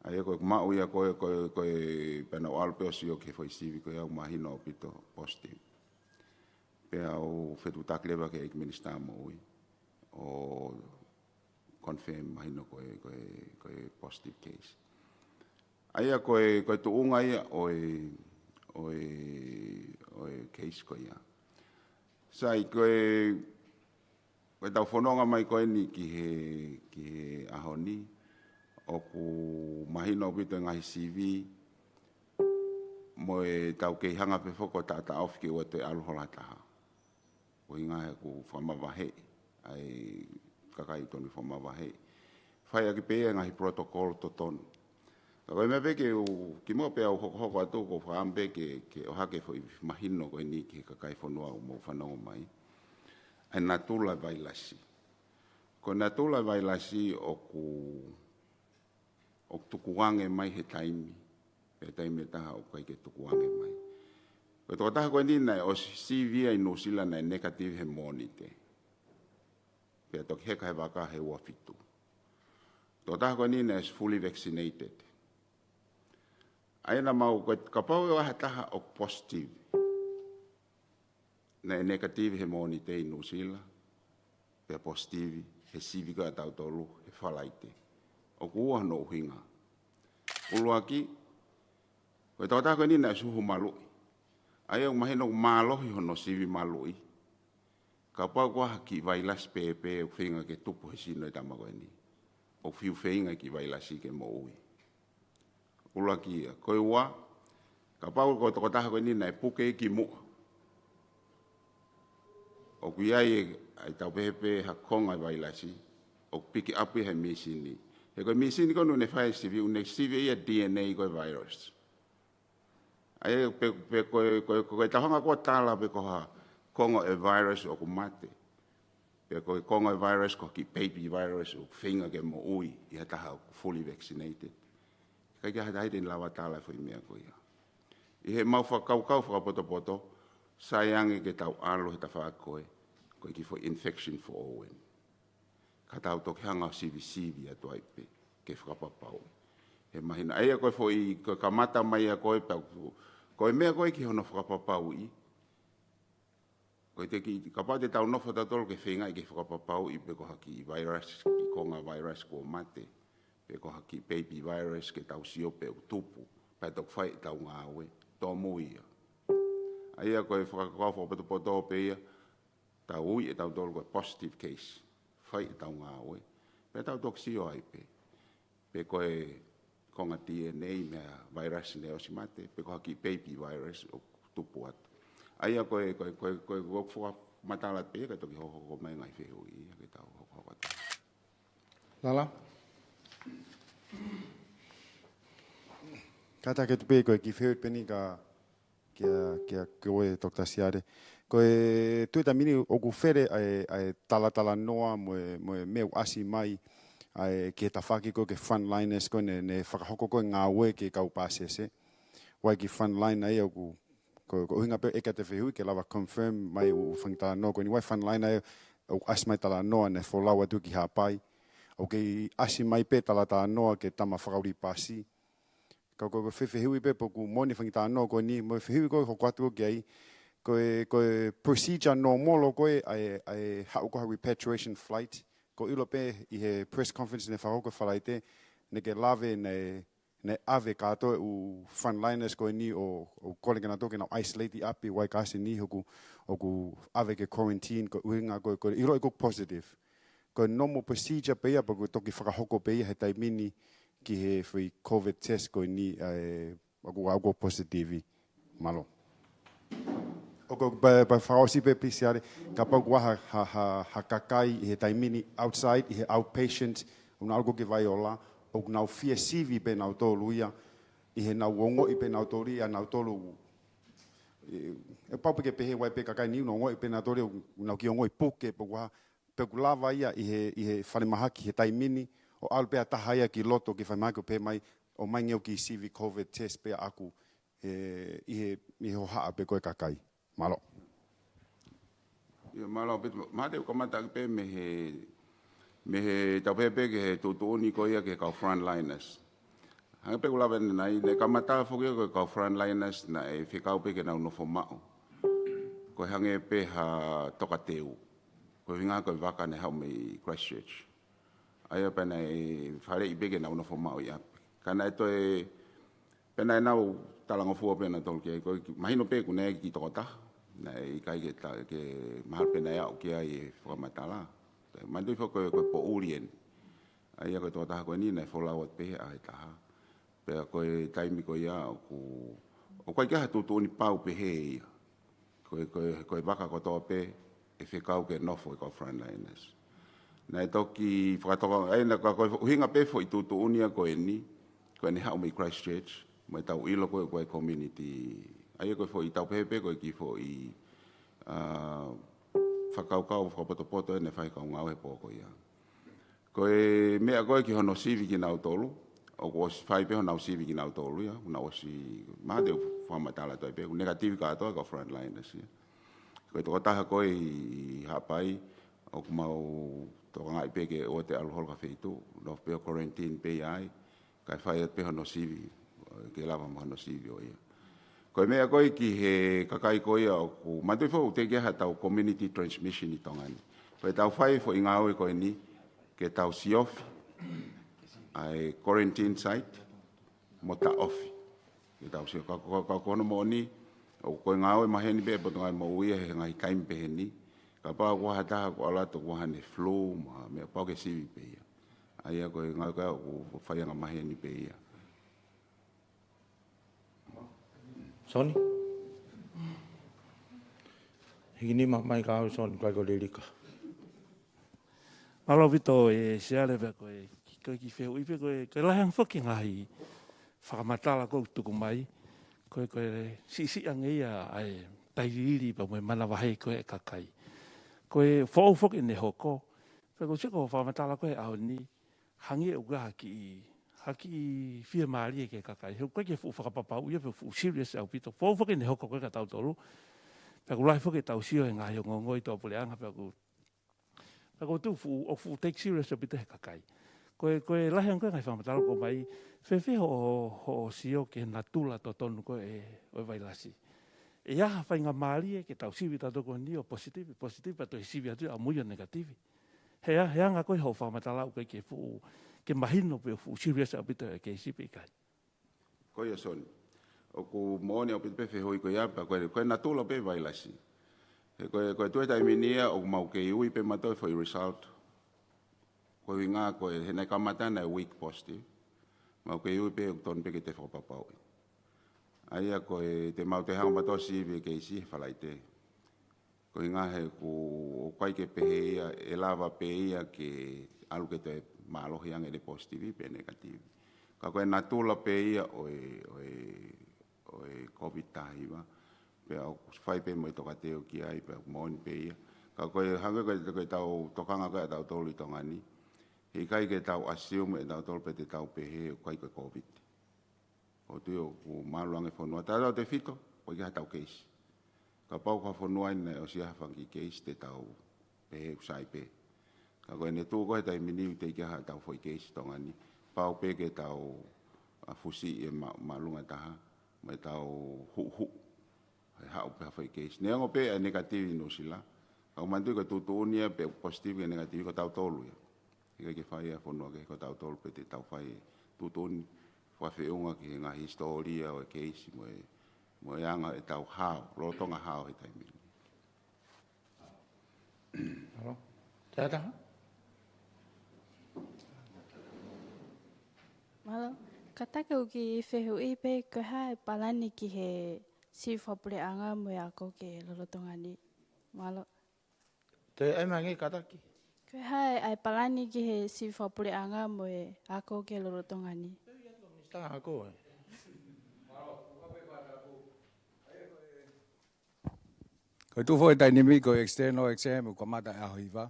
ʻA ia ko e maʻu ia ko e, ko e, ko e pea naʻa ku ʻalu pē ʻo sio ki he foʻi sivi ko ia ʻoku mahino ʻaupito positive. Pea u fetuʻutaki leva ki he ʻEiki Minisitā Moʻui ʻo confirm mahino ko e, ko e, ko e positive case. ʻA ia ko e, ko e tuʻunga ia ʻo e, ʻo e, ʻo e case ko ia. Sai ko e, ko ʻetau fononga mai ko eni ki he, ki he ʻaho ni, ʻoku mahino ʻaupito e ngaahi sivi, mo ʻetau kei hanga pē foki ʻo taʻataʻofi ke ʻoua toe ʻalu hola ha taha. Ko e ʻuhinga he ʻoku fakamavaheʻi ʻa e kakai, tonu fakamavaheʻi. Fai ʻaki pē ia e ngaahi protocol totonu. Ka ko e meʻa pē ke u, kimuʻa pē ʻeku hokohoko atu, ʻoku ou fakaʻamu pē ke, ke ʻohake e foʻi mahino ko eni ki he kakai e fonua ʻoku mou fanongo mai. ʻA e natula e vailasi. Ko e natula e vailasi ʻoku, ʻoku tukuange mai he taimi, pea taimi ʻe taha ʻoku ʻikai ke tukuange mai. Ko e tokotaha ko eni naʻe ʻosi sivi ia ʻi Nuʻusila naʻe negative he Mōnite. Pea toki heka he vaka he ua fitu. Tokotaha ko eni naʻe fully vaccinated. ʻA ia naʻa mau, ko e kapau ʻe ʻi ai ha taha ʻoku positive. Naʻe negative he Mōnite ʻi Nuʻusila, pea positive he sivi ko ia ʻatautolu he Falaite. ʻOku ua hono ʻuhinga. ʻUluaki, ko e tokotaha ko eni naʻe suhu maluʻi. ʻA ia ʻoku mahino ʻoku mālohi hono sivi maluʻi. Kapau ko ha kiʻi vailasi pēpē ʻoku feinga ke tupu he sino e tama ko eni, ʻoku fiu feinga e kiʻi vailasi ke moʻui. ʻUluaki ia. Ko e ua, kapau ko e tokotaha ko eni naʻe puke ia kimuʻa, ʻoku ʻi ai e, ʻa e tau pehē pē ha konga e vailasi, ʻoku pick up ia he mīsini. He ko e mīsini ko eni ʻoku ne fai e sivi, ʻoku ne sivi ia D N A ko e virus. ʻA ia pe, pe ko e, ko e, ko e tau hanga ko ē ʻo tala pe ko ha konga e virus ʻoku mate. Pe ko e konga e virus ko e kiʻi baby virus ʻoku feinga ke moʻui ʻi ha taha ʻoku fully vaccinated. ʻIkai ke ʻi ai ha taha te ne lava tala e foʻi meʻa ko ia. ʻI heʻemau fakakaukau fakapotopoto, sai ange ke tau ʻalu he tafaʻaki ko ē, ko e kiʻi foʻi infection for all eni. Ka tau toki hanga ʻo sivisivi atu ai pē, ke fakapapauʻi. He mahino, ʻa ia ko e foʻi, ko e kamata mai ia ko ē pea, ko e meʻa ko ē ki hono fakapapauʻi. Ko e te kiʻi, kapau te tau nofo tautolu ke feingaʻi ke fakapapauʻi pe ko ha kiʻi virus, kiʻi konga virus kuo mate, pe ko ha kiʻi baby virus ke tau sio pe ʻoku tupu, pea toki fai ʻetau ngāue, tōmui ia. ʻA ia ko e fakakaukau fakapotopoto pē ia, tau ui ʻe tautolu ko e positive case, fai ʻetau ngāue, pea tau toki sio ai pē. Pe ko e konga D N A mei he virus naʻe ʻosi mate, pe ko ha kiʻi baby virus ʻoku tupu atu. ʻA ia ko e, ko e, ko e, ko e, ko e fakamatala pē ia ka toki hohoko mai e ngaahi fehuʻi ia ke tau hokohoko atu. Lala? Kātaki atu pē ko e kiʻi fehuʻi pē eni ka kia, kia koe Doctor Siale. Ko e tuʻutāmaki ʻoku fele ʻa e, ʻa e talatalanoa mo e, mo e meʻa ʻoku ʻasi mai, ʻa e ki he tafaʻaki ko ē ki he frontliners ko ē ne, ne fakahoko ko ē ngāue ki he kau pāsese. ʻOku ʻi ai e kiʻi frontline ʻa ia ʻoku, ko, ko e ʻuhinga pē ʻeku ʻai atu e fehuʻi ke lava confirm mai ʻū fanga talanoa ko eni, ʻoku ʻi ai e frontline ʻa ia ʻoku ʻasi mai talanoa ne folau atu ki Haʻapai. ʻOku kei ʻasi mai pē talatalanoa ki he tama fakaʻuli pasi. Ka ko e, ko e fe-, fehuʻi pē pe ʻoku moʻoni e fanga talanoa ko eni, mo e fehuʻi ko ē ʻoku hoko atu ki ai, ko e, ko e procedure normal ko ē ʻa e, ʻa e haʻu ko ē ha repatriation flight, ʻoku ou ʻilo pē ʻi he press conference ne fakahoko he Falaite, naʻe kei lave naʻe, naʻe ʻave kātoa e ʻū frontliners ko eni ʻo, ʻo kole ke nau tō ke nau isolate ʻi ʻapi, ʻoku ʻi ai e kau ʻasi eni ʻoku, ʻoku ʻave ke quarantine, ko e ʻuhinga ko e, ko e ʻilo ʻe ʻoku positive. Ko e normal procedure pē ia, pe ʻoku toki fakahoko pē ia he taimi ni ki he foʻi COVID test ko eni, ʻa e, ʻoku, ʻoku positive. Mālō. ʻOku ou pē, pē fakaʻosi pē Siale, kapau ʻoku ʻi ai ha, ha, ha, ha kakai ʻi he taimi ni outside, ʻi he outpatient, ʻoku nau ʻalu ko ē ki Vaiola, ʻoku nau fie sivi pē nautolu ia, ʻi heʻenau ongoʻi pē nautolu ia, nautolu, ʻe, ʻe pau pē ke pehē ʻoku ʻi ai pē kakai ni ʻoku nau ongoʻi pē nautolu ia, ʻoku nau kiʻi ongoʻi puke pe ʻoku ʻi ai ha pe ʻoku lava ia ʻi he, ʻi he falemahaki he taimi ni, ʻo ʻalu pē ha taha ia ki loto ki he falemahaki ʻo pehē mai, ʻomai ngeʻu kiʻi sivi COVID test pē ʻaʻaku, ʻe, ʻi he, ʻi he hohaʻa pē ko ē kakai. Mālō. ʻIo, mālō Pita, mate ʻoku kamata ʻaki pē mei he, mei he tau pehē pē ki he tuʻutuʻuni ko ia ki he kau frontliners. Hangē pē ʻoku lave ʻanenai, naʻe kamata foki ia ko e kau frontliners naʻe fekau pē ke nau nofo maʻu. Ko e hangē pē ha tokateu. Ko e ʻuhinga ko e vaka naʻe haʻu mei Christchurch. ʻA ia pea naʻe faleʻi pē ke nau nofo maʻu ʻi ʻapi. Ka naʻe toe, pea naʻa nau talangofua pē nautolu ki ai. Ko e mahino pē ʻoku ʻi ai e kiʻi tokotaha. Naʻe ʻikai ke ta-, ke mahalo pē naʻe aʻu ki ai e fakamatala. Manatuʻi foki ko e, ko e poʻuli eni. ʻA ia ko e tokotaha ko eni naʻe folau atu pē ʻe he taha. Pea ko e taimi ko ia ʻoku, ʻoku ʻikai ke ʻi ai ha tuʻutuʻuni pau pehē ia. Ko e, ko e, ko e vaka kotoa pē, ʻe fekau ke nofo e kau frontliners. Naʻe toki fakatoka, ʻa ia naʻe ka ko e ʻuhinga pē foʻi tuʻutuʻuni ia ko eni, ko ʻene haʻu mei Christchurch, mo ʻetau ʻilo ko ē ko e community. ʻA ia ko e foʻi tau pehē pē ko e kiʻi foʻi, ā, fakakaukau fakapotopoto ʻene fai kau ngāue he pō ko ia. Ko e meʻa ko ē ki hono sivi kinautolu, ʻoku ʻosi fai pē honau sivi kinautolu ia, ʻoku nau ʻosi, mahalo te u fakamatala atu ai pē, ʻoku negative kātoa e kau frontliners ia. Ko e tokotaha ko ē ʻi, ʻi Haʻapai, ʻoku mau tokangaʻi pē ke ʻoua te ʻalu holo ki ha feituʻu, nofo pē ʻo quarantine pē ia ai, kae fai atu pē hono sivi, ke lava mo hono sivi ʻo ia. Ko e meʻa ko ē ki he kakai ko ia ʻoku, manatuʻi foki ʻoku teʻeki ai haʻatau community transmission ʻi Tonga ni. Ko ʻetau fai foʻi ngāue ko eni, ke tau siofi ʻa e quarantine site, mo taʻofi. Ke tau sio, ka, ka, ka, ka ko hono moʻoni, ʻoku ko e ngāue maheni pē ʻa e Potungāue Moʻui ia he ngaahi taimi pehē ni, kapau ʻoku ʻi ai ha taha ʻoku ʻalu atu ʻoku ʻi ai haʻane flu, mo ha meʻa pau ke sivi pē ia. ʻA ia ko e ngāue ko ē ʻoku fai angamaheni pē ia. Soni? Hiki nima mai ka au Soni, kai ko Lilika. Mālō ʻaupito ʻe Siale pea ko e, ko e kiʻi fehuʻi pē ko e, ko e lahi ange foki ngaahi fakamatala ʻoku tuku mai, ko e, ko e siʻisiʻi ange ia ʻa e tailiili pea mo e manavahē ko ē ʻa e kakai. Ko e foʻou foki ʻene hoko, pea ko e sio ko e fakamatala ko ē he ʻaho ni, hangē ʻoku ʻi ai ha kiʻi, ha kiʻi fiemālie ki he kakai. He ʻoku ʻikai ke fuʻu fakapapauʻi ia pe fuʻu serious ʻaupito. Foʻou foki ʻene hoko ko ē kia tautolu. Pea ʻoku lahi foki ʻetau sio he ngaahi ongoongo ʻi tuʻapuleʻanga pea ʻoku, pea ʻoku tuʻu fuʻu, ʻoku fuʻu take serious ʻaupito he kakai. Ko e, ko e lahi ange ko ē ngaahi fakamatala ʻoku ʻomai, fēfē hoʻo, hoʻo sio ki he natula totonu ko ē ʻo e vailasi. ʻE ʻi ai ha faingamālie ke tau sivi tautolu ko eni ʻo positive, positive, pea toe sivi atu ia ʻamui ʻo negative. He, he anga ko ē hoʻo fakamatala ʻoku ʻikai ke fuʻu, ke mahino pe fuʻu serious ʻaupito e keisi pe ʻikai. Ko ia Soni. ʻOku moʻoni ʻaupito pē fehuʻi ko ia pea ko e, ko e natula pē vailasi. He ko e, ko e tuʻu he taimi ni ia ʻoku mau kei ui pē mautolu e foʻi result. Ko e ʻuhinga ko e, he naʻe kamata naʻe weak positive. Mau kei ui pē ʻoku tonu pē ke toe fakapapauʻi. ʻA ia ko e te mau toe hanga mautolu ʻo sivi e keisi he Falaite. Ko e ʻuhinga he ʻoku, ʻoku ʻikai ke pehē ia, ʻe lava pē ia ke ʻalu ke toe mālohi ange ʻene positive pe negative. Ka ko e natula pē ia ʻo e, ʻo e, ʻo e COVID taha hiva. Pea ʻoku fai pē mo e tokateu ki ai, pea moʻoni pē ia. Ka ko e hangē ko e, ko ʻetau tokanga ko ē ʻa tautolu ʻi Tonga ni. He ʻikai ke tau assume ʻe tautolu pe te tau pehē ʻoku ʻikai ko e COVID. ʻOku tui ʻoku māʻulalo ange fonua. Tautautefito, ʻoku ʻikai haʻatau keisi. Kapau ko ha fonua ʻi he ʻosi ʻi ai ha fanga kiʻi keisi te tau pehē ʻoku sai pē. Ka ko ʻene tuʻu ko ē he taimi ni ʻoku teʻeki ai haʻatau foʻi keisi ʻi Tonga ni. Pau pē ke tau, ā, fusiʻi e ma-, māʻolunga taha, mo ʻetau huʻuhuʻu. He haʻu pē ha foʻi keisi. Neongo pē ʻa e negative ʻi Nuʻusila. Ka ʻoku manatuʻi ko e tuʻutuʻuni ia pe positive ke negative ko tautolu ia. ʻIkai ke fai ʻe ha fonua kehe, ko tautolu pē te tau fai e tuʻutuʻuni fakafeʻunga ki he ngaahi hisitōlia ʻo e keisi mo e, mo e anga ʻetau hao, lolotonga hao he taimi ni. Mālō. Te ata? Mālō. Kātaki ʻoku ou kiʻi fehuʻi pē ko e hā e palani ki he sivi fakapuleʻanga mo e ako ki he lolotonga ni. Mālō. Te ai mangi kātaki. Ko e hā e palani ki he sivi fakapuleʻanga mo e ako ki he lolotonga ni. Minisitā Ako, ē. Ko e tuʻu foʻi taimi ni ko e external exam ʻoku kamata he ʻaho hiva.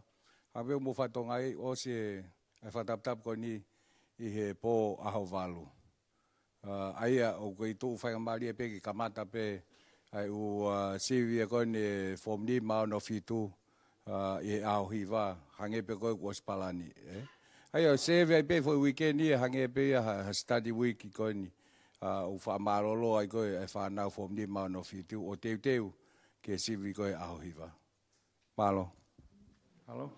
Hangē ʻoku mou fakatokangaʻi ʻosi e, e fakataputapu ko eni ʻi he pō ʻaho valu. Ā, ʻa ia ʻoku kei tuʻu faingamālie pē ke kamata pē ʻa e ʻū, ā, sivi ko eni e form nima ono fitu, ā, ʻi he ʻaho hiva, hangē pē ko ē kuo ʻosi palani, ē? ʻA ia ʻoku save ai pē foʻi weekend ia, hangē pē ia ha, ha study week ko eni, ā, ʻoku fakamālōlō ai ko ē e fānau form nima ono fitu, ʻo teuteu ki he sivi ko ē ʻaho hiva. Mālō. Mālō.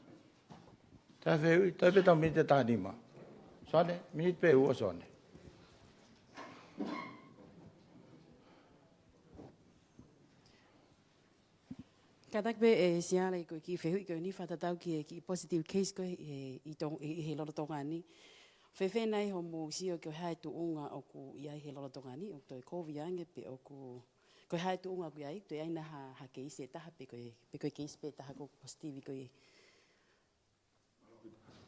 Tau fehuʻi, tau pē tau miniti ʻe taha nima. Sone, miniti pē ua Sone. Kātaki pē ʻe Siale ko e kiʻi fehuʻi ko eni fakatatau ki he kiʻi positive case ko ē ʻi, ʻi Tong-, ʻi, ʻi he lolotonga ni. Fēfē nai hoʻomou sio ki he hā e tuʻunga ʻoku ʻi ai he lolotonga ni, ʻoku toe kovi ange pe ʻoku Ko e hā e tuʻunga ʻoku ʻi ai, toe ʻi ai nai ha, ha keisi ʻe taha pe ko e, pe ko e keisi pē ʻe taha ʻoku positive ko ē?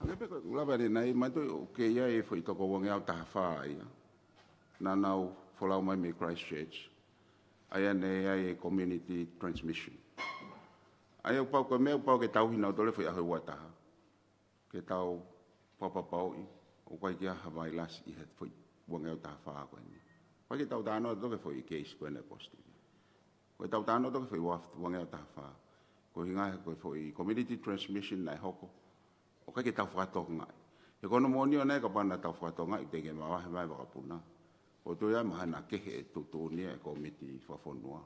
Ange pē ko e lava ʻanenai, mai toe ʻoku ʻi ai e foʻi toko uangeau taha fā ia. Naʻa nau folau mai mei Christchurch. ʻA ia naʻe ʻi ai e community transmission. ʻA ia ʻoku pau ko e meʻa ʻoku pau ke tauhi nautolu e foʻi ʻaho ua taha. Ke tau papapauʻi, ʻoku ʻikai ke ʻi ai ha vailasi ʻi he foʻi uangeau taha fā ko eni. ʻOku ʻikai ke tau talanoa atu ki he foʻi keisi ko ena ʻe positive. Ko e tau talanoa atu ki he foʻi ua-, uangeau taha fā. Ko e ʻuhinga he ko e foʻi community transmission naʻe hoko. ʻOku ʻikai ke tau fakatokangaʻi. He ko hono moʻoni ʻona ia kapau naʻa tau fakatokangaʻi teʻeki ke mavahe mai e vakapuna. ʻOku toe ʻi ai mahalo naʻa kehe e tuʻutuʻuni ia ʻa e kōmiti fakafonua.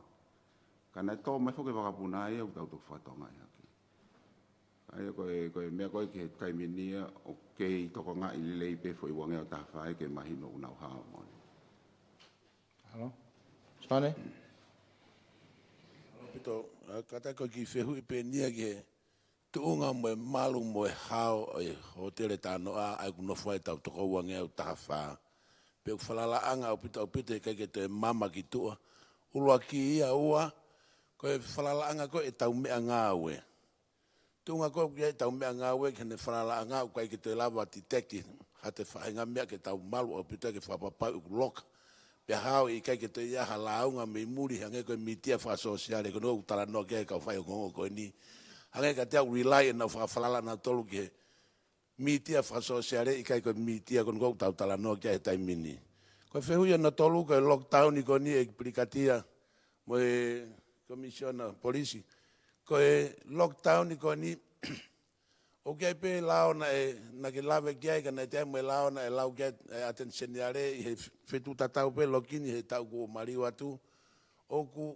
Ka naʻe tō mai foki e vakapuna ia ʻoku tau toki fakatokangaʻi hake. ʻA ia ko e, ko e meʻa ko ē ki he taimi ni ia ʻoku kei tokangaʻi lelei pē foʻi uangeau taha fā ia ke mahino ʻoku nau hao moʻoni. Halo? Sone? ʻAupito, ʻa, kātaki ko e kiʻi fehuʻi pē eni ia ki he tuʻunga mo e malu mo e hao ʻo e hōtele Tānoʻa ʻa ia ʻoku nofo ai e tau toko uangeau taha fā. Pea ʻoku falalaʻanga ʻaupito, ʻaupito ʻikai ke toe mama ki tuʻa. ʻUluaki ia, ua, ko e falalaʻanga ko ē ʻetau meʻangāue. Tuʻunga ko ē ʻoku ʻi ai ʻetau meʻangāue ki heʻene falalaʻanga ʻoku ʻikai ke toe lava ʻo detect ha toe faʻahinga meʻa ke tau malu ʻaupito ke fakapapauʻi ʻoku loka. Pea hao ʻikai ke toe ʻi ai ha lāunga mei muli hangē ko e mītia fakasōsiale ko eni ʻoku talanoa ki ai e kau faiongoongo ko eni. Hangē kiate au ʻoku rely ʻenau fakafalala nautolu ki he mītia fakasōsiale ʻikai ko e mītia ko eni ʻoku tau talanoa ki ai he taimi ni. Ko e fehuʻi hono tolu ko e lockdown ko eni ʻEiki Pilikatia mo e Komisiona Polisi. Ko e lockdown ko eni ʻoku ʻi ai pē lao naʻe, naʻa ke lave ki ai ka naʻe toe ʻi ai mo e lao naʻe lau ki ai ʻe he ʻAteni Seniale ʻi he fetuʻu tatau pē loki ni he taʻu kuo maliu atu. ʻOku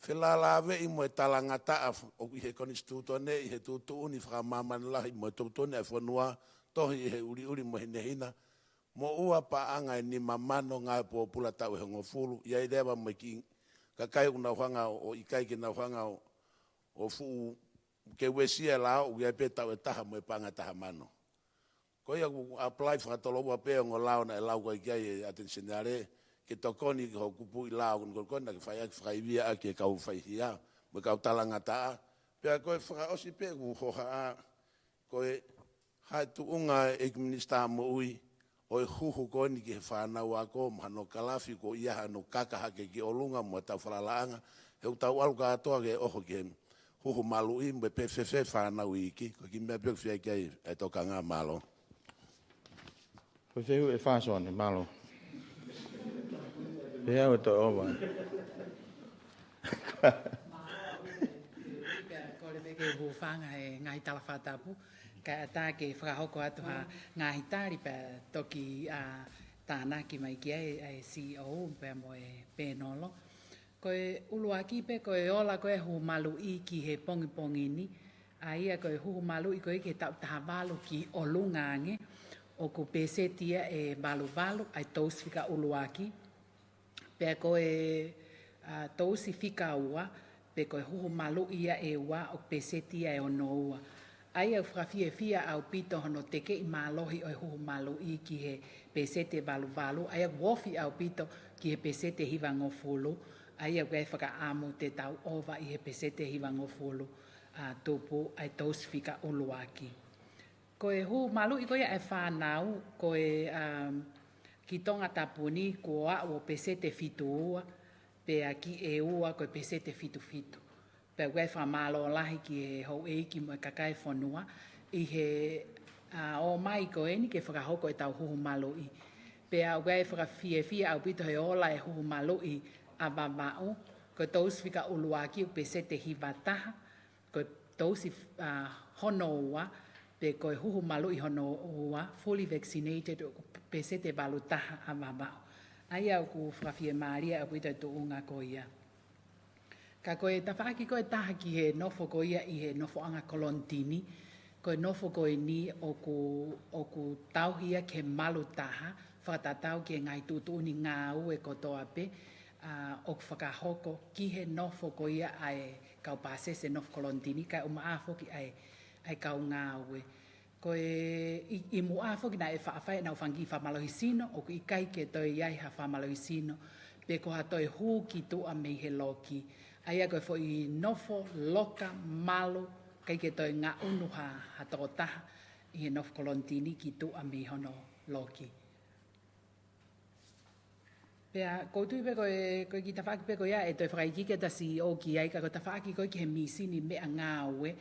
felālāveʻi mo e talangataʻa ʻoku ʻi he konisitūtone ʻi he tuʻutuʻuni fakamāmani lahi mo e tuʻutuʻuni ʻa e fonua, tohi ʻi he ʻuliʻuli mo e hinehina, moʻua paʻanga ʻe nima mano ngāue pōpula taʻu ʻe hongofulu, ʻi ai leva mo e kiʻi kakai ʻoku nau hanga ʻo, ʻo ʻikai ke nau hanga ʻo, ʻo fuʻu ke uesia e lao ʻoku ʻi ai pē taʻu ʻe taha mo e paʻanga ʻe taha mano. Ko ia ʻoku apply fakatoloua pē ongo lao naʻe lau ko ē ki ai ʻe he ʻAteni Seniale ke tokoni ki hoʻo kupuʻi lao ko eni ko ē naʻa ke fai ʻaki fakaivia ʻaki e kau faihia mo e kau talangataʻa. Pea ko e fakaʻosi pē ʻoku hohaʻa ko e hā e tuʻunga ʻEiki Minisitā Moʻui ʻo e huhu ko eni ki he fānau ako mo hano kalafi ko ia hano kaka hake ki ʻolunga mo e tau falalaʻanga he ʻoku tau ʻalu kātoa ke ʻoho ki he huhu maluʻi mo e pē fēfē fānau iiki. Ko e kiʻi meʻa pē ʻoku fie ki ai e tokanga, mālō. Ko e fehuʻi ʻe fā Sone, mālō. Pea ʻoua toe ova. Pea kole pē ke u hūfanga he ngaahi tala fakatapu, kae ʻatā ke fakahoko atu ha ngaahi tali pea toki, ʻa, tānaki mai ki ai ʻa e C E O pea mo e pēnolo. Ko e ʻuluaki pē ko e ola ko ē huhu maluʻi ki he pongipongi ni, ʻa ia ko e huhu maluʻi ko ē ki he taʻu taha valu ki ʻolunga ange, ʻoku pēseti ia ʻe valu valu ʻa e tousi fika ʻuluaki. Pea ko e, ʻa, tousi fika ua, pe ko e huhu maluʻi ia ʻe ua ʻoku pēseti ia ʻe ono ua. ʻA ia ʻoku fakafiefia ʻaupito hono tekeʻi mālohi ʻo e huhu maluʻi ki he pēseti ʻe valu valu, ʻa ia ʻoku ofi ʻaupito ki he pēseti ʻe hivangofulu, ʻa ia ʻoku ʻi ai e fakaʻamu te tau ova ʻi he pēseti ʻe hivangofulu, ʻa, tupu ʻa e tousi fika ʻuluaki. Ko e huhu maluʻi ko ia ʻa e fānau, ko e, um, ki Tongatapu ni kuo aʻu ʻo pēseti ʻe fitu ua, pea ki ʻEua ko e pēseti ʻe fitu fitu. Pea ʻoku ʻi ai e fakamālō lahi ki he houʻeiki mo e kakai e fonua ʻi he, ʻa, ō mai ko eni ke fakahoko e tau huhu maluʻi. Pea ʻoku ʻi ai e fakafiefia ʻaupito he ola e huhu maluʻi ʻa Vavaʻu, ko e tousi fika ʻuluaki ʻoku pēseti ʻe hiva taha, ko e tousi, ʻa, hono ua, pe ko e huhu maluʻi hono ua, fully vaccinated, ʻoku pēseti ʻe valu taha ʻa Vavaʻu. ʻA ia ʻoku fakafiemālie ʻaupito e tuʻunga ko ia. Ka ko e tafaʻaki ko ē ʻe taha ki he nofo ko ia ʻi he nofoʻanga kolonitini, ko e nofo ko eni ʻoku, ʻoku tauhi ia ki he malu taha, fakatatau ki he ngaahi tuʻutuʻuni ngāue kotoa pē, ʻa, ʻoku fakahoko ki he nofo ko ia ʻa e kau pāsese nofo kolonitini, kae ʻumaʻā foki ʻa e, ʻa e kau ngāue. Ko e ʻi, ʻi muʻa foki naʻe faʻa fai ʻenau fanga kiʻi fakamālohisino, ʻoku ʻikai ke toe ʻi ai ha fakamālohisino pe ko ha toe hū ki tuʻa mei he loki. ʻA ia ko e foʻi nofo loka malu, ʻikai ke toe ngaʻunu ha, ha tokotaha ʻi he nofo kolonitini ki tuʻa mei hono loki. Pea, ʻoku ou tui pē ko e, ko e kiʻi tafaʻaki pē ko ia, ʻe toe fakaikiiki ʻa e Siʻi ʻo ki ai, ka ko e tafaʻaki ko ē ki he mīsini meʻangāue,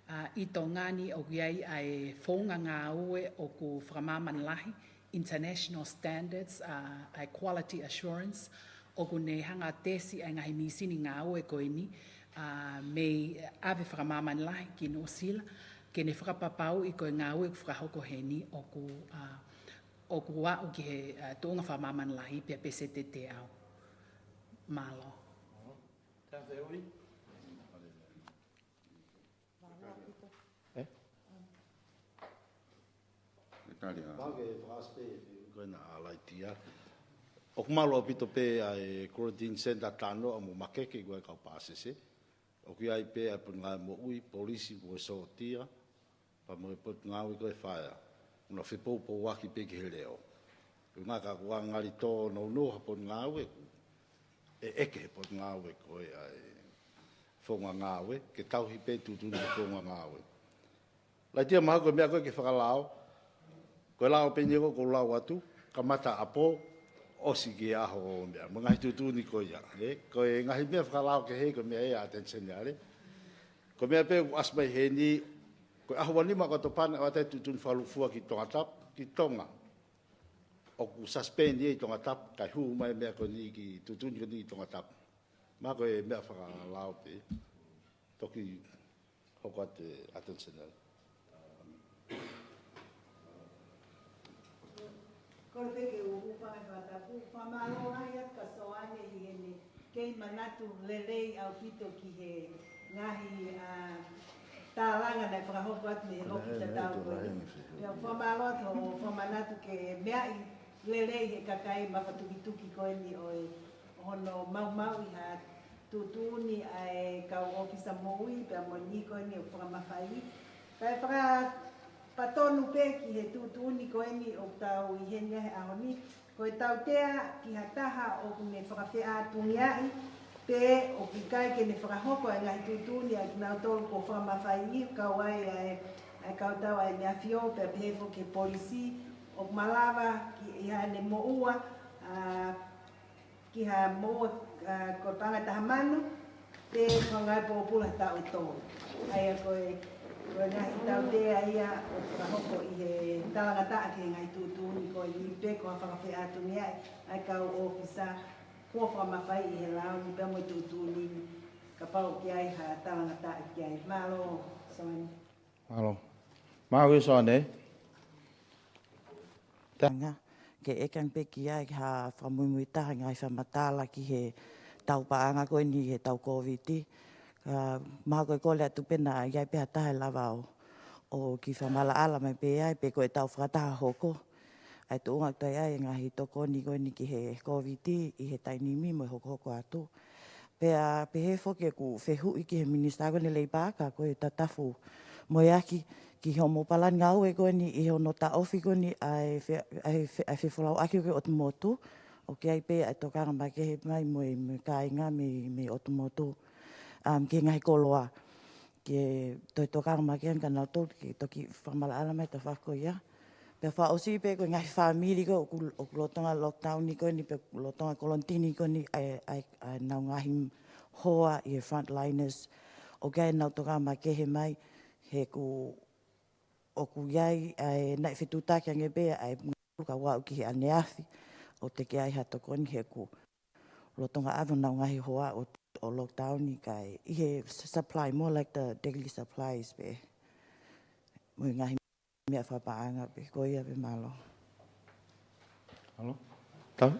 ʻa, ʻi Tonga ni ʻoku ʻi ai ʻa e founga ngāue ʻoku fakamāmani lahi, international standards, ʻa, ʻa e quality assurance, ʻoku ne hanga ʻo tesi ʻa e ngaahi mīsini ngāue ko eni, ʻa, mei ʻave fakamāmani lahi ki Nuʻusila, ke ne fakapapauʻi ko e ngāue ʻoku fakahoko heni ʻoku, ʻa, ʻoku aʻu ki he, ʻa, tuʻunga fakamāmani lahi pea peseti ʻe teau. Mālō. Tāfeui. Ē? Ko ena ʻa Laitia. ʻOku mālō ʻaupito pē ʻa e Quarantine Center Tanoa mo Makeke ko e kau pāsese. ʻOku ʻi ai pē ʻa e Potungāue Moʻui, Polisi mo e Sōtia, pea mo e Potungāue ko e Fire. ʻOku na fepoupouaki pē ki he leʻo. Ko e ʻuhinga ka ʻoku ngali tōnounou ha potungāue, ʻe ʻeke he potungāue ko ē ʻa e founga ngāue, ke tauhi pē tuʻutuʻuni ki he founga ngāue. Laitia, mahalo ko e meʻa ko ē ke fakalao, ko e lao pē eni ʻoku ou lau atu, kamata ʻapō, ʻosi ki he ʻaho ʻo meʻa, mo e ngaahi tuʻutuʻuni ko ia, ē? Ko e ngaahi meʻa fakalao kehe, ko e meʻa ia ʻa e Attorney General. Ko e meʻa pē ʻoku ʻasi mai heni, ko e ʻaho ua nima ʻOkatopa naʻe ʻoatu e tuʻutuʻuni fakalūkufua ki Tongatapu, ki Tonga. ʻOku suspend ia ʻi Tongatapu, kae hū mai e meʻa ko eni ki tuʻutuʻuni ko eni ʻi Tongatapu. Mahalo ko e meʻa fakalao pē. Toki hoko atu e Attorney General. Kole pē ke u hūfanga he fakatapu, fakamālō lahi atu kia Soane ʻi heʻene kei manatu lelei ʻaupito ki he ngaahi, ʻa, tālanga naʻe fakahoko atu mei he loki tatau ko eni. Pea fakamālō atu hoʻo fakamanatu ke meaʻi lelei he kakai mafatukituki ko eni ʻo e hono maumauʻi ha tuʻutuʻuni ʻa e kau ʻōfisa moʻui pea mo e niʻihi ko eni ʻoku fakamafaiʻi. Kae fakapatonu pē ki he tuʻutuʻuni ko eni ʻoku tau ʻi heni ai he ʻaho ni, ko e tautea ki ha taha ʻoku ne fakafeʻātungiaʻi, pe ʻoku ʻikai ke ne fakahoko ʻa e ngaahi tuʻutuʻuni ʻa kinautolu kuo fakamafaiʻi, kau ai ʻa e, ʻa e kau tau ʻa e ʻEne ʻAfio, pea pehē foki ki he polisi, ʻoku malava ki, ʻi haʻane moʻua, ʻa, ki ha moʻua, ʻa, ko e paʻanga ʻe taha mano, pe ko e ngaahi pōpula taʻu ʻe tolu. ʻA ia ko e, ko e ngaahi tautea ia ʻoku fakahoko ʻi he talangataʻa ki he ngaahi tuʻutuʻuni ko eni pe ko ha fakafeʻātungiaʻi ʻa e kau ʻōfisa kuo fakamafaiʻi he lao ni pea mo e tuʻutuʻuni ni kapau ʻoku ʻi ai ha talangataʻa ki ai. Mālō, Soane. Mālō. Mālō, Soane. Tanga, ke ʻeke ange pē ki ai ha fakamuimui taha ngaahi fakamatala ki he tau paʻanga ko eni he tau Kōviti. Ka mahalo ko e kole atu pē naʻa ʻi ai pē ha taha ʻe lava ʻo, ʻo kiʻi fakamaʻalaʻala mai pē ai, pe ko e tau fakataha hoko. ʻA e tuʻunga ʻoku ʻi ai e ngaahi tokoni ko eni ki he Kōviti ʻi he taimi ni mo e hokohoko atu. Pea pehē foki ʻeku fehuʻi ki he Minisitā ko eni Leipa, ka ko e Tatafu Moeaki, ki hoʻomo palani ngāue ko eni ʻi hono taʻofi ko eni ʻa e fe-, ʻa e fe-, ʻa e fefolauʻaki ko ē ʻotu motu, ʻoku ʻi ai pē ʻa e tokanga makehe mai mo e, mo e kāinga mei, mei ʻotu motu, um, ki he ngaahi koloa. Ke toe tokanga makehe ange kia nautolu ke toki fakamaʻalaʻala mai e tafaʻaki ko ia. Pea fakaʻosi pē ko e ngaahi fāmili ko ē ʻoku, ʻoku lolotonga lockdown ni ko eni pe lolotonga kolonitini ko eni ʻa e, ʻa e, ʻa ʻenau ngaahi hoa ʻi he frontliners. ʻOku ʻi ai ʻenau tokanga makehe mai he ʻoku, ʻoku ʻi ai ʻa e naʻe fetuʻutaki ange pē ʻa e ngaahi kau aʻu ki he ʻaneafi ʻo teʻeki ai ha tokoni he ʻoku lolotonga ʻave honau ngaahi hoa ʻo, ʻo lockdown ni kae ʻi he s-, supply, more like the daily supplies pē. Mo e ngaahi meʻa fakapaʻanga pē, ko ia pē, mālō. Mālō. Tau?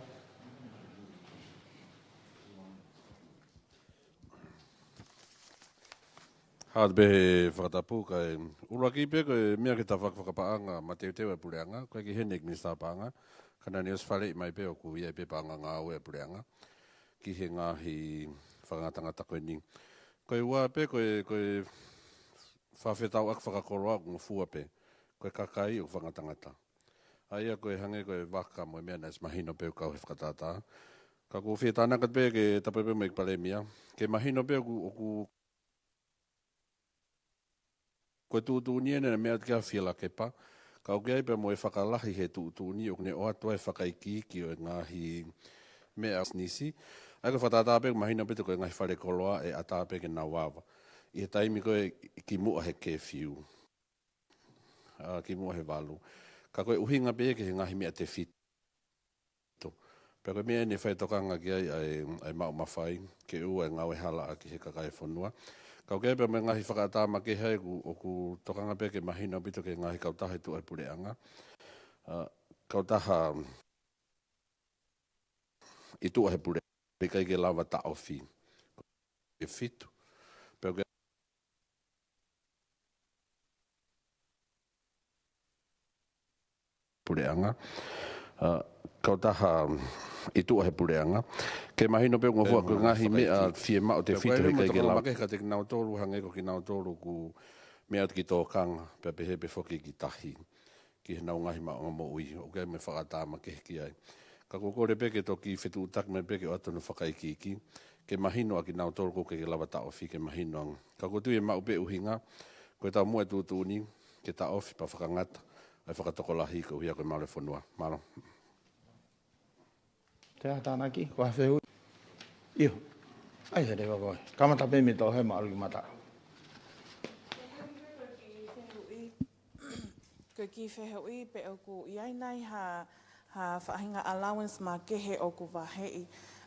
Hā atu pē he fakatapu kae ʻuluaki pē ko e meʻa ki he tafaʻaki fakapaʻanga mateuteu ʻa e puleʻanga, ko e ki heni ʻEiki Minisitā Paʻanga, ka naʻa ne ʻosi faleʻi mai pē ʻoku ʻi ai pē paʻanga ngāue ʻa e puleʻanga ki he ngaahi fakangatangata ko eni. Ko e ua pē ko e, ko e fakafetauʻaki fakakoloa ʻoku ngofua pē, ko e kakai ʻoku fakangatangata. ʻA ia ko e hangē ko e vaka mo e meʻa naʻe ʻosi mahino pē ʻoku kau he fakatātā. Ka ʻoku ou fie tānaki atu pē ke tāpuekina pē mo e ʻEiki Palēmia. Ke mahino pē ʻoku, ʻoku ko e tuʻutuʻuni eni naʻe meʻa atu ki ai ʻa Fielakepa. Ka ʻoku ʻi ai pē mo e fakalahi he tuʻutuʻuni ʻoku ne ʻoatu ai e fakaikiiki ʻo e ngaahi meʻa ʻa e pisinisi. ʻA ia ko e fakatātā pē ʻoku mahino pē ko e ngaahi fale koloa ʻe ʻatā pē ke nau ava. ʻI he taimi ko ē kimuʻa he curfew. ʻA, kimuʻa he valu. Ka ko e ʻuhinga pē ki he ngaahi meʻa tefito. Pea ko e meʻa eni ʻe fai tokanga ki ai ʻa e, ʻa e maʻu mafai, ke ʻoua ʻe ngāue hala ʻaki he kakai e fonua. Ka ʻoku ʻi ai pē mo e ngaahi fakatātā makehe ʻoku, ʻoku tokanga pē ke mahino ʻaupito ki he ngaahi kautaha ʻi tuʻa he puleʻanga. ʻA, kautaha ʻi tuʻa he puleʻanga, ʻikai ke lava taʻofi. Ko e fitu. Pea ʻoku puleʻanga, ʻa, kautaha ʻi tuʻa he puleʻanga. Ke mahino pē ʻoku ngofua ko e ngaahi meʻa fiemaʻu tefito he ʻikai ke lava. Pea ko e meʻa tokanga makehe kiate kinautolu hangē ko kinautolu ʻoku meʻa atu ki tōkanga, pea pehē pē foki ki tahi. Ki heʻenau ngaahi maʻuʻanga moʻui, ʻoku ʻi ai mo e fakatātā makehe ki ai. Ka ʻoku ou kole pē ke toki fetuʻutaki mai pē ke ʻoatu hono fakaikiiki, ke mahino ʻa kinautolu ʻoku ʻikai ke lava taʻofi ke mahino ange. Ka ʻoku ou tui ʻe maʻu pē ʻuhinga, ko e taumuʻa e tuʻutuʻuni, ke taʻofi pea fakangata ʻa e fakatokolahi koeʻuhi ko e malu e fonua. Mālō. Te a tānaki, ko ha fehuʻi? ʻIo. ʻAi, he leva koe. Kamata pē mei he toʻohema ʻalu ki mataʻu. Ko e kiʻi fehuʻi pe ʻoku ʻi ai nai ha, ha faʻahinga allowance makehe ʻoku vaheʻi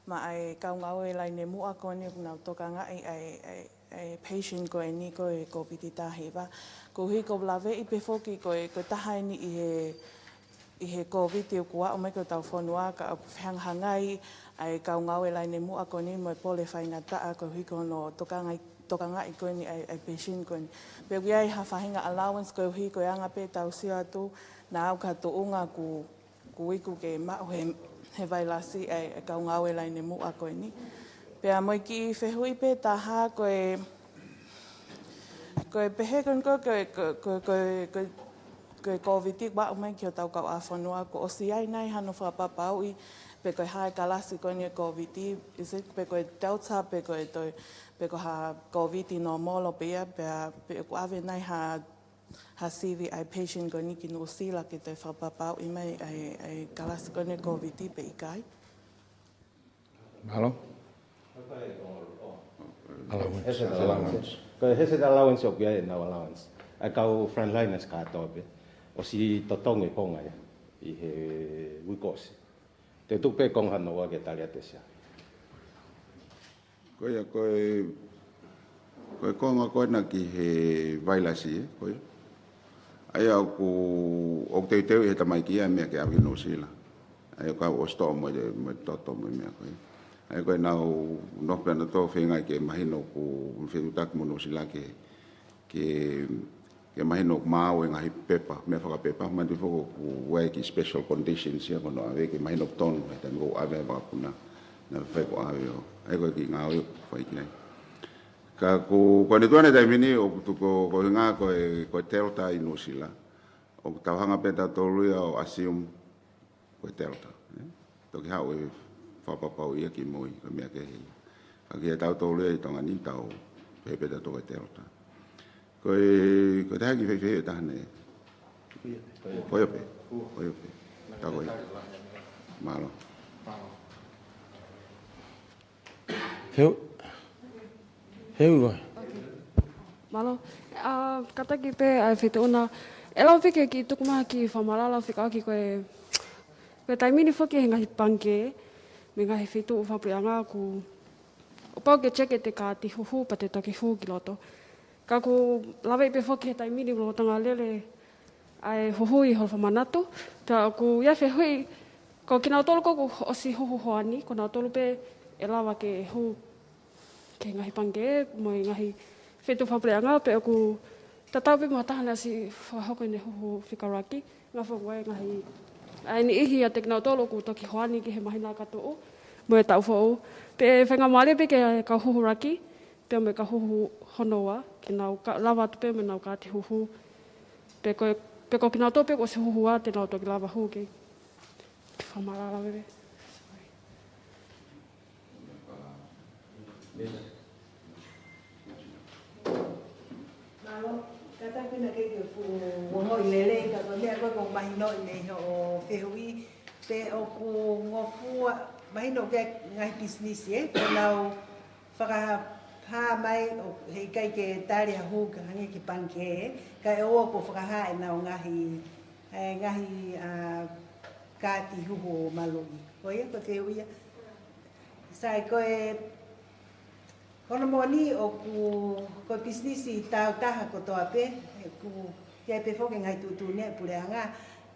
maʻa e kau ngāue laine muʻa ko eni ʻoku nau tokangaʻi ʻa e, ʻa e, ʻa e patient ko eni ko e Kōviti taha hiva. Koeʻuhi ʻoku laveʻi pē foki ko e, ko e taha eni ʻi he, ʻi he Kōviti ʻoku aʻu mai ki hotau fonua ka ʻoku fehangahangai ʻa e kau ngāue laine muʻa ko eni mo e pole faingataʻa koeʻuhi ko hono tokangaʻi, tokangaʻi ko eni ʻa e, ʻa e patient ko eni. Pe ʻoku ʻi ai ha faʻahinga allowance koeʻuhi ko e anga pē ʻetau sio atu naʻa ʻoku ʻi ai ha tuʻunga ʻoku, ʻoku iku ke maʻu he, he vailasi ʻa e, ʻa e kau ngāue laine muʻa ko eni. Pea mo e kiʻi fehuʻi pē taha ko e, ko e pehē ko eni ko e, ko e, ko e, ko e, ko e, ko e Kōviti ʻoku aʻu mai ki hotau kauʻāfonua, kuo ʻosi ʻi ai nai hano fakapapauʻi pe ko e hā e kalasi ko eni e Kōviti, is it pe ko e Delta, pe ko e toe, pe ko ha Kōviti nōmolo pē ia, pea, pe ʻoku ʻave nai ha, ha sivi ʻa e patient ko eni ki Nuʻusila ke toe fakapapauʻi mai ʻa e, ʻa e kalasi ko eni e Kōviti pe ʻikai? Mālō. Allowance. He ko e allowance. Ko e he ko e allowance ʻoku ʻi ai ʻenau allowance. ʻA e kau frontliners kātoa pē. ʻOsi totongi e konga ia ʻi he uike kuo ʻosi. Te u tuku pē konga hono ua ke tali atu ʻe Sia. Ko ia, ko e, ko e konga ko ena ki he vailasi, ē, ko ia. ʻA ia ʻoku, ʻoku teuteu ʻe he tamaiki ia e meʻa ke ʻave ki Nuʻusila. ʻA ia ʻoku ʻosi toʻo mo e, mo e toto mo e meʻa ko ia. ʻA ia ko ʻenau nofo pē ʻanautolu feinga ke mahino ʻoku fetuʻutaki mo Nuʻusila ke, ke, ke mahino ʻoku maau e ngaahi pepa, meʻa fakapepa, manatuʻi foki ʻoku ʻi ai e kiʻi special conditions ia ko hono ʻave ke mahino ʻoku tonu, he taimi ʻoku ʻave e vakapuna, naʻe fai ko e ʻave ʻo. ʻA ia ko e kiʻi ngāue ʻoku fai ki ai. Ka ʻoku, ko ʻene tuʻu ʻanai he taimi ni ʻoku tuku ko, ko e ʻuhinga ko e, ko e Delta ʻi Nuʻusila. ʻOku tau hanga pē ʻe tautolu ia ʻo assume ko e Delta, ē? Toki haʻu e fakapapauʻi ia ki mui, ko e meʻa kehe ia. Ka kiate tautolu ia ʻi Tonga ni tau pehē pē tautolu ko e Delta. Ko e, ko e taha e kiʻi fehuʻi ʻe taha eni. Ko ia pē. Ko ia pē. Tau ko ia. Mālō. Heu, heu, ʻoe. Mālō. ʻA, kātaki pē ʻa e fetuʻu na. ʻE lava pē ke kiʻi tuku mai ha kiʻi fakamatala fekauʻaki ko e, ko e taimi ni foki he ngaahi pangikē, mo e ngaahi feituʻu fakapuleʻanga ʻoku, ʻoku pau ke check ʻete kaati huhu pea te toki hū ki loto. Ka ʻoku laveʻi pē foki he taimi ni ʻoku lolotonga lele ʻa e huhu ʻi holo fakamanatu. Pea ʻoku ʻi ai e fehuʻi, ko kinautolu ko ē ʻoku ʻosi huhu hoani, ko kinautolu pē ʻe lava ke hū ki he ngaahi pangikē, mo e ngaahi feituʻu fakapuleʻanga, pe ʻoku tatau pē mo ha taha naʻe ʻosi fakahoko ʻene huhu fekauʻaki. Ngaahi fakaʻuhinga ngaahi, ʻa e niʻihi ʻiate kinautolu ʻoku toki hoani ki he māhina ka tuʻu, mo e taʻu foʻou. Pea faingamālie pē ki he kau huhu ʻuluaki, pea mo e kau huhu hono ua, ke nau ka-, lava atu pē mo ʻenau kaati huhu. Pe ko, pe ko kinautolu pē kuo ʻosi huhu ʻa, te nau toki lava hū ki, ki fakamatala pē. Sorry. Mālō, kātaki naʻe ʻikai ke fuʻu ongoʻi lelei, ka ko e meʻa ko ē ʻoku mahinoʻi mei hoʻo fehuʻi, pe ʻoku ngofua, mahino ki he ngaahi pisinisi, ē, ko ʻenau fakahā mai ʻo heʻikai ke tali ha hū ka hangē ki he pangikē, ē, kae ʻoua kuo fakahā ʻenau ngaahi, ʻe, ngaahi, ʻa, kaati huhu ʻo maluʻi. Ko ia, ko e fehuʻi ia. Sai, ko e, ko hono moʻoni ʻoku, ko e pisinisi tāutaha kotoa pē, ʻoku ʻi ai pē foki e ngaahi tuʻutuʻuni ʻa e puleʻanga,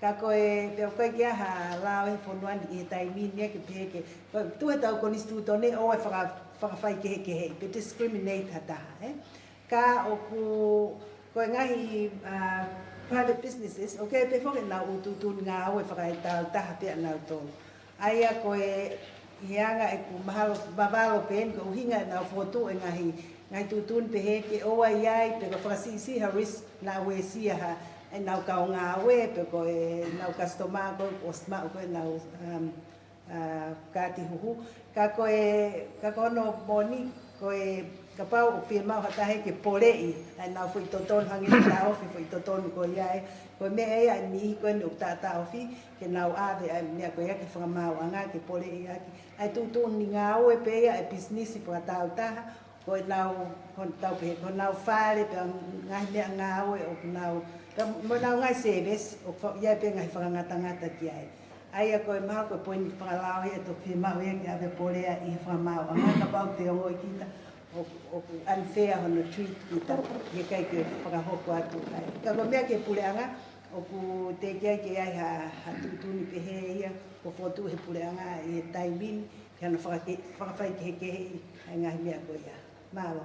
ka ko e, pea ʻoku ʻikai ke ʻi ai ha lao ʻi he fonua ni ʻi he taimi ni ke pehē ke, ko e tuʻu he ʻetau konisitūtone ʻoua ʻe faka-, fakafaikehekeheʻi, pe discriminate ha taha, ē? Ka ʻoku, ko e ngaahi, ʻa, private businesses, ʻoku ʻi ai pē foki ʻenau ʻū tuʻutuʻuni ngāue fakatāutaha pē ʻanautolu. ʻA ia ko e, ʻi he anga ʻeku mahalo, vavalo pē eni, ko e ʻuhinga ʻenau fokotuʻu e ngaahi, ngaahi tuʻutuʻuni pehē ke ʻoua ʻe ʻi ai, pe ko e fakasiʻisiʻi ha risk naʻa uesia ha, ʻenau kau ngāue, pe ko ʻenau customer ko ē ʻosi maʻu ko ē ʻenau, um, ʻa, kaati huhu. Ka ko e, ka ko hono moʻoni, ko e kapau ʻoku fiemaʻu ha taha ke poleʻi ʻa ʻenau foʻi totonu hangē ko e taʻofi foʻi totonu ko ia ē. Ko e meʻa ia ʻa e niʻihi ko eni ʻoku taʻataʻofi, ke nau ʻave ʻa e meʻa ko ia ki he fakamaauʻanga ke poleʻi ʻaki. ʻA e tuʻutuʻuni ngāue pē ia ʻa e pisinisi fakatāutaha, ko ʻenau, ko ʻenau pē, ko ʻenau fale, pea ngaahi meʻangāue ʻoku nau, pea mo ʻenau ngaahi service, ʻoku fa-, ʻi ai pē ngaahi fakangatangata ki ai. ʻA ia ko e mahalo ko e poini fakalao ia ʻe toki fiemaʻu ia ke ʻave poleʻi ʻi he fakamaauʻanga, kapau te ongoʻi kita ʻoku, ʻoku unfair hono treat kita, ʻikai ke fakahoko atu ai. Ka ko e meʻa ki he puleʻanga, ʻoku teʻeki ai ke ʻi ai ha, ha tuʻutuʻuni pehē ia, ʻoku fokotuʻu he puleʻanga ʻi he taimi ni, ke hano fakake-, fakafaikehekeheʻi ʻa e ngaahi meʻa ko ia. Mālō.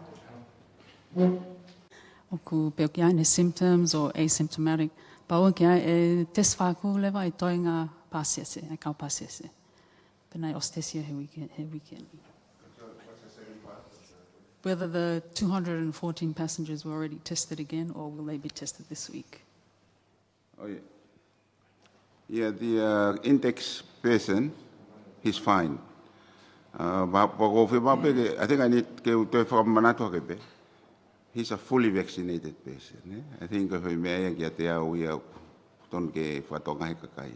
ʻOku pē ʻoku ʻi ai ʻene symptoms or asymptomatic, pea ʻoku ʻi ai e test fākū leva ʻi he toenga pāsese, e kau pāsese. Pea naʻe ʻosi tesi ia he weekend, he weekend. Whether the two hundred and fourteen passengers were already tested again or will they be tested this week? Oh, yeah. Yeah, the, uh, index person, he's fine. Uh, but, but if you, I think I need ke u toe fakamanatu hake pē. He's a fully vaccinated person, eh? I think ko e meʻa ia kiate au ia ʻoku totonu ke fakatokangaʻi he kakai.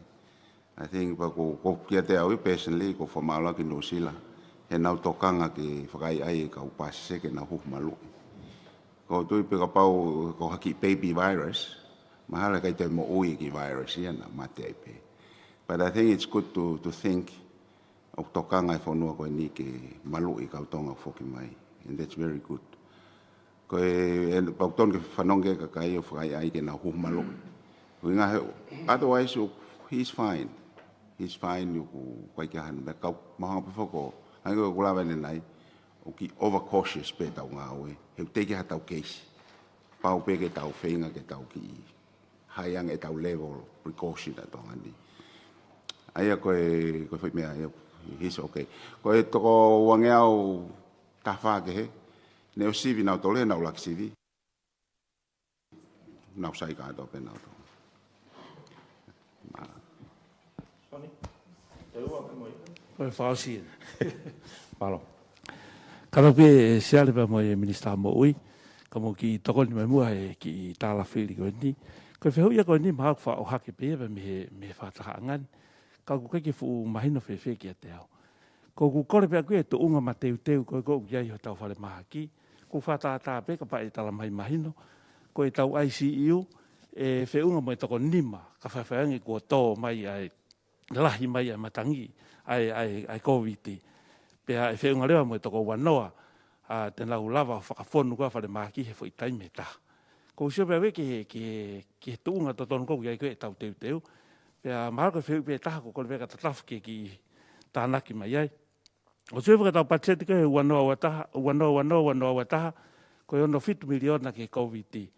I think pea ko, ko kiate au ia personally, ʻoku ou fakamālō ki Nuʻusila heʻenau tokanga ke fakaʻaiʻai e kau pāsese ke nau huhu maluʻi. ʻOku ou tui pē kapau ko ha kiʻi baby virus, mahalo ʻe ʻikai toe moʻui e kiʻi virus ia, naʻa mate ai pē. But I think it's good to, to think ʻoku tokanga e fonua ko eni ke maluʻi e kau Tonga foki mai. And that's very good. Ko e, e, pea ʻoku totonu ke fanongo e kakai ʻo fakaʻaiʻai ke nau huhu maluʻi. Ko e ʻuhinga he, otherwise, ʻo, he's fine. He's fine, ʻoku ʻikai ke ʻi ai hano meʻa, kau mahalo pē foki, hangē ko ʻeku lave ʻanenai, ʻoku kiʻi overcautious pē ʻetau ngāue. He ʻoku teʻeki ha tau keisi. Pau pē ke tau feinga ke tau kiʻi high ange ʻetau level precaution ʻa Tonga ni. ʻA ia ko e, ko e foʻi meʻa ia, he's okay. Ko e toko uangeau taha fā kehe, naʻe ʻosi sivi nautolu, naʻa nau ʻuluaki sivi. Nau sai kātoa pē nautolu. Mā. Ko e fakaʻosi ē. Mālō. Kātaki pē Siale pea mo e Minisitā Moʻui, ka mou kiʻi tokoni mai muʻa he kiʻi tālafili ko eni. Ko e fehuʻi ia ko eni, mahalo ʻoku faʻa ʻohake pē ia pea mei he, mei he fakatahaʻanga ni. Ka ʻoku ʻikai ke fuʻu mahino fēfē kiate au. Ko ʻeku kole pē ʻaʻaku ia e tuʻunga mateuteu ko ē ʻoku ʻi ai hotau falemahaki. ʻOku fakatātā pē kapau ʻe tala mai mahino. Ko ʻetau I C U, ʻe feʻunga mo e toko nima, ka faifai ange kuo tō mai ʻa e lahi mai ʻa e matangi, ʻa e, ʻa e, ʻa e Kōviti. Pea ʻe feʻunga leva mo e toko uanoa, ʻa, te nau lava fakafonu ko ē falemahaki he foʻi taimi ʻe taha. ʻOku ou sio pē au ia ki he, ki he, ki he tuʻunga totonu ko ē ʻoku ʻi ai ko ē ʻetau teuteu. Pea mahalo ko e fehuʻi pē ʻe taha ʻoku ou kole pē ke tatafu ke kiʻi tānaki mai ai. ʻOku ou sio ki heʻetau patiseti ko ē he uanoa uataha, uanoa uanoa, uanoa uataha, ko e ono fitu miliona ki he Kōviti.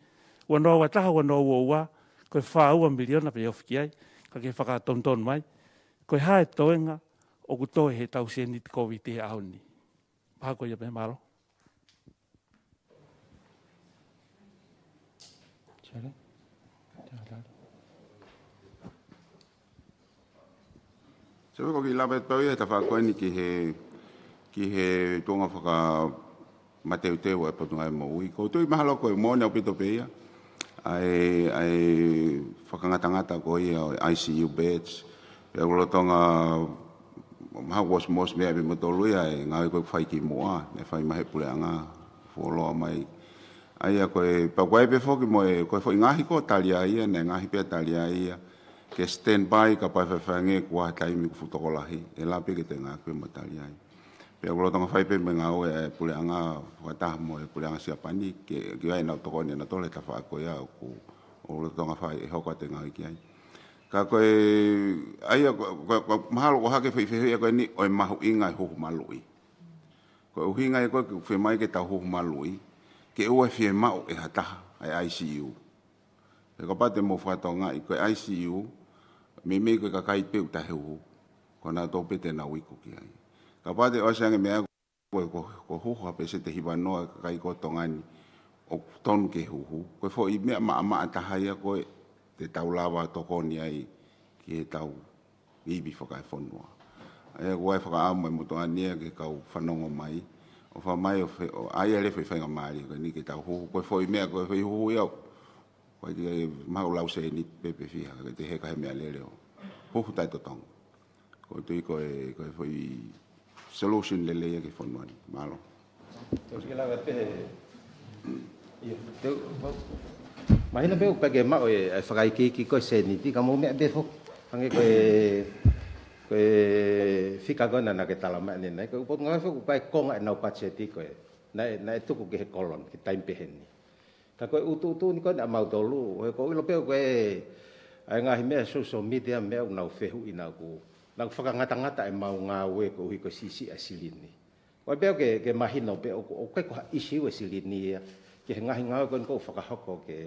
Uanoa uataha, uanoa uaua, ko e fā ua miliona pē ofi ki ai, ka ke fakatonutonu mai. Ko e hā e toenga ʻoku toe heʻetau sēniti Kōviti he ʻaho ni. Pea ko ia pē, mālō. Sorry? Sorry, ko e kiʻi lave atu pē ia he tafaʻaki ko eni ki he, ki he tuʻunga faka, mateuteu ʻa e Potungāue Moʻui. ʻOku ou tui mahalo ko e moʻoni ʻaupito pē ia ʻa e, ʻa e fakangatangata ko ia ʻo e I C U beds. Pea ʻoku lolotonga mahalo kuo ʻosi, ʻosi meʻa pē mo tolu ia e ngāue ko ē ʻoku fai kimuʻa, naʻe fai mai he puleʻanga fuoloa mai. ʻA ia ko e, pea ko e pē foki mo e, ko e foʻi ngaahi ko ē tali ai ia, naʻe ngaahi pē tali ai ia ke standby kapau ʻe faifai ange kuo ʻi ai ha taimi ʻoku fuʻu tokolahi, ʻe lava pē ke toe ngāueʻaki mo tali ai. Pea ʻoku lolotonga fai pē mo e ngāue ʻa e puleʻanga fakataha mo e puleʻanga Siapani, ke, ke ʻi ai ʻenau tokoni ʻanautolu he tafaʻaki ko ia ʻoku, ʻoku lolotonga fai ʻe hoko atu e ngāue ki ai. Ka ko e, ʻa ia, ko, ko, ko, mahalo ko e hake foʻi fehuʻi ia ko eni ʻo e mahuʻinga e huhu maluʻi. Ko e ʻuhinga ia ko ē ʻoku fiemaʻu ke tau huhu maluʻi, ke ʻoua ʻe fiemaʻu ʻe ha taha ʻa e I C U. He kapau te mou fakatokangaʻi ko e I C U, meimei ko e kakai pē ʻoku taʻehuhu, ko nautolu pē te nau iku ki ai. Kapau te ʻosi ange meʻa ko, ko, ko huhu ha pēseti ʻe hiva noa e kakai ko Tonga ni ʻoku tonu ke huhu, ko e foʻi meʻa maʻamaʻa taha ia ko ē te tau lava tokoni ai ki heʻetau ivi fakaefonua. ʻA ia ʻoku ʻi ai e fakaʻamu ʻa e motuʻa ni ia ke kau fanongo mai, ʻo fai mai ʻo fe-, ʻo ʻai ʻa e foʻi faingamālie ko eni ke tau huhu, ko e foʻi meʻa, ko e foʻi huhu ia ʻoku ʻikai ke mahalo lau sēniti pē pe fiha, ka ke toe heka he meʻalele ʻo huhu taʻetotongi. ʻOku ou tui ko e, ko e foʻi solution lelei ia ki he fonua ni. Mālō. Tau sio ki he lave pē. ʻIo, teu, mau, mahino pē ʻoku ʻikai ke maʻu e, e fakaikiiki ko e sēniti, ka mou meʻa pē foki. Hangē ko e, ko e fika ko ena naʻa ke tala mai ʻanenai, ko e ʻū potungāue foki ʻoku ʻikai konga ʻenau patiseti ko ē. Naʻe, naʻe tuku ki he koloni, ki he taimi pehē ni. Ka ko e ʻutuʻutu ni ko ena ʻamautolu, he ʻoku ou ʻilo pē ʻoku ʻi ai e ngaahi meʻa social media, meʻa ʻoku nau fehuʻi naʻa ku, naʻa ku fakangatangata ʻemau ngāue koeʻuhi ko e siʻisiʻi ʻa e silini. Ko e pehē ke, ke mahino pē ʻoku, ʻoku ʻikai ko ha ʻisiū e silini ia ki he ngaahi ngāue ko eni ʻoku fakahoko ke,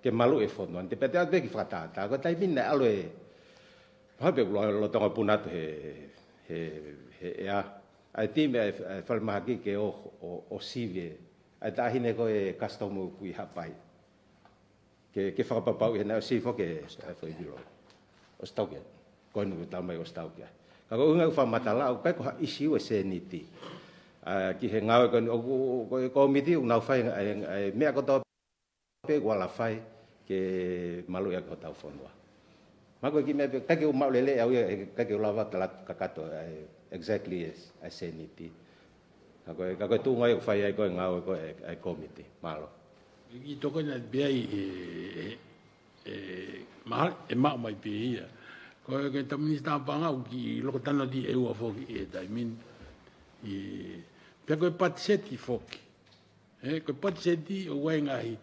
ke maluʻi e fonua ni. Te pehē atu pē ki he fakatātā, ko e taimi ni naʻe ʻalu e, mahalo pē ʻoku lolotonga puna atu he, he, he ʻea ʻa e timi ʻa e, ʻa e falemahaki ke ō, ō, ō sivi e ʻa e taʻahine ko e kasitomu ʻoku ʻi Haʻapai. Ke, ke fakapapauʻi he naʻe ʻosi foki e, e foʻi vilo. ʻOsi tau ki ai. Ko eni ʻoku tau mai ʻosi tau ki ai. Ka ko e ʻuhinga ʻoku fakamatala, ʻoku ʻikai ko ha ʻisiū e sēniti. ʻA, ki he ngāue ko eni ʻoku, ko e kōmiti ʻoku nau fai, ʻa e, ʻa e meʻa kotoa pē ʻoku ala fai ke maluʻi ʻaki hotau fonua. Mahalo ko e kiʻi meʻa pē, ʻikai ke u maʻu lelei au ia, he ʻikai ke u lava tala kakato, ʻa e, exactly e, ʻa e sēniti. Ka ko e, ka ko e tuʻunga ia ʻoku fai ai ko e ngāue ko ē ʻa e kōmiti. Mālō. Kiʻi tokoni atu pē ai e, e, e, mahalo ʻe maʻu mai pē ia. Ko e, ko e Tama Minisitā Paʻanga ʻoku kiʻi loko tano atu ʻe ua foki he taimi ni. ʻE, pea ko e patiseti foki. ʻE, ko e patiseti ʻoku ʻi ai e ngaahi,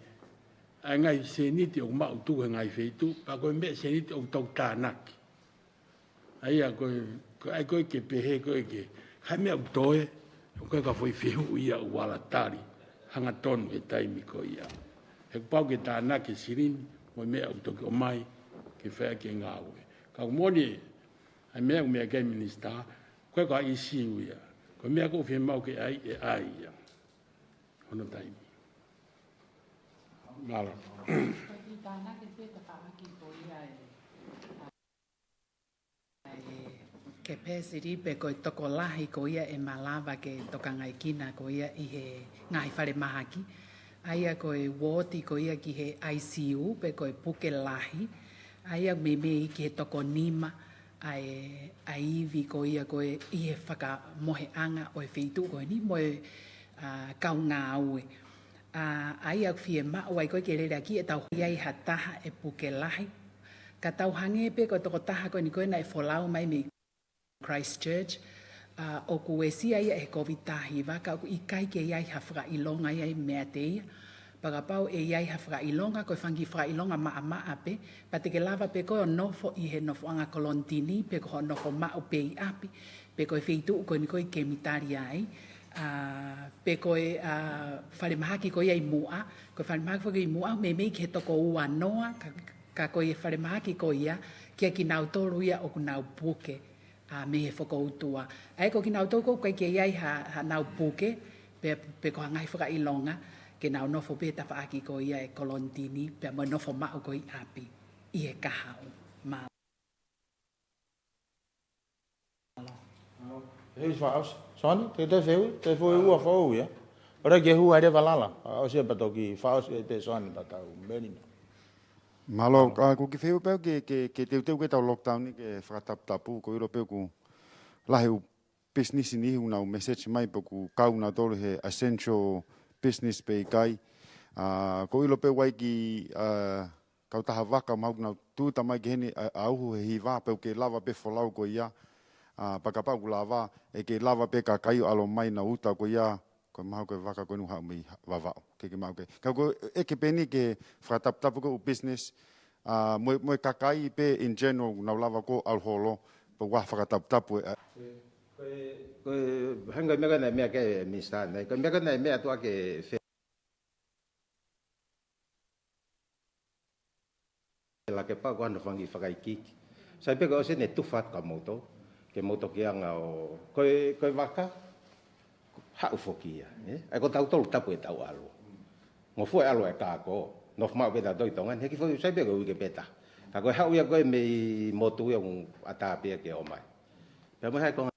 ʻa e ngaahi sēniti ʻoku maʻu tuku he ngaahi feituʻu, pea ko e meʻa sēniti ʻoku tau tānaki. ʻA ia ko e, ko e ʻai ko ē ke pehē ko ē ke, ha meʻa ʻoku toe, ʻoku ʻikai ko ha foʻi fehuʻi ia ʻoku ala tali hangatonu he taimi ko ia. He kuo pau ke tānaki e silini, mo e meʻa ʻoku toki ʻomai, ke fai ʻaki e ngāue. Ka ʻoku moʻoni, ʻa e meʻa ʻoku meʻa ki ai e Minisitā, ʻoku ʻikai ko ha ʻisiū ia. Ko e meʻa ʻoku fiemaʻu ke ʻai, ʻe ʻai ia. Hono taimi. Mālō. Ko e kiʻi tānaki pē tafaʻaki ko ia e, e capacity pe ko e tokolahi ko ia ʻe malava ke tokangaekina ko ia ʻi he ngaahi falemahaki. ʻA ia ko e uooti ko ia ki he I C U pe ko e puke lahi. ʻA ia meimei ki he toko nima ʻa e, ʻa e ivi ko ia ko ē ʻi he fakamoheʻanga ʻo e feituʻu ko eni mo e, ʻa, kau ngāue. ʻA, ʻa ia ʻoku fiemaʻu ai ko ē ke lele ʻaki ʻetau ʻi ai ha taha ʻe puke lahi. Ka tau hangē pē ko e tokotaha ko eni ko ē naʻe folau mai mei Christchurch, ʻa, ʻoku uesia ia he Kōviti taha hiva, ka ʻoku ʻikai ke ʻi ai ha fakaʻilonga ia ʻi meiate ia. Pea kapau ʻe ʻi ai ha fakaʻilonga, ko e fanga kiʻi fakaʻilonga maʻamaʻa pē, pea te ke lava pē koe ʻo nofo ʻi he nofoʻanga kolonitini, pe ko hoʻo nofo maʻu pē ʻi ʻapi, pe ko e feituʻu ko eni ko ē ʻoku ke mitali ai, ʻa, pe ko e, ʻa, falemahaki ko ia ʻi muʻa, ko e falemahaki foki ʻi muʻa, meimei ki he toko ua noa, ka, ka ko e falemahaki ko ia, kia kinautolu ia ʻoku nau puke, ʻa, mei he fokoutua. ʻA ia ko kinautolu ʻoku ʻikai ke ʻi ai ha, haʻanau puke, pe, pe ko ha ngaahi fakaʻilonga, ke nau nofo pē tafaʻaki ko ia e kolonitini, pea mo e nofo maʻu ko ē ʻi ʻapi, ʻi he kahaʻu. Mālō. Hei, fa-, Soni, te, te feu, te feu ua fou ia. ʻOku ke hū ai leva Lala, ʻosi pea toki fakaʻosi ʻe Soane pea tau melino. Mālō, ʻa, ko e kiʻi fehuʻi pē ke, ke, ke teuteu ke tau lockdown ni ke fakataputapu, ko e ʻilo pē ʻoku lahi e ʻū business ʻi he ʻuhinga ʻenau message mai pe ʻoku kau nautolu he essential business pe ʻikai. ʻA, ko e ʻilo pē ʻoku ʻi ai e kiʻi, ʻa, kautaha vaka mahalo ʻoku nau tūʻuta mai ki heni ʻa, ʻa uhu he hiva pe ʻoku ke lava pē folau ko ia. ʻA, pea kapau ʻoku lava, ʻe ke lava pē kakai ʻo ʻalu mai ʻo nau uta ko ia, ko e mahalo ko e vaka ko eni ʻoku haʻu mei Vavaʻu. Ke ke maʻu ke. Ka ko e ʻeke pē eni ke fakataputapu ko e ʻū business, ʻa, mo e, mo e kakai pē in general ʻoku nau lava ko ē ʻalu holo, pe ʻoku ʻi ai ha fakataputapu ʻe, ʻa. Ko e, ko e, hangē ko e meʻa ko ē naʻe meʻa ki ai e Minisitā, naʻe, ko e meʻa ko ē naʻe meʻa atu ʻa ke fe- Lake Pau ko hono fanga kiʻi fakaikiiki. Sai pē ko e ʻosi ʻene tufa atu kia moutolu, ke mou toki anga ʻo, ko e, ko e vaka, haʻu foki ia, ē? ʻA ia ko tautolu tapu ʻetau ʻalu. Ngofua e ʻalu e kākā, nofo maʻu pē tautolu ʻi Tonga ni, he kiʻi foʻi sai pē ko e uike pē taha. Ka ko e haʻu ia ko ē mei motu ia ʻoku ʻatā pē ia ke ō mai. Pea mo e hā e konga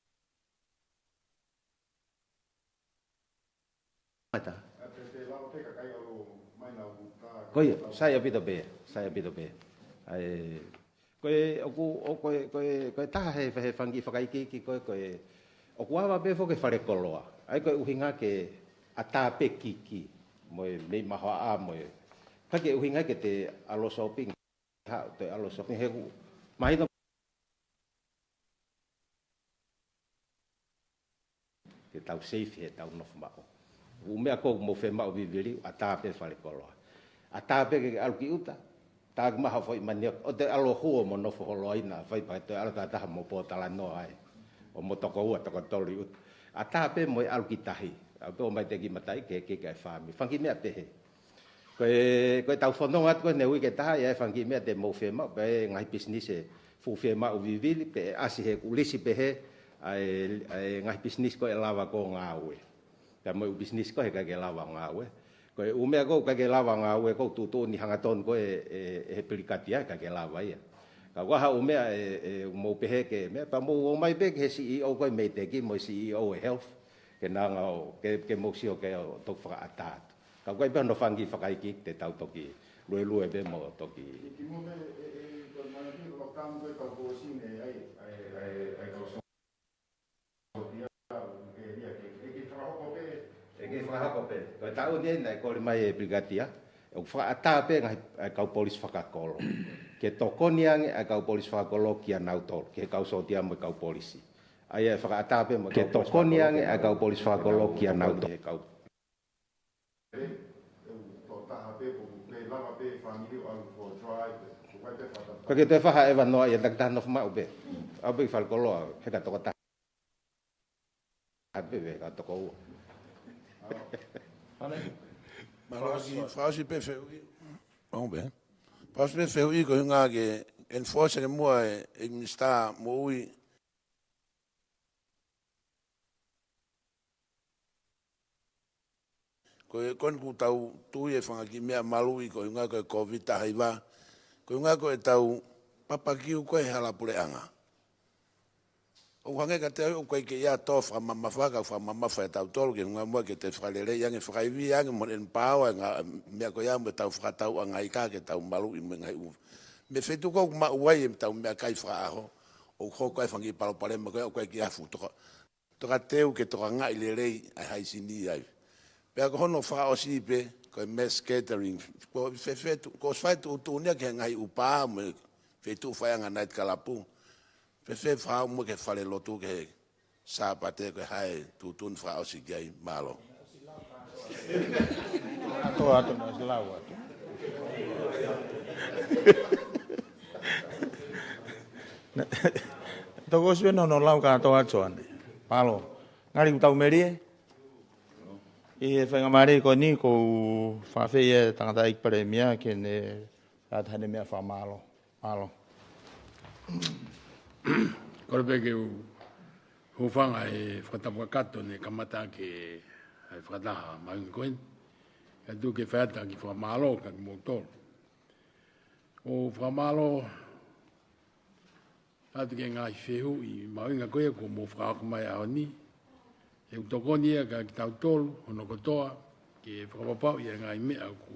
Mata. Ko ia, sai ʻaupito pē, sai ʻaupito pē. ʻA ia, ko e, ʻoku, ʻo, ko e, ko e, ko e taha he, he fanga kiʻi fakaikiiki ko ē, ko e, ʻoku ava pē foki e falekoloa. ʻA ia ko e ʻuhinga ke ʻatā pē kiki, mo e mei mahoaʻa mo e. Ka ko e ʻuhinga ke te ʻalu shopping, ha, te ʻalu shopping he ʻoku mahino ke tau safe he tau nofo maʻu. ʻŪ meʻa ko ē ʻoku mou fiemaʻu vivili, ʻatā pē falekoloa. ʻAtā pē ke ʻalu ki ʻuta, tā ki maha foʻi mani ʻo te ʻalu hū ʻo mo nofo holo ai naʻa fai pē toe ʻalu taha mo pōtalanoa ai. ʻO mo toko ua, toko tolu ʻi ʻuta. ʻAtā pē mo e ʻalu ki tahi. ʻAlu pē ʻo mai te ki mataʻi ke, ke, ke fāmili. Fanga kiʻi meʻa pehē. Ko e, ko e tau fononga atu ko eni he uike taha, ʻi ai e fanga kiʻi meʻa te mou fiemaʻu, pe ngaahi business ʻe fuʻu fiemaʻu vivili, pe ʻasi he ʻū lisi pehē, ʻa e, ʻa e ngaahi business ko ē ʻe lava ko ē ʻo ngāue. Pea mo e ʻū business ko ē he ʻikai ke lava ʻo ngāue. Ko e ʻū meʻa ko ē ʻoku ʻikai ke lava ʻo ngāue ko ē ʻoku tuʻutuʻuni hangatonu ko ē ʻe, ʻe he pilikati ia, ʻikai ke lava ia. Ka ko e hā e ʻū meʻa ʻe, ʻe mou pehē ke meʻa, pea mou ō mai pē ki he C E O ko ē mei te ki mo e C E O ʻo e health, ke na anga ʻo, ke, ke mou sio ke ʻo toki fakaʻatā atu. Ka ʻoku ʻi ai pē hono fanga kiʻi fakaikiiki te tau toki luelue pē mo toki. Ki, ki mo me, e, e, ko e mana ki ko kam ko e tau ko sine ai, ai, ai, ai kau so-, sotia, ke nia ke, e ke fakahoko pē. E ke fakahoko pē. Ko e taʻu ni naʻe kole mai e pilikati ia, ʻoku fakaʻatā pē ngaahi, ʻa e kau polisi fakakolo. Ke tokoni ange ʻa e kau polisi fakakolo kia nautolu, ki he kau sotia mo e kau polisi. ʻA ia ʻe fakaʻatā pē mo e kau polisi fakakolo kia nautolu. Ke tokoni ange ʻa e kau polisi fakakolo kia nautolu. He kau Ko e ke toe faha ʻeva noa ia takitaha nofo maʻu pē. ʻAu pē ki falekoloa, he ka toko taha pē, he ka toko ua. Mālō. Fakaʻosi, fakaʻosi pē fehuʻi. ʻAu pē. Fakaʻosi pē fehuʻi ko e ʻuhinga ke enforce ke muʻa e, e Minisitā Moʻui. Ko e, ko eni ʻoku tau tui e fanga kiʻi meʻa maluʻi ko e ʻuhinga ko e Covid taha hiva. Ko e ʻuhinga ko e tau papakiu ko ē he hala puleʻanga. ʻOku hangē kiate au ʻoku ʻikai ke ʻi ai ha tō fakamamafa, ka fakamamafa ʻe tautolu ke ʻuhinga muʻa ke te fakaleleiʻi ange, fakaivi ange mo e power e ngaahi meʻa ko ia mo e tau fakatauʻanga ika ke tau maluʻi mo e ngaahi ʻū. Mei he feituʻu ko ē ʻoku maʻu ai e tau meʻakai fakaʻaho, ʻoku hoko ai e fanga kiʻi palopalema ko ia ʻoku ʻikai ke ʻi ai ha fuʻu toka tokateu ke tokangaʻi lelei ʻa e haisini ai. Pea ko hono fakaʻosi pē, ko e mass gathering, ko e fēfē tu-, ko e fai tuʻutuʻuni ia ki he ngaahi ʻū pā mo e feituʻu faiʻanga night club. Fēfē fai muʻa ki he falelotu ki he Sāpate ko e hā e tuʻutuʻuni fakaʻosi ki ai, mālō. Ato, ato, na silau ato. Toko ʻosi pē hono lau ka ato ato ane. Mālō. Ngali ʻoku tau melie. ʻI he faingamālie ko eni ʻoku ou fakaafeʻi e tangataʻeiki palēmia ke ne ʻatā haʻane meʻa fakamālō. Mālō. Kole pē ke u hūfanga he fakatapu kakato ne kamata ʻaki ʻa e fakataha mahuʻinga ko eni. Kae tuku ke fai atu ha kiʻi fakamālō kia kimoutolu. ʻOku ou fakamālō atu ki he ngaahi fehuʻi mahuʻinga ko ia kuo mou fakahoko mai he ʻaho ni. ʻOku tokoni ia kiate kitautolu hono kotoa ke fakapapauʻi ʻa e ngaahi meʻa ʻoku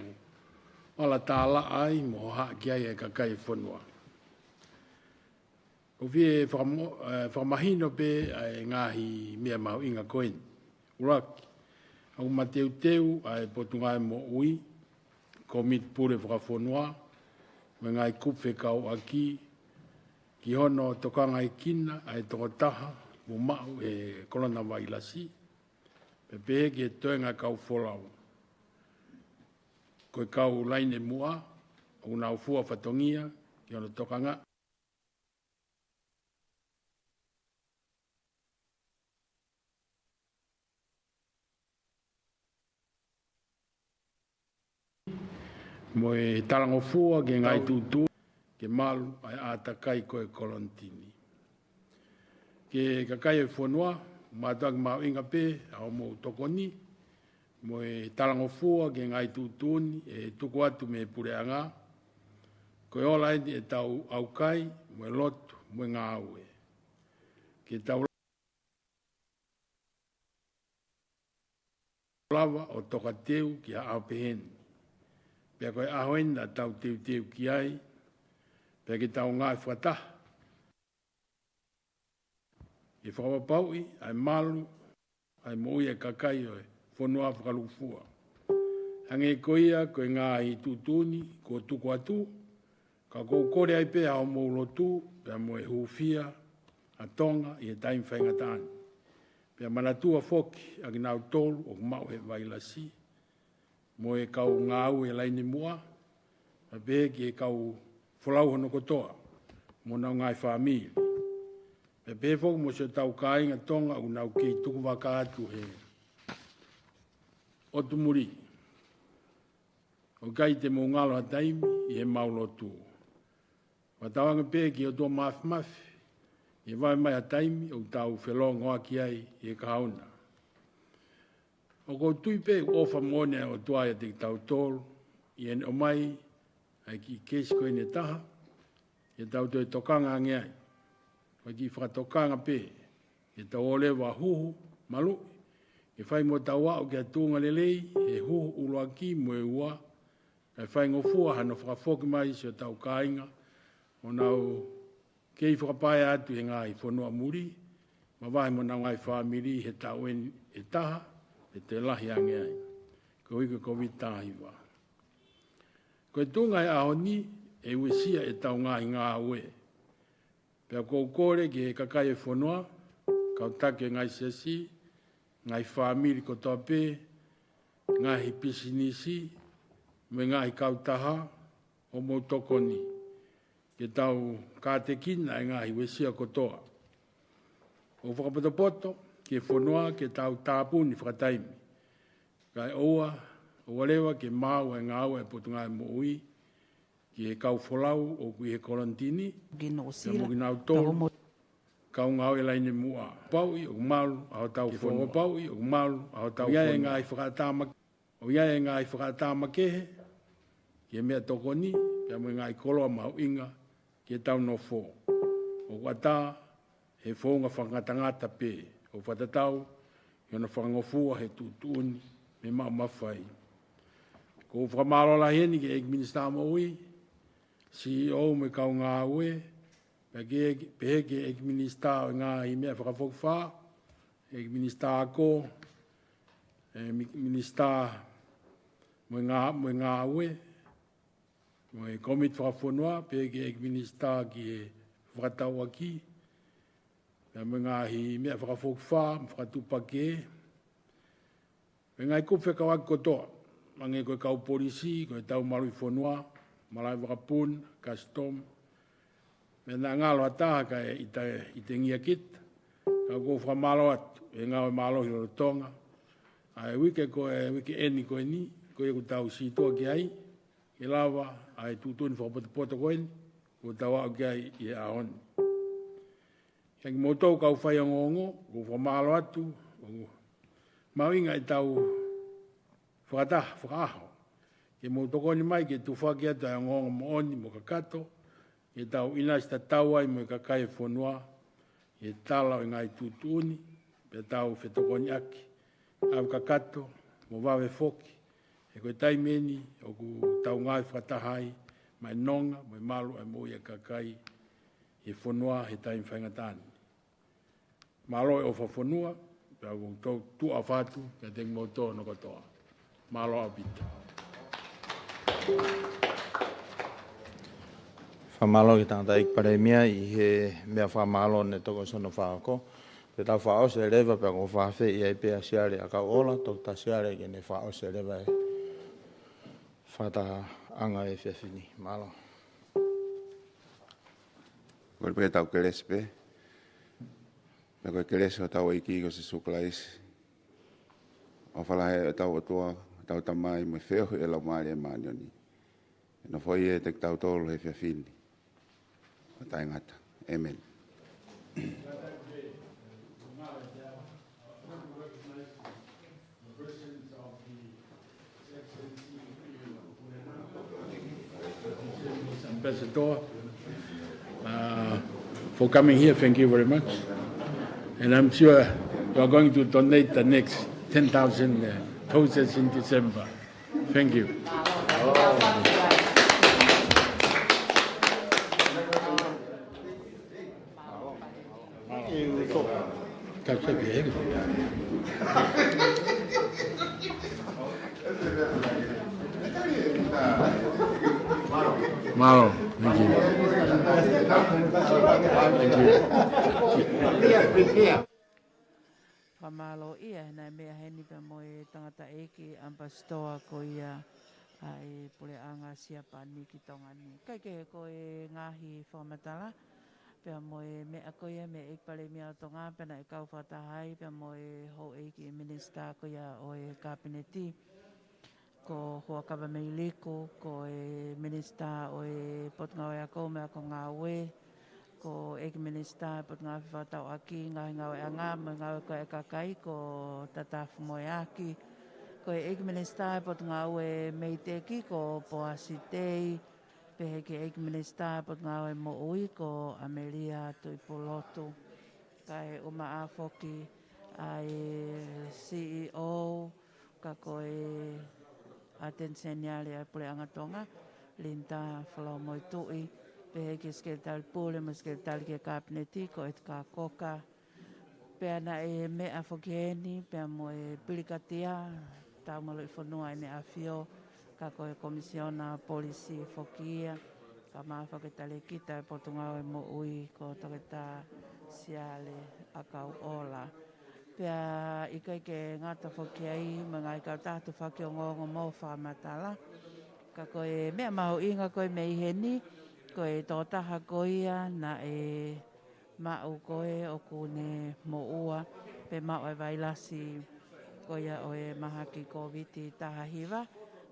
ala tālaʻa ai mo hohaʻa ki ai ʻa e kakai e fonua. ʻOku ou fie fakamo-, eh, fakamahino pē ʻa e ngaahi meʻa mahuʻinga ko eni. ʻUluaki, ʻoku mateuteu ʻa e Potungāue Moʻui, Kōmiti Pule Fakafonua, mo e ngaahi kupu fekauʻaki ki hono tokangaekina ʻa e tokotaha kuo maʻu e kolonavailasi, pea pehē ki he toenga kau folau. Ko e kau laine muʻa, ʻoku nau fua fatongia ki hono tokangaʻi mo e talangofua ki he ngaahi tuʻutuʻuni ke malu ʻa e ʻātakai ko e kolonitini. Ki he kakai e fonua, mātuʻaki mahuʻinga pē ʻa hoʻomou tokoni mo e talangofua ki he ngaahi tuʻutuʻuni ʻe tuku atu mei he puleʻanga. Ko e ola eni ʻetau ʻaukai mo e lotu mo e ngāue. Ke tau lava ʻo tokateu ki ha ʻaho pehē ni. Pea ko e ʻaho eni naʻa tau teuteu ki ai, pea ke tau ngāue fakataha ke fakapapauʻi ʻa e malu ʻa e moʻui ʻa e kakai ʻo e fonua fakalūkufua. Hangē ko ia ko e ngaahi tuʻutuʻuni kuo tuku atu, ka ʻoku ou kole ai pē ʻa hoʻomou lotu pea mo e hūfia ʻa Tonga ʻi he taimi faingataʻa ni. Pea manatua foki ʻa kinautolu ʻoku maʻu he vailasi, mo e kau ngāue laine muʻa, pea pehē ki he kau folau hono kotoa mo honau ngaahi fāmili. Pea pehē foki mo siʻotau kāinga Tonga ʻoku nau kei tuku vaka atu he ʻotu muli. ʻOku ʻikai te mou ngalo ha taimi ʻi heʻemau lotu. Fakatauange pē ki he ʻOtua Māfimafi, ʻi he vaeua mai ha taimi ʻoku tau felōngoaki ai ʻi he kahaʻu na. ʻOku ou tui pē ʻoku ʻofa moʻoni ʻa e ʻOtua ʻiate kitautolu, ʻi heʻene ʻomai ʻa e kiʻi keisi ko eni ʻe taha, ke tau toe tokanga ange ai. Ko e kiʻi fakatokanga pē, ke tau ō leva ʻo huhu maluʻi, ke fai mo tau aʻu ki ha tuʻunga lelei he huhu ʻuluaki mo e ua, kae faingofua hano fakafoki mai siʻotau kāinga ʻo nau kei fakapaea atu he ngaahi fonua muli, mavahe mo honau ngaahi fāmili he taʻu eni ʻe taha, ʻe toe lahi ange ai. Koeʻuhi ko e Kōviti taha hiva. Ko e tuʻunga e ʻaho ni ʻe uesia ʻetau ngaahi ngāue. Pea ʻoku ou kole ki he kakai e fonua, kau taki e ngaahi siasi, ngaahi fāmili kotoa pē, ngaahi pisinisi, mo e ngaahi kautaha, hoʻomou tokoni ke tau kātekina e ngaahi uesia kotoa. ʻOku fakapotopoto ki he fonua ke tau tāpuni fakataimi, kae ʻoua, ʻoua leva ke maau e ngāue e Potungāue Moʻui ki he kau folau ʻoku ʻi he kolonitini, pea mo kinautolu kau ngāue laine muʻa. Fakapapauʻi ʻoku malu ʻa hotau fonua. Fakapapauʻi ʻoku malu ʻa hotau fonua. ʻOku ʻi ai e ngaahi fakaʻatā makehe ki he meʻatokoni, pea mo e ngaahi koloa mahuʻinga ki heʻetau nofo. ʻOku ʻatā he founga fakangatangata pē, ʻoku fakatatau ki hono fakangofua he tuʻutuʻuni mei maʻu mafai. ʻOku ou fakamālō lahi heni ki he ʻEiki Minisitā Moʻui, CEO mo e kau ngāue, pea ki he, pehē ki he ʻEiki Minisitā ʻo e Ngaahi Meʻa Fakafokifā, ʻEiki Minisitā Ako, ʻEiki Minisitā mo e Ngā-, mo e Ngāue, mo e Kōmiti Fakafonua, pehē ki he ʻEiki Minisitā ki he Fakatauʻaki, pea mo e Ngaahi Meʻa Fakafokifā, mo e Fakatuʻupakē, mo e ngaahi kupu fekauʻaki kotoa, hangē ko e kau polisi, ko e tau maluʻi fonua, malaʻe vakapuna, custom, meʻa naʻa ngalo ha taha kae ʻita, ʻitengia kita, ka ʻoku ou fakamālō atu, he ngāue mālohi lolotonga ʻa e uike ko e, uike eni ko eni, ko ia ʻoku tau sītuʻa ki ai, ke lava ʻa e tuʻutuʻuni fakapotopoto ko eni, ʻoku tau aʻu ki ai ʻi he ʻaho ni. Kiate kimoutolu kau faiongoongo, ʻoku ou fakamālō atu, ʻoku mahuʻinga ʻetau fakataha, fakaʻaho, ke mou tokoni mai ke tufaki atu ʻa e ongoongo moʻoni mo kakato, ke tau ʻinasi tatau ai mo e kakai e fonua, ʻi he tala ʻo e ngaahi tuʻutuʻuni, pea tau fetokoniʻaki, ʻalu kakato mo vave foki. He ko e taimi eni ʻoku tau ngāue fakataha ai maʻa e nonga mo e malu ʻa e moʻui ʻa e kakai ʻi he fonua he taimi faingataʻa ni. Mālō e ʻofa fonua, pea ʻoku ou tuʻa ʻofa atu kiate kimoutolu hono kotoa. Mālō ʻaupito. Fakamālō ki he tangataʻeiki Palēmia ʻi he meʻa fakamālō ne toki ʻosi hono fakahoko. Pea tau fakaʻosi leva pea ʻoku ou fakaafeʻi ai pē ʻa Siale ʻAkauʻola, Toketā Siale, ke ne fakaʻosi leva e fakatahaʻanga he efiafi ni. Mālō. Kole pē ke tau kelesi pē. Pea ko e kelesi ʻa hotau ʻEiki ko Sīsū Kalaisi, ʻofa lahi ʻa hotau ʻOtua, hotau Tamai, mo e feohi ʻa e Laumālie Māʻoniʻoni, ke nofoʻia ʻiate kitautolu he efiafi ni ʻo taʻengata. ʻĒmeni. Ambassador, uh, for coming here, thank you very much. And I'm sure you are going to donate the next ten thousand, uh, doses in December. Thank you. Mālō. Thank you. Thank you. Fakamālō ia, he naʻe meʻa heni pea mo e tangataʻeiki Ambassador ko ia ʻa e Puleʻanga Siapani ki Tonga ni. Kae kehe, ko e ngaahi fakamatala pea mo e meʻa ko ia mei he ʻEiki Palēmia ʻo Tonga, pea naʻe kau fakataha ai pea mo e houʻeiki Minisitā ko ia ʻo e Kapineti, ko Huʻakavameiliku, ko e Minisitā ʻo e Potungāue Ako mo e Ako Ngāue, ko e ʻEiki Minisitā ʻo e Potungāue Fefakatauʻaki, Ngaahi Ngāueʻanga mo e Ngāue ko ia ʻa e Kakai, ko Tatafu Moeaki, ko e ʻEiki Minisitā ʻo e Potungāue Meiteki, ko Poasi Tei, pehē ki he ʻEiki Minisitā ʻo e Potungāue Moʻui, ko ʻAmelia Tuʻipulotu. Kae ʻumaʻā foki ʻa e C E O, ka ko e ʻAteni Seniale ʻa e Puleʻanga Tonga, Linda Folomoetuʻi, pehē ki he Sekelitali Pule mo e Sekelitali ki he Kapineti, ko ʻEtika Koka. Pea naʻe meʻa foki heni pea mo e Pilikatia Taumaluʻi Fonua ʻEne ʻAfio, ka ko e Komisiona Polisi foki ia, kae ʻumaʻā foki e Talēkita ʻo e Potungāue Moʻui ko Toketā Siale ʻAkauʻola. Pea ʻikai ke ngata foki ai, mo e ngaahi kautaha tufaki ongoongo mo fakamatala, ka ko e meʻa mahuʻinga ko ē mei heni, ko e tokotaha ko ia naʻe maʻu ko ē ʻoku ne moʻua pe maʻu ʻa e vailasi ko ia ʻo e mahaki Kōviti taha hiva.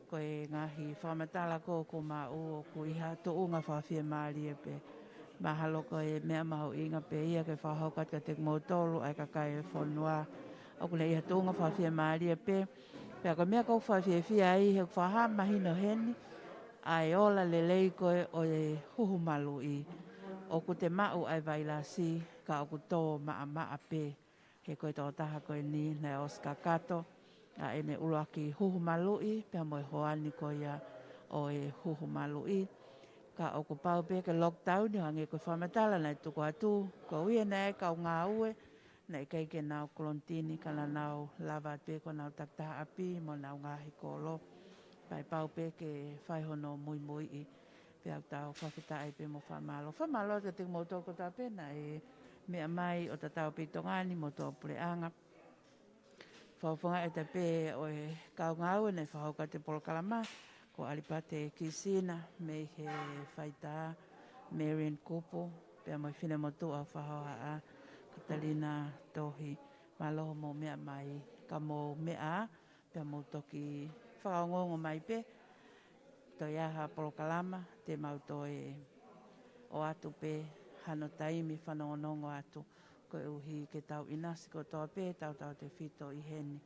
Ko e ngaahi fakamatala ko ē ʻoku maʻu ʻoku ʻi ha tuʻunga fakafiemālie pē. Mahalo ko e meʻa mahuʻinga pē ia ke fakahoko atu kiate kimoutolu ʻa e kakai ʻo e fonua ʻoku ne ʻi ha tuʻunga fakafiemālie pē. Pea ko e meʻa ʻoku ou fakafiefia ai he ʻoku fakahā mahino heni ʻa e ola lelei ko ē ʻo e huhu maluʻi. ʻOku te maʻu ʻa e vailasi ka ʻoku tō maʻamaʻa pē. He ko e tokotaha ko eni naʻe ʻosi kakato ʻa ʻene ʻuluaki huhu maluʻi pea mo e hoani ko ia ʻo e huhu maluʻi. Ka ʻoku pau pē ke lockdown, ʻo hangē ko e fakamatala naʻe tuku atu, koeʻuhi naʻe kau ngāue, naʻe ʻikai ke nau kolonitini ka naʻa nau lava atu pē ko ʻenau takitaha ʻapi mo ʻenau ngaahi kolo. Pea ʻe pau pē ke fai hono muimuiʻi. Pea ʻoku tau fakafetaʻi pē mo fakamālō. Fakamālō kiate kimoutolu kotoa pē naʻe meʻa mai ʻo tatau pē ʻi Tonga ni mo e Puleʻanga. Fakafofongaʻi atu pē ʻa e kau ngāue naʻe fakahoko atu e polokalama, ko ʻAlipate Kisina mei he Faitā, Marian Kupu, pea mo e Finemotuʻa Fakahohaʻa, Katalina Tohi. Mālō hoʻomou meʻa mai, ka mou meʻa, pea mou toki fakaongoongo mai pē, toe ʻi ai ha polokalama te mau toe ʻoatu pē hano taimi fanongonongo atu, koeʻuhi ke tau ʻinasi kotoa pē tautautefito ʻi heni.